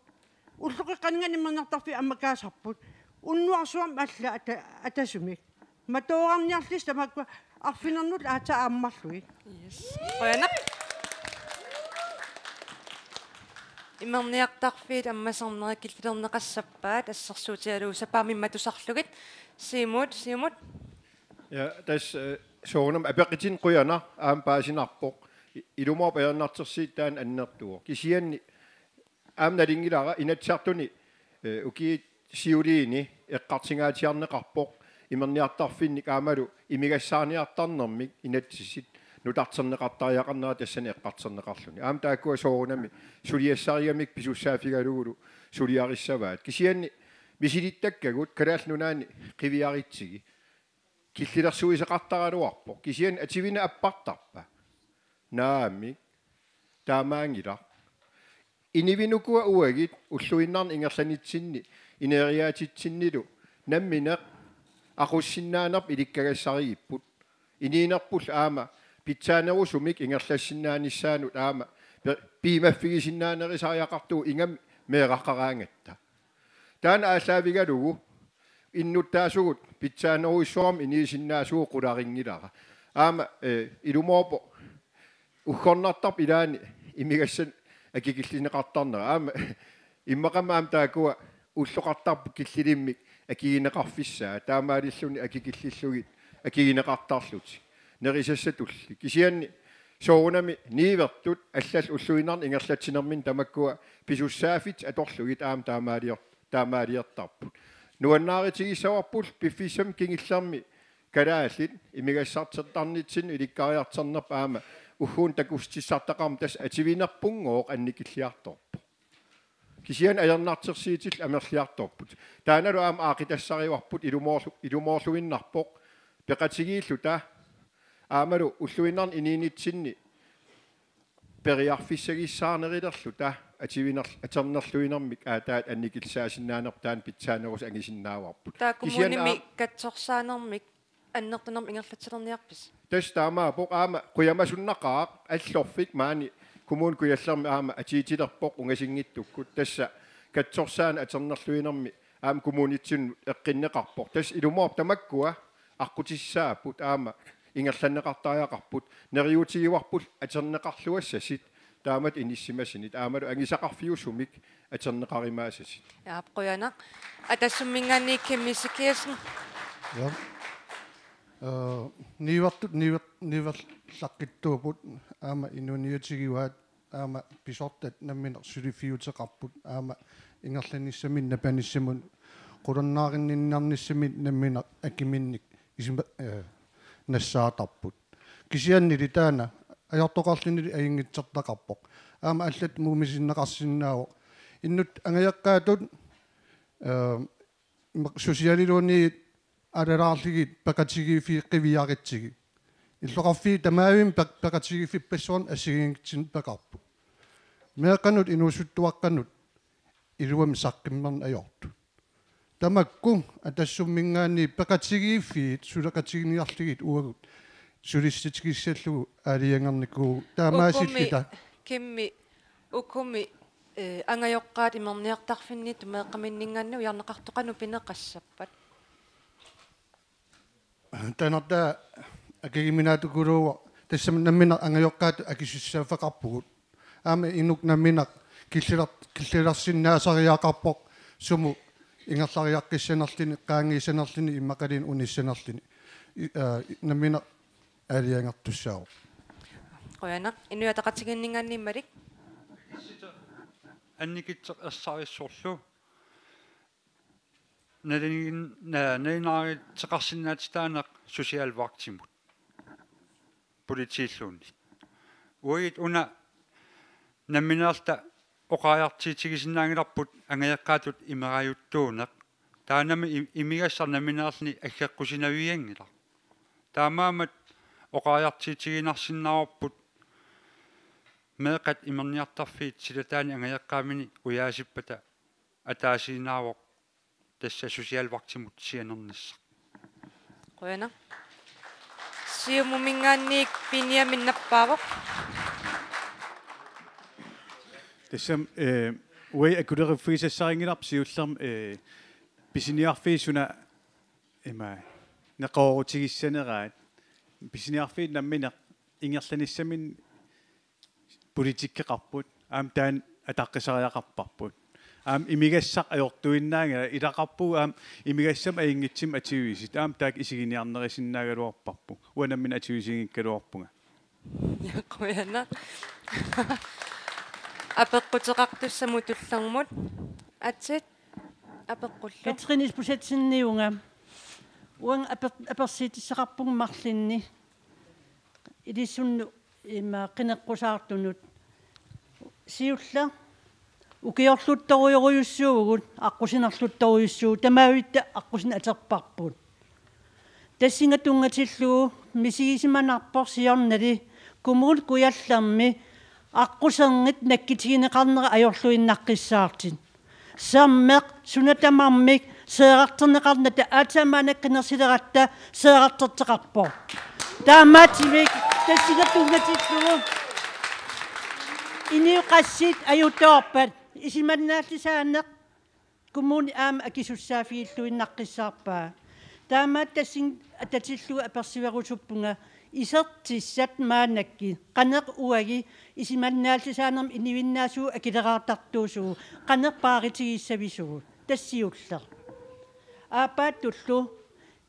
Ulloqeqqaninngaanniit imerniartarfiit ammakaasarput. Unnuarsuarmi alla ata-, atasumik. Matoorarniarlusi tamakkua arfininngornermut aatsaat ammarlugit. Yes. Qujanaq. Imerniartarfiit ammasarnerit killilerneqassappaat, assersuutigalugu sapaammat tusarlugit. Siumut, Siumut. Ja, tassa, eh, soorunami apeqqutit qujanaq aamma paasinarpoq. I-, ilumoorpoq ajornartorsiut taanna annertuvoq. Kisianni aamma nalunngilara Inatsisartuni, eh, ukiut siuliini eqqartungaatsiarneqarpoq imerniartarfinnik aammalu imigassaarniartarnermik inatsisit nutarterneqartariaqarnera tassani eqqartorneqarluni. Aamma taakkua soorunami suliassarigamik pisussaaffigalugulu suliarissavaat. Kisianni misilittakkagut Kalaallit Nunaanni qiviaritsigit killilersuisoqartaraluarpoq. Kisianni atuineq appartarpa? Naamik. Taamaanngilaq. Inuit ukua uagut ulluinnarni ingerlanitsinni ineriaatitsinnilu nammineq aqussinnaanerput ilikkagassarigipput. Inuunerpullu aamma pitsaanerusumik ingerlassinnaanissaanut aamma pe-, piumaffigisinnaanerusariaqartugut ingammik meeraqaraangatta. Taanna aallaavigalugu innuttaasugut pitsaanerujussuarmik inuusinnaasugut qularinngilara. Aamma, eh, ilumoorpoq uggornartarpoq ilaanni imigassanik akikillineqartarnera. Aamma immaqami aamma taakkua ulloqartarput killilimmik akigineqarfissaat. Taamaalilluni akikillillugit akigineqartarlutik. Nerisassatulli. Kisianni soorunami niuertut allallu ulluinnarni ingerlatsinerminni tamakkua pisussaaffik atorlugit aamma taamaalior-, taamaaliortarput. Nuannaarutigissavarput piffissami kingullermi kalaallit imigassartertarnitsinnut ilikkariartornerput aamma ugguuna takussutissartaqarmat tassa atuinerpunngooq annikilliartorpoq. Kisianni ajornartorsiutillu amerliartorput. Taannalu aamma aaqqitassarivarput ilumoorlu-, ilumoorluinnarpoq peqatigiilluta aammalu ulluinnarni inuunitsinni periarfissagissaarnerulerluta atuiner-, atornerluinermik aatsaat annikillisaasinnaanerput taanna pitsaanerusumik angisinnaavarput. Taava kisianni kommunimi aam- katsorsaanermik annertunermik ingerlatsilerniarpisi? Tassa taamaappoq aamma qujamasunnaqaaq allorfik maani Kommune Kujallermi aamma atuutilerpoq ungasinngitsukkut tassa katsorsaaneq atornerluinermi aamma kommunitsinnut eqqunneqarpoq. Tassa ilumoorpoq tamakkua aqqutissaapput aamma ingerlanneqartariaqarput neriuutigivarput atorneqarluassasut taamatut inissimasunit aammalu anguisaqarfiusumik atorneqarumaasasut. Jaap, qujanaq. Atassumminngaanniit Kim Ezekielsen. Ja. Eh, niuertut niuer-, niuerlaqqittuupput aamma inuuniutigivaat aamma pisortat nammineq suliffiuteqarput aamma ingerlanissaminut napanissamut qularnaarinninniarnissamut nammineq akiminnik isima-, eh, nassaatarput. Kisiannili taanna ajortoqarlunilu ajunngitsortaqarpoq. Aamma allatut muumisinneqarsinnaavoq. Innuttut angajoqqaatut, eh, imaq-, socialiluunniit alalaarlugit peqatigiiffiit qiviaritsigit. Illoqarfiit tamarmik peq-, peqatigiiffippassuarnik assigiinngitsunik peqarput. Meeqqanut inuusuttuaqqanut iluamik saqqummerneq ajortut. Tamakku Atassumminngaanniit peqatigiiffiit suleqatigiinniarlugit uagut sulissutigissallugu aalajangernikuuvugut taamaasilluta. Ukumi, Kimmi, ukumi, eh, angajoqqaat imerniartarfinniittut meeqqaminninngaanniit ujarneqartut qanoq pineqassappat? Taanna akigiminaattukuluuvoq, tassami nammineq angajoqqaatut akisussaaffeqarpugut. Aamma inuk nammineq killiler-, killilersinnaasariaqarpoq sumut ingerlariaqqissanerluni, qaangiissanerluni, immaqaluunniit unissanerluni. I-, aa, nammineq aalajangertussaavoq. Qujanaq. Inuit Ataqatigiinninngaanniit Malik. Annikitseq ersarissorlu. Nalin-, na-, nalunaarutissaqarsinnaatitaaneq socialvagtimut politiilluunniit. Uagut una nammineerluta oqariartuutigisinnaanngilarput angajoqqaatut imerajuttuuneq. Taannami i-, imigassaq nammineerluni aggeqqusinavianngilaq. Taamaammat oqariartuutigiinnarsinnaavarput meeqqat imerniartarfiit silataanni angajoqqaamini ujaasippata ataasiinnaavoq tassa socialvagtimut sianernissaq. Qujanaq. Siumuminngaanniit Benjamin nappaavoq. Tassami, eh, uagut akuleruffigisassarinngilarput siullermik, eh, pisiniarfiit suna ima neqeroorutigissaneraat. Pisiniarfiit nammineq ingerlanissaminut politikkeqarput. Aamma taanna ataqqisariaqarparput. Aamma imigassaq ajortuinnaanngilaq, ilaqarpugut aamma imigassamik ajunngitsumik atuisut. Aamma taakku isiginiarnerusinnaagaluarparput. Uanga nammineq atuisigikkaluarpunga. Qujanaq. Apeqquteqartussamut tullermut. Atsit, apeqqullu. Katrine Isbosethsenivunga. Uanga aper-, apersuutissaqarpunga marlunnik. Ilissinnut ima qineqqusaartunut. Siulleq, ukiorluttorujorujussuuvugut, aqqusinerluttorujussuuvugut, tamavitta aqqusineq atorparput. Tassunga tunngatillugu misigisimanarpoq siornali Kommune Kujallermi aqquserngit nakkutigineqarnerat ajorluinnaqqissaartut. Sermeq suna tamarmik seerartorneqarnata aatsaat maannakkut qinersileratta seerartorteqarpoq. Taamaattumik tassunga tunngatillugu inuit qassit ajutoorpat isumannaallisaaneq kommuni aamma akisussaaffigilluinnaqqissaarpaa. Taamaattumik tassunga atatillugu apersuerusuppunga isertissat maannakkut, qanoq uagut isumannaallisaanermut inuinnaasugut akileraartartuusugut, qanoq paaritigissavisigut, tassa siulleq. Aappaattullu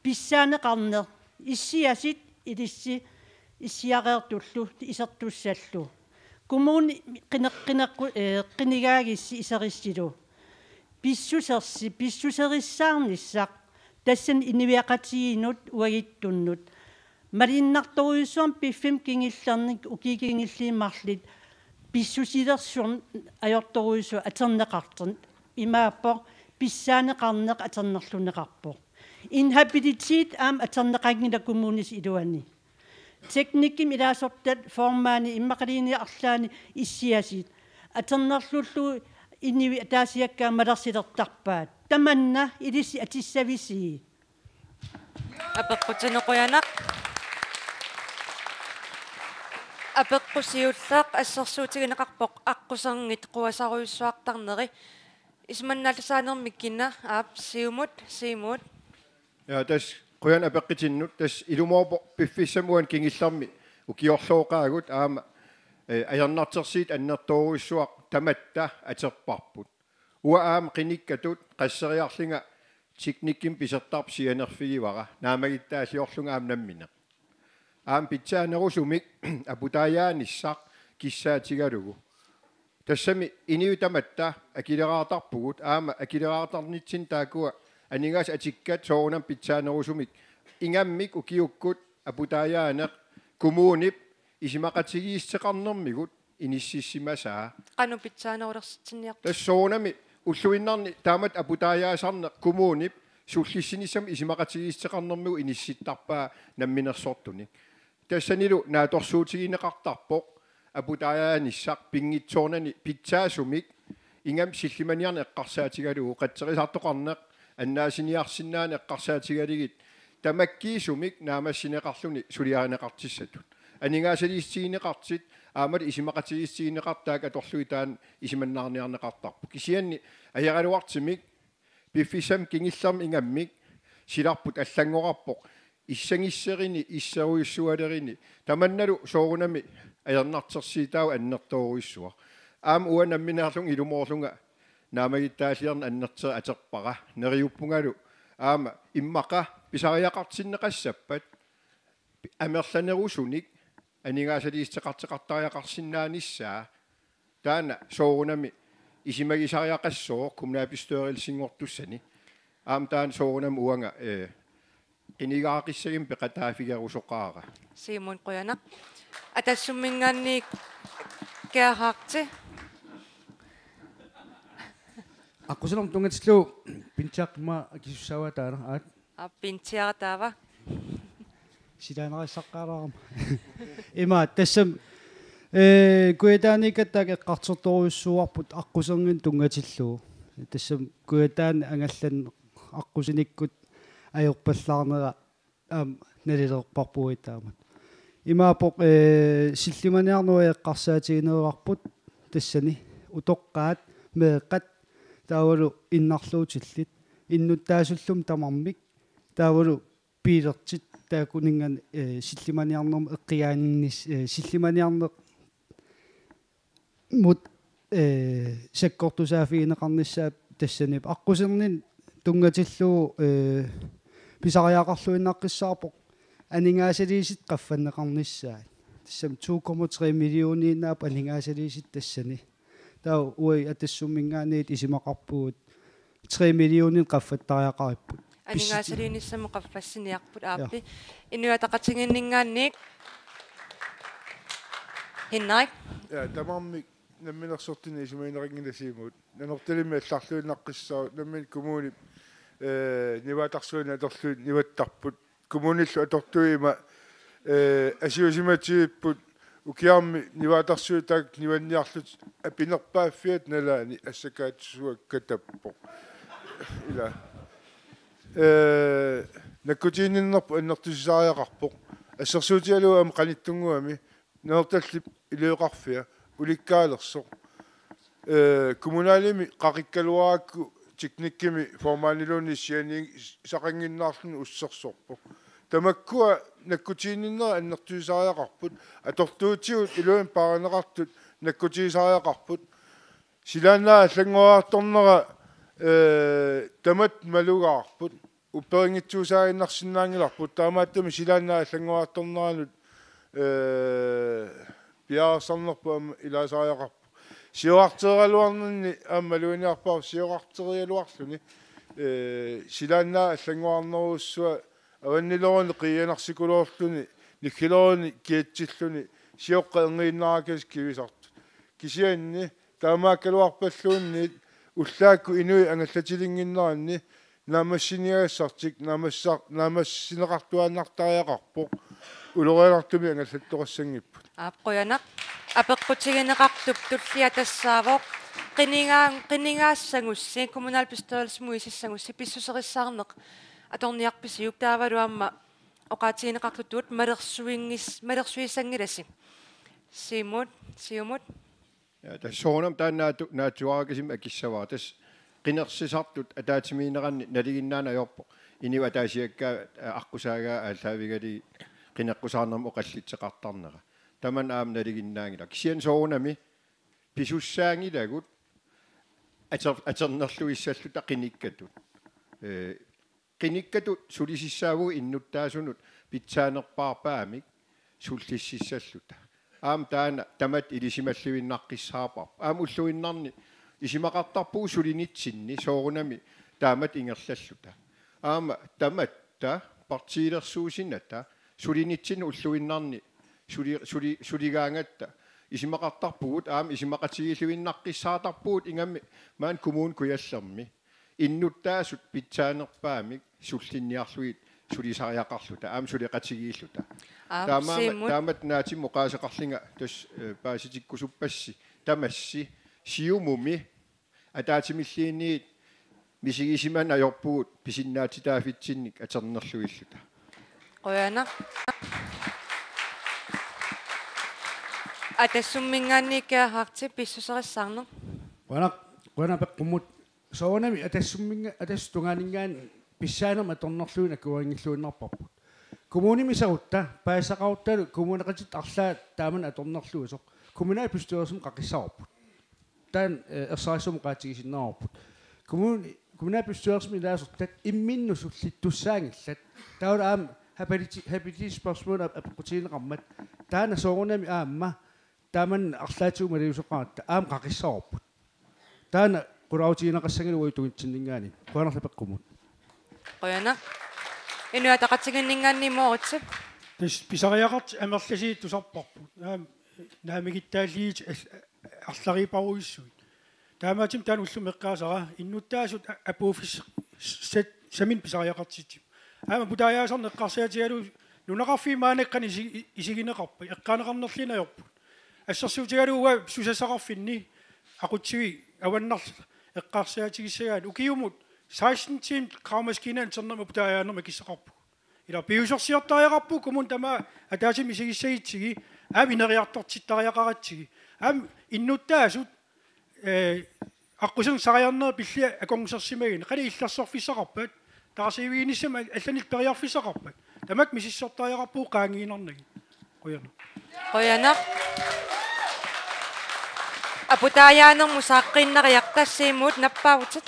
pissaaneqarneq, issiasut ilissi issiareertullu isertussallu. Kommuni qineq-, qineqqu-, ee, qinigaagissi iserissilu. Pissusersi, pissuserissaarnissaq, tassani inuiaqatigiinnut uaguttunnut. Malunnartorujussuarmik piffissami kingullerni ukiut kingulliit marluk pissusilersorneq ajortorujussuaq atorneqartoq. Imaappoq pissaaneqarneq atornerlunneqarpoq. Inhabilitet aamma atorneqanngilaq kommunip iluani. Teknikkimik ilaasortat formani immaqaluunniit arlaanni issiasut atornerlullugu inuit ataasiakkaat malersulertarpaat. Tamanna ilissi atussavisi? Apeqqutinik qujanaq. Apeqqut siulleq assersuutigineqarpoq aqquserngit quasarujussuartarneri. Isumannaallisaanermik kina? Aap, Siumut, Siumut. Ja, tassa qujanaq apeqqutinnut, tassa ilumoorpoq piffissami uani kingullermi ukiorlooqaagut aamma, eh, ajornartorsiut annertoorujussuaq tamatta atorparput. Uanga aamma qinikkatut qasseriarlunga teknikkimik pisortarpoq sianerfigivara, naammagittaalliorlunga aamma nammineq. Aamma pitsaanerusumik aputaajaanissaq kissaatigalugu. Tassami inuit tamatta akileraartarpugut, aamma akileraartarnitsinni taakkua aningaasat atukkat soorunami pitsaanerusumik ingammik ukiukkut aputaajaaneq kommunip isumaqatigiissuteqarnermigut inississimasaa. Qanoq pitsaanerulersitsinniartoq? Tassa soorunami ulluinnarni taamatut aputaajaasarneq kommunip sullissinissamut isumaqatigiissuteqarnermigut inissittarpaa namminersortunik. Tassanilu naatsorsuutigineqartarpoq aputaajaanissaq pinngitsoornani pitsaasumik ingammik sillimaniarneq eqqarsaatigalugu, qatserisartoqarneq annaasiniarsinnaaneq eqqarsaatigalugit tamakkiisumik naammassineqarluni suliarineqartussatut. Aningaasaliissutigineqartut aammalu isumaqatigiissutigineqartut taakku atorlugit taanna isumannaarniarneqartarpoq. Kisianni ajoraluartumik piffissami kingullermi ingammik silarput allanngorarpoq issangisserini, isserujussualerini, tamannalu soorunami ajornartorsiutaavoq annertoorujussuaq. Aamma uanga nammineerlunga ilumoorlunga naammagittaalliorneq annertooq atorpara. Neriuppungalu aamma immaqa pisariaqartinneqassappat amerlanerusunik aningaasaliissuteqartoqartariaqarsinnaanissaa. Taanna soorunami isumagisariaqassooq kommunalbestyrelsinngortussani. Aamma taanna soorunami uanga, eh, qinigaaqqissagummik peqataaffigerusoqaara. Siumut qujanaq. Atassumminngaanniit Gerhard. Aqqusinermut tunngatillugu Pintiaq ima akisussaavaa taanna, aat? Aap, Pintiaq taava. Silaannarissaqaalaarama. Ima, tassami, eh, Kujataaniikkatta taakku eqqartortorujussuuarput aqquserngit tunngatillugu. Tassami Kujataani angallanneq aqqusinikkut ajorpallaarnera aamma nalilerparput taamatut. Imaappoq, eh, sillimaniarnerup eqqarsaatiginerugarput tassani utoqqaat, meeqqat, taavalu innarluutillit, innuttaasullumi tamarmik, taavalu biilertit taakkuninnga, eh, sillimaniarnermut eqqugaaninnis-, eh, sillimaniarnermut Ee, sakkortusaaffigineqarnissaat tassaniippoq. Aqqusernik tunngatillugu, ee, pisariaqarluinnaqqissaarpoq aningaasaliissutit qaffanneqarnissaat. Tassami to komma tre millioniinnaapput aningaasaliissutit tassani. Taava uagut Atassumminngaanniit isumaqarpugut tre millioninik qaffattariaqaripput. Aningaasaliinissamut qaffassiniarput. Ja. Aappi. Inuiaqatigiinninngaanniit. Henrik. Ja, tamarmik namminersortinnik isumagineqanngillat Siumut. Nanortalimmi allarluinnaqqissaarput, nammineq kommunip, ee, nivaattarsuarnik atorlugit nivattarput. Kommunillu atortui ima, ee, asuusimatigipput ukiarmi nivaattarsuit taakku nivanniarlutik apinerpaaffiata nalaani assakaatsisuakka tappoq. Ila. Ee, nakkutiginninnerput annertusisariaqarpoq. Assersuutigalugu aamma qanittunnguami Nanortallip ilioqarfia ulikkaalersoq. Ee, kommunalimi qaqikkaluarakku teknikkimi formandiluunniit sianigisaqannginnaarluni ussersorpoq. Tamakkua nakkutiginninnera annertusisariaqarput, atortuutigut iluamik paarineqartut nakkutigisariaqarput. Silaannaap allanngoriartornera, ee, tamatta malugaarput. Upperinngitsuusaaginnarsinnaanngilarput, taamaattumik silaannaap allanngoriartorneranut, ee, piareersarnerput aamma ilaasariaqarpoq. Sioqqarteriaraluarninni aamma maluginiarparput, sioqqarteriaraluarluni, ee, silaannaap allanngoriarnerujussuaq avannilerunik qiianarsikuluarluni, niggilerunik kiatsilluni, sioqqat erngiinnarakkasik kivisartut. Kisianni taamaakkaluarpalluunniit ullaakkut inuit angallatilinnginneranni naammassiniagassartik naammassar-, naammassineqartuaannartariaqarpoq, ulorianartumik angallattoqassanngipput. Aap, qujanaq. Apeqqutigineqartup tullia tassaavoq: Qinigaa-, qinigaassagussi, kommunalbestyrelsimut isigissagussiuk pissuserissaarneq atorniarpisiuk, taavalu aamma oqaatigineqartutut malersuinngis-, malersuissanngilasi. Siumut, Siumut. Ja, tassa soorunami taanna naatsu-, naatsuarakasimmik akissavara. Tassa qinersisartut ataatsimiinneranni nalinginnaaneq ajorpoq. Inuit ataasiakkaat, aa, aqqusaagaa aallaavigalugit qineqqusaarnermut oqallitseqartarnera. Tamanna aamma nalinginnaanngilaq. Kisianni soorunami pisussaanngilagut ater-, atornerluissalluta qinikkatut. Ee, Qinikkatut sulisissaavugut innuttaasunut pitsaanerpaarpaamik sullississalluta. Aamma taanna tamatta ilisimalluinnaqqissaarparput. Aamma ulluinnarni isumaqartarpugut sulinitsinni soorunami taamatut ingerlalluta. Aamma tamatta partiilersuusinata sulinitsinni ulluinnarni suli-, suli-, suligaangatta isumaqartarpugut, aamma isumaqatigiilluinnaqqissaartarpugut ingammik maani Kommune Kujallermi innuttaasut pitsaanerpaamik sullinniarlugit sulisariaqarluta, aamma suleqatigiilluta. Aap, taamaammat Siumut. Taamatut naatsumik oqaaseqarlunga tassa, eh, paasitikkusuppassi tamassi Siumumi ataatsimilluunniit misigisimaneq ajorpugut pisinnaatitaaffitsinnik atornerluilluta. Qujanaq. Atassumminngaanniit Gerhard pissuserissaarneq. Qujanaq, qujanaq apeqqummut. Soorunami Atassumminnga-, Atassut tungaaninngaanniit pissaanermik atornerlugit akuerinngilluinnarparput. Kommunimi saarutta, paasisaqaruttalu kommuneqatitta arlaat taamani atornerluisoq kommunalbestyrelsimi qaqissavarput. Taanna, eh, ersarissumik oqaatigisinnaavarput. Kommun-, kommunalbestyrelsimi ilaasortat imminnut sullittussaanngillat. Taavalu aamma habiliti-, habilitetsspørgsmål ap-, apeqqutigineqarmat. Taanna soorunami aamma taamani arlaatigut maliusoqaratta aamma qaqissavarput. Taanna qulaatigineqassanngilagut uagut tungitsinninngaanniit. Qujanarlu apeqqummut. Qujanaq. Inuiaqatigiinninngaanniit Moritz. Tassa pisariaqartut amerlasuut tusarparput. Aamma naammagittaalliit al-, arlariiparujussuit. Taamaattumik taanna ullumi eqqaasara innuttaasut a-, apuuffis-, sat-, saminnik pisariaqartitsipput. Aamma aputaajaasarneq eqqarsaatigalugu nunaqarfiit maannakkut qanoq isi-, isigineqarpat, eqqaaneqarnerluinnarput. Assersuutigalugu uanga susassaqarfinni aqutsivik avannarluni eqqarsaatigissagaanni ukiumut seksten timer gravemaskina internermi aputaajaanermut akissaqarpugut. Ila piviusorsiortariaqarpugut kommuni tamaat ataatsimik isigissagutsigit, aamma ineriartortittariaqaratsigu. Aamma innuttaasut, eh, aqquserneq sariarnerit pillugu akornusersimagunik. Qanoq illersorfissaqarpat, taarsiiviginissamut allanillu periarfissaqarpat. Tamakku misissortariaqarpugut qaangiinnarnagit. Qujanaq. Qujanaq. Aputaajaanermut saaqqiinnariarta, Siumut nappaavutit.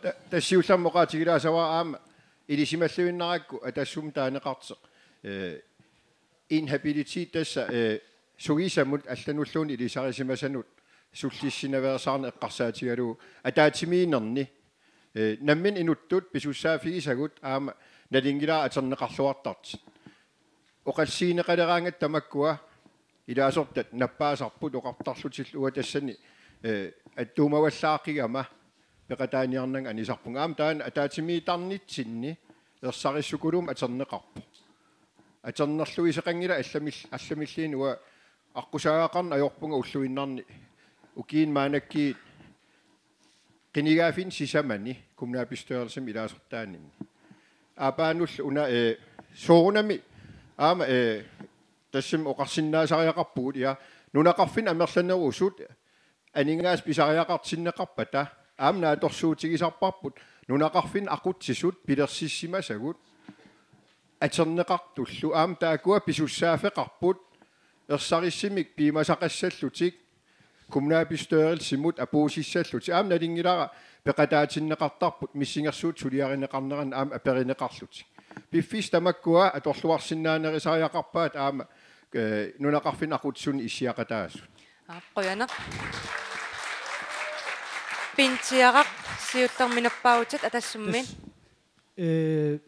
Ta-, tassa siullermik oqaatigilaassavara aamma ilisimalluinnarakku Atassummi taaneqartoq. Eh, inhabilitet tassa, eh, sugisamut allanulluunniit ilisarisimasanut sullissimaveersaarneq eqqarsaatigalugu ataatsimiinnerni, eh, nammineq inuttut pisussaaffigisagut aamma nalunngilara atorneqarluartartut. Oqaluuseqaleraangatta tamakkua ilaasortat nappaasarput oqartarlutillu uanga tassani, eh, attuumavallaaqigama peqataaniarnanga anisarpunga. Aamma taanna ataatsimiittarnitsinni ersarissukulummik atorneqarpoq. Atornerluisoqanngilaq allamil-, allamilluunniit uanga aqqusaagaqarneq ajorpunga ulluinnarni ukiuni maannakkut qinigaaffinni sisamani kommunalbestyrelsimi ilaasortaaninni. Aappaanullu una, eh, soorunami aamma, eh, tassami oqarsinnaasariaqarpugut, ja, nunaqarfinni amerlanerusut aningaasat pisariaqartinneqarpata aamma naatsorsuutigisarparput nunaqarfinni aqutsisut pilersissimasagut atorneqartullu, aamma taakkua pisussaaffeqarput ersarissumik piumasaqassallutik kommunalbestyrelsimut apuussissallutik. Aamma nalunngilara peqataatinneqartarput missingersuutit suliarineqarneranni aamma aperineqarlutik. Piffissaq tamakkua atorluarsinnaanerusariaqarpaat aamma, eh, nunaqarfinni aqutsisut issiaqataasut. Aap, qujanaq. Pintsiaraq, siullermik nappaavutit Atassummiit. Tassa, eh,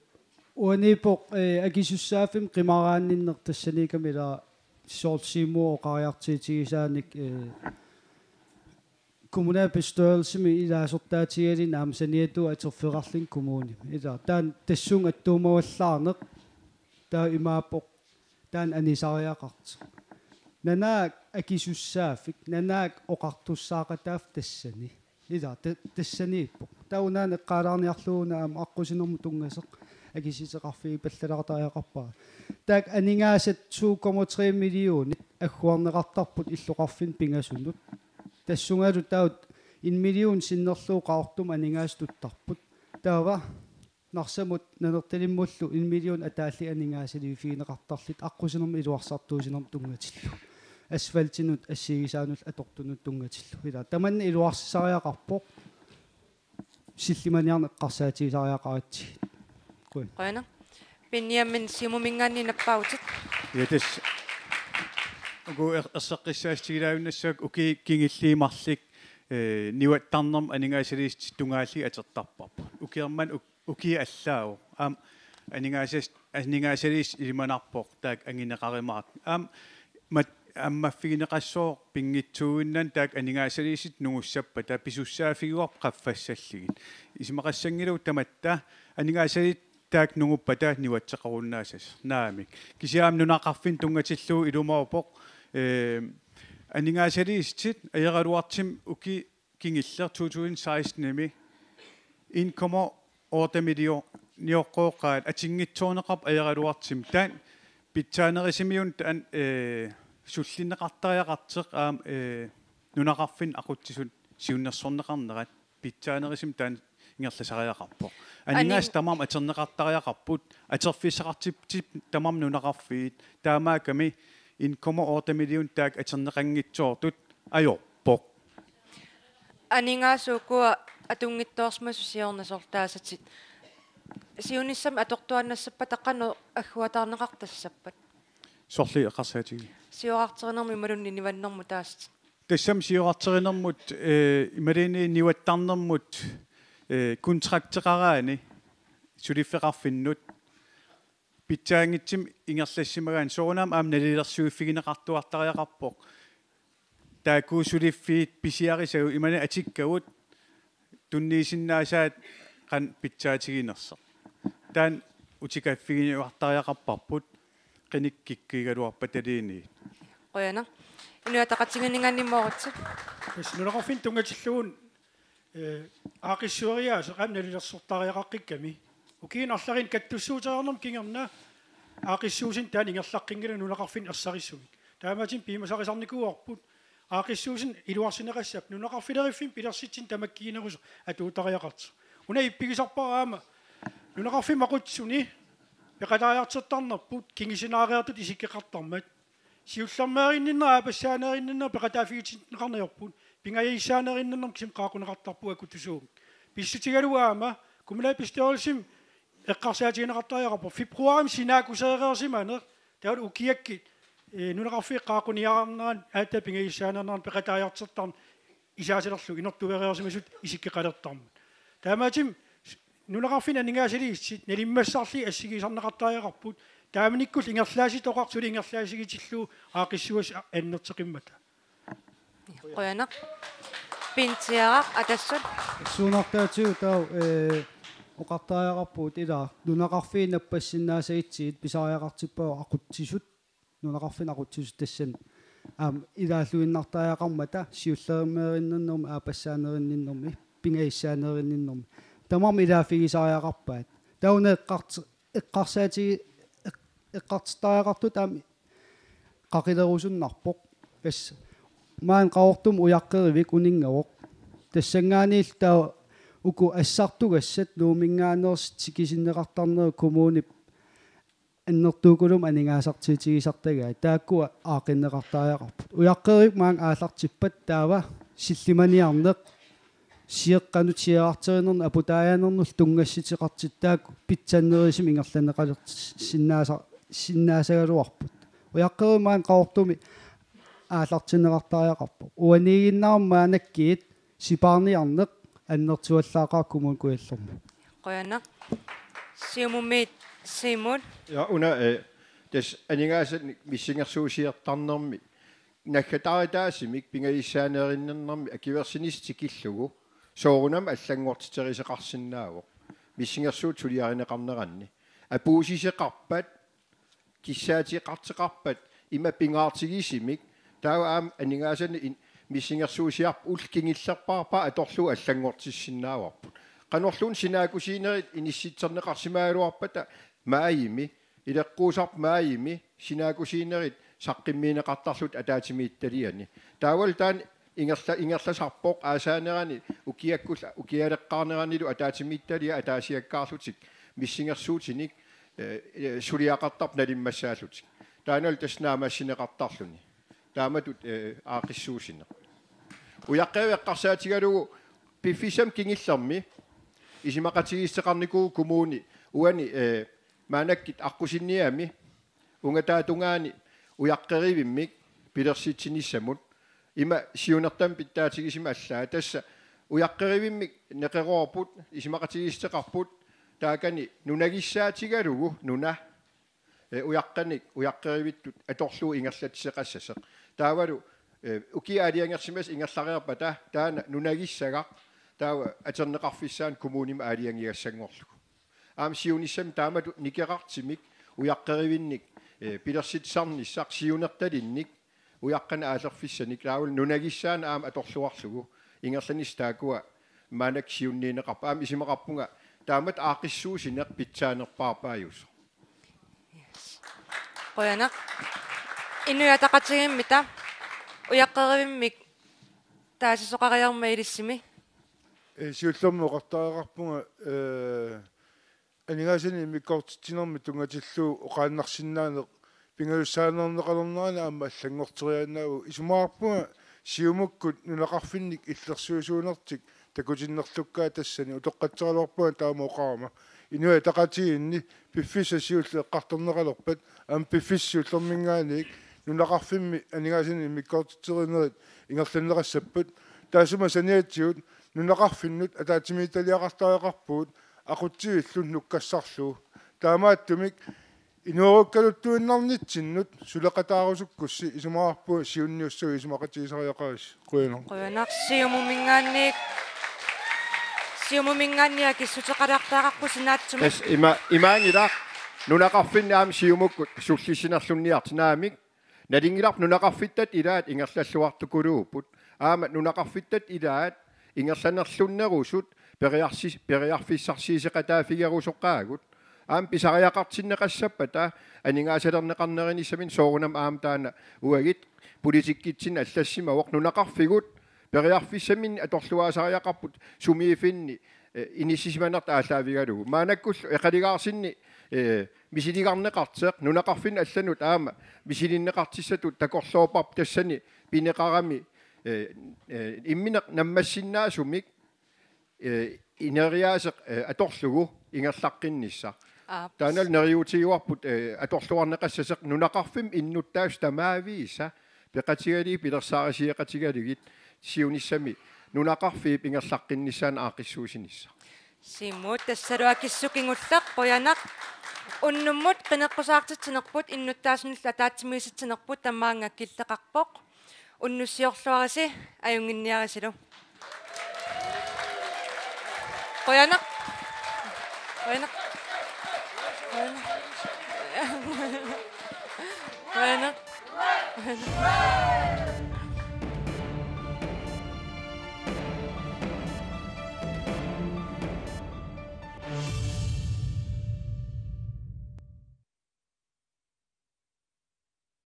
uaniippoq, eh, akisussaaffimmik qimaraanninneq tassaniikkami ila soorlu Siumup oqariartuutigisaanik, eh, kommunalbestyrelsimi ilaasortaatigalugu aamma saniatigut atorfeqarluni kommunimi. Ila taanna tassunga attuumavallaarneq taava imaappoq taanna anisariaqartoq. Nanaak akisussaaffik, nanaak oqartussaaqataaffik tassani. Ila, ta-, tassaniippoq. Taava una eqqaalaarniarlugu una aamma aqqusinermut tunngasoq akisussaaffik pallalaartariaqarpara. Taakku aningaasat to komma tre millionit agguarneqartarput illoqarfinni pingasunut. Tassungalu taava en million sinnerlugu Qaqortumi aningaasat tuttarput. Taava Narsamut Nanortalimmullu en million ataallit aningaasaliiffigineqartarlutik aqqusinermut iluarsartuussinermut tunngatillugu. Asfaltinut assigisaanullu atortunut tunngatillugu. Ila tamanna iluarsisariaqarpoq. Sillimaniarneq eqqarsaatigisariaqaratsigit. Qujan. Qujanaq. Benjamin, Siumuminngaanniit nappaavutit. Ja, tassa. Uku er-, erseqqissaatigilaavinnassavakka ukiut kingulliit marluk, eh, niuattarnermut aningaasaliissutit tungaallugit atortarparput. Ukiormanna uk-, ukiup allaavoq. Aamma aningaasas-, aningaasaliissut ilimanarpoq taakku anguneqarumaartut. Aamma mat-, ammaffigineqassooq pinngitsuuinnarni taakku aningaasaliissutit nungussappata pisussaaffigaarput qaffassallugit. Isumaqassanngilagut tamatta aningaasaliissutit taakku nunguppata niuatseqarunnaassasoq. Naamik. Kisianni nunaqarfinni tunngatillugu ilumoorpoq, eh, aningaasaliissutit ajoraluartumik ukiut kingulleq to tusind seksten-imi en komma otte millionioqqooqqaat atunngitsoorneqarpoq ajoraluartumik. Taanna pitsaanerusumik taanna, eh, sullinneqartariaqartoq aamma, eh, nunaqarfinni aqutsisut siunnersorneqarnerat pitsaanerusumik taanna ingerlasariaqarpoq. Aningaasat Anin- tamarmik atorneqartariaqarput, atorfissaqartipputit tamarmik nunaqarfiit, taamaakkami en komma otte million taakku atorneqanngitsoortut ajorpoq. Aningaasat ukua atunngitsoorsimasut siorna sortaasatit. Siunissami atortuaannassappata qanoq agguataarneqartassappat? Sorliit eqqarsaatigiuk. Siorarterinermut imaluunniit niuannermut taasatit. Tassami siorarterinermut, eh, imaluunniit niuattarnermut, eh, kontrakteqaraanni suliffeqarfinnut pitsaanngitsumik ingerlassimagaanni soorunami aamma nalilersuiffigineqartuartariaqarpoq. Taakku suliffiit pisiarisagut imaluunniit atukkagut tunniusinnaasaat qanoq pitsaatiginersoq. Taanna utikaffigiuartariaqarparput qinikkikkikkaluarpata liinii. Qujanaq. Inuiaqatigiinninngaanniit Moritz. Tassa nunaqarfinni tunngatillugu, eh, aaqqissueriaaseq aamma nalilersortariaqaqqikkami. Ukiuni arlaliini kattussuuteriarnermut kingorna aaqqissuussineq taanna ingerlaqqinngilaq nunaqarfinni ersarissumik. Taamaattumik piumasarisarnikuuarput aaqqissuussineq iluarsineqassapput nunaqarfileriffimmi pilersitsineq tamakkiinerusoq atuuttariaqartoq. Una ippigisarpara aamma nunaqarfimmi aqutsisuni peqataajartortarnerput kingusinaareertutut isikkoqartarmat. Siullermeerinninnera aappassaaneerinninnera peqataaffigitinneqarneq ajorput. pingajussaanerusinnaanera kisimik qaaqquneqartarpugut akutusuummik. Pissutigalugu aamma kommunalbestyrelsimi eqqarsaatigineqartariaqarpoq februarimi sinaakkusereersimaneq, taavalu ukiakkut, eh, nunaqarfiit qaaqquniarnerat aatsaat pingajussaanerusinnaanera peqataajartortarneq isaasalerlu inortuereersimasut isikkoqalertarmat. Taamaattumik nunaqarfinni aningaasaliissutit nalimmassarlugit assigiisarneqartariaqarput, taamanikkullu ingerlaasitoqartut suli ingerlaassutigillugu aaqqissuussat annertoqimmata. Qujanaq. Pintsiaraq Atassut. Suunartaatigut taava, eh, oqartariaqarpugut ilaa nunaqarfiit nappassinnaassagutsigit pisariaqartippavut aqutsisut, nunaqarfinni aqutsisut tassani. Aamma ilaalluinnartariaqarmata siullermeerinninnermi, aappassaaneerinninnermi, pingajussaaneerinninnermi. Tamarmik ilaaffigisariaqarpaat. Taava una eqqart-, eqqarsaatigi-, eq-, eqqartortariaqartut aamma qaqilerusunnarpoq. Tassa maani Qaqortumi ujaqqerivik uninngavoq. Tassanngaanniillu taava uku assartugassat Nuumminngaanneersut tikisinneqartarnerat kommunip annertuukulummik aningaasartiutigisartagaat. Taakkua aaqqinneqartariaqarput. Ujaqqerivik maanga aallartippat taava sillimaniarneq, sioqqanut siaarterinerni aputaajanernerlu tunngassuteqartut taakku pitsannerusumik ingerlanneqalersinnaasa-, sinnaasagaluarput. Ujaqqerivik maani Qaqortumi aallartinneqartariaqarpoq. Uaniiginnarmik maannakkut sipaarniarneq annertuallaaqaaq Kommune Kujallermi. Qujanaq. Siumummiit Simon. Ja, una, eh, tassa aningaasanik missingersuusiortarnermi naggataarutaasumik pingajussaaneerinninnermi akuersinissaq tikillugu soorunami allanngortiterisoqarsinnaavoq missingersuutit suliarineqarneranni. Apuussisoqarpat, kissaateqartoqarpat ima pingaartigisumik, taava aamma aningaasanik in-, missingersuusiorput ullut kingullerpaarpaat atorlugu allanngortissinnaavarput. Qanorluunniit sinaakkusuunerit inissitserneqarsimagaluarpata maajimi, ileqquusarput maajimi, sinaakkusuunerit saqqummiunneqartarlutik ataatsimiititaliani. Taavalu taanna ingerla-, ingerlasarpoq aasaanerani ukiakkullu ukialeqqaarneranilu ataatsimiititaliap ataasiakkaarlutik missingersuutinik, eh, eh, suliaqartarput nalimmassaallutik. Taannalu tassa naammassineqartarluni. Taamatut, eh, aaqqissuussineq. Ujaqqerivik eqqarsaatigalugu piffissami kingullermi isumaqatigiissuteqarnikuuvoq kommuni uani, eh, maannakkut aqqusinniami ungataata tungaani ujaqqerivimmik pilersitsinissamut. Ima siunertamik pitsaatigisimasoq allaat. Tassa ujaqqerivimmik neqeroorput, isumaqatigiissuteqarput, taakani nunagissaatigalugu nuna, eh, ujaqqanik ujaqqerivittut atorlugu ingerlatsisoqassasoq. Taavalu, eh, ukiut aalajangersimasut ingerlareerpata taanna nunagissagaq taava atorneqarfissaanut kommunimut aalajangigassanngorlugu. Aamma siunissami taamatut nikeqartumik ujaqqerivinnik, eh, pilersitsisarnissaq siunertalinnik ujaqqanik aallerfissanik taavalu nunagissaanik aamma atorluarlugu ingerlanissaq taakkua maannakkut siunniunneqarput. Aamma isumaqarpunga taamatut aaqqissuussineq pitsaanerpaarpaajusoq. Qujanaq. Inuit Ataqatigiimmita ujaqqerivimmik taasisoqariarmat ilissimi. Eh, siullermik oqartariaqarpunga, eh, aningaasanik immikkoortitsinermik tunngatillugu oqaannarsinnaaneq pingajussaaneerneqalernerani aamma allanngorteriaannaavoq. Isumaqarpunga Siumukkut nunaqarfinnik illersuisuunertik takutinnerlukkaat tassani, utoqqatseraluarpunga taama oqarama. Inuit Ataqatigiinni piffissaq siulleq eqqartorneqalerpat aamma piffissap siullerminngaanniit nunaqarfimmi aningaasanik immikkoortitserinerit ingerlanneqassappat. Taassuma saniatigut nunaqarfinnut ataatsimiititaliaqartariaqarpugut aqutsivillu nukkassarlugu. Taamaattumik inuerukkaluttuinnarnitsinnut suleqataarusukkussi isumaqarpunga siunniussagut isumaqatigisariaqarissi. Qujanaq. Qujanaq. Siumuminngaanniit, Siumuminngaanniit akissuteqalaartariaqarpusi naatsumik. Tassa ima, imaanngilaq nunaqarfinni aamma Siumukkut sullissinerlunniartut naamik. Nalunngilarput nunaqarfittatta ilaat ingerlalluartukuluupput. Aamma nunaqarfittatta ilaat ingerlanerlunnerusut periarsi-, periarfissarsiuteqataaffigerusoqaagut. Aamma pisariaqartinneqassappata aningaasalerneqarnerinissaminnut soorunami aamma taanna uagut politikkitsinni allassimavoq, nunaqarfigut periarfissaminnik atorluaasariaqarput sumiiffinni, eh, inissisimanertut aallaavigalugu. Maannakkullu eqalugaarsinni, eh, misiligarneqartoq nunaqarfinnut allanut aamma misilinneqartussatut takorloorparput, tassani pineqarami eh, eh, immineq nammassinnaasumik, eh, ineriaaseq, eh, atorlugu ingerlaqqinnissaq. Aap. Taannalu neriuutigiuarput, eh, atorluarneqassasoq nunaqarfimmi innuttaasut tamaavisa peqatigalugit pilersaarutigeqatigalugit siunissami nunaqarfiup ingerlaqqinnissaanut aaqqissuussinissaq. Siumut, tassalu akissut kingulleq, qujanaq. Unnummut qineqqusaartitsinerput innuttaasunillu ataatsimiisitsinerput tamaanga killeqarpoq. Unnussiorluarisi, ajunnginniarisilu. Qujanaq. Qujanaq. Qujanaq. Qujanaq.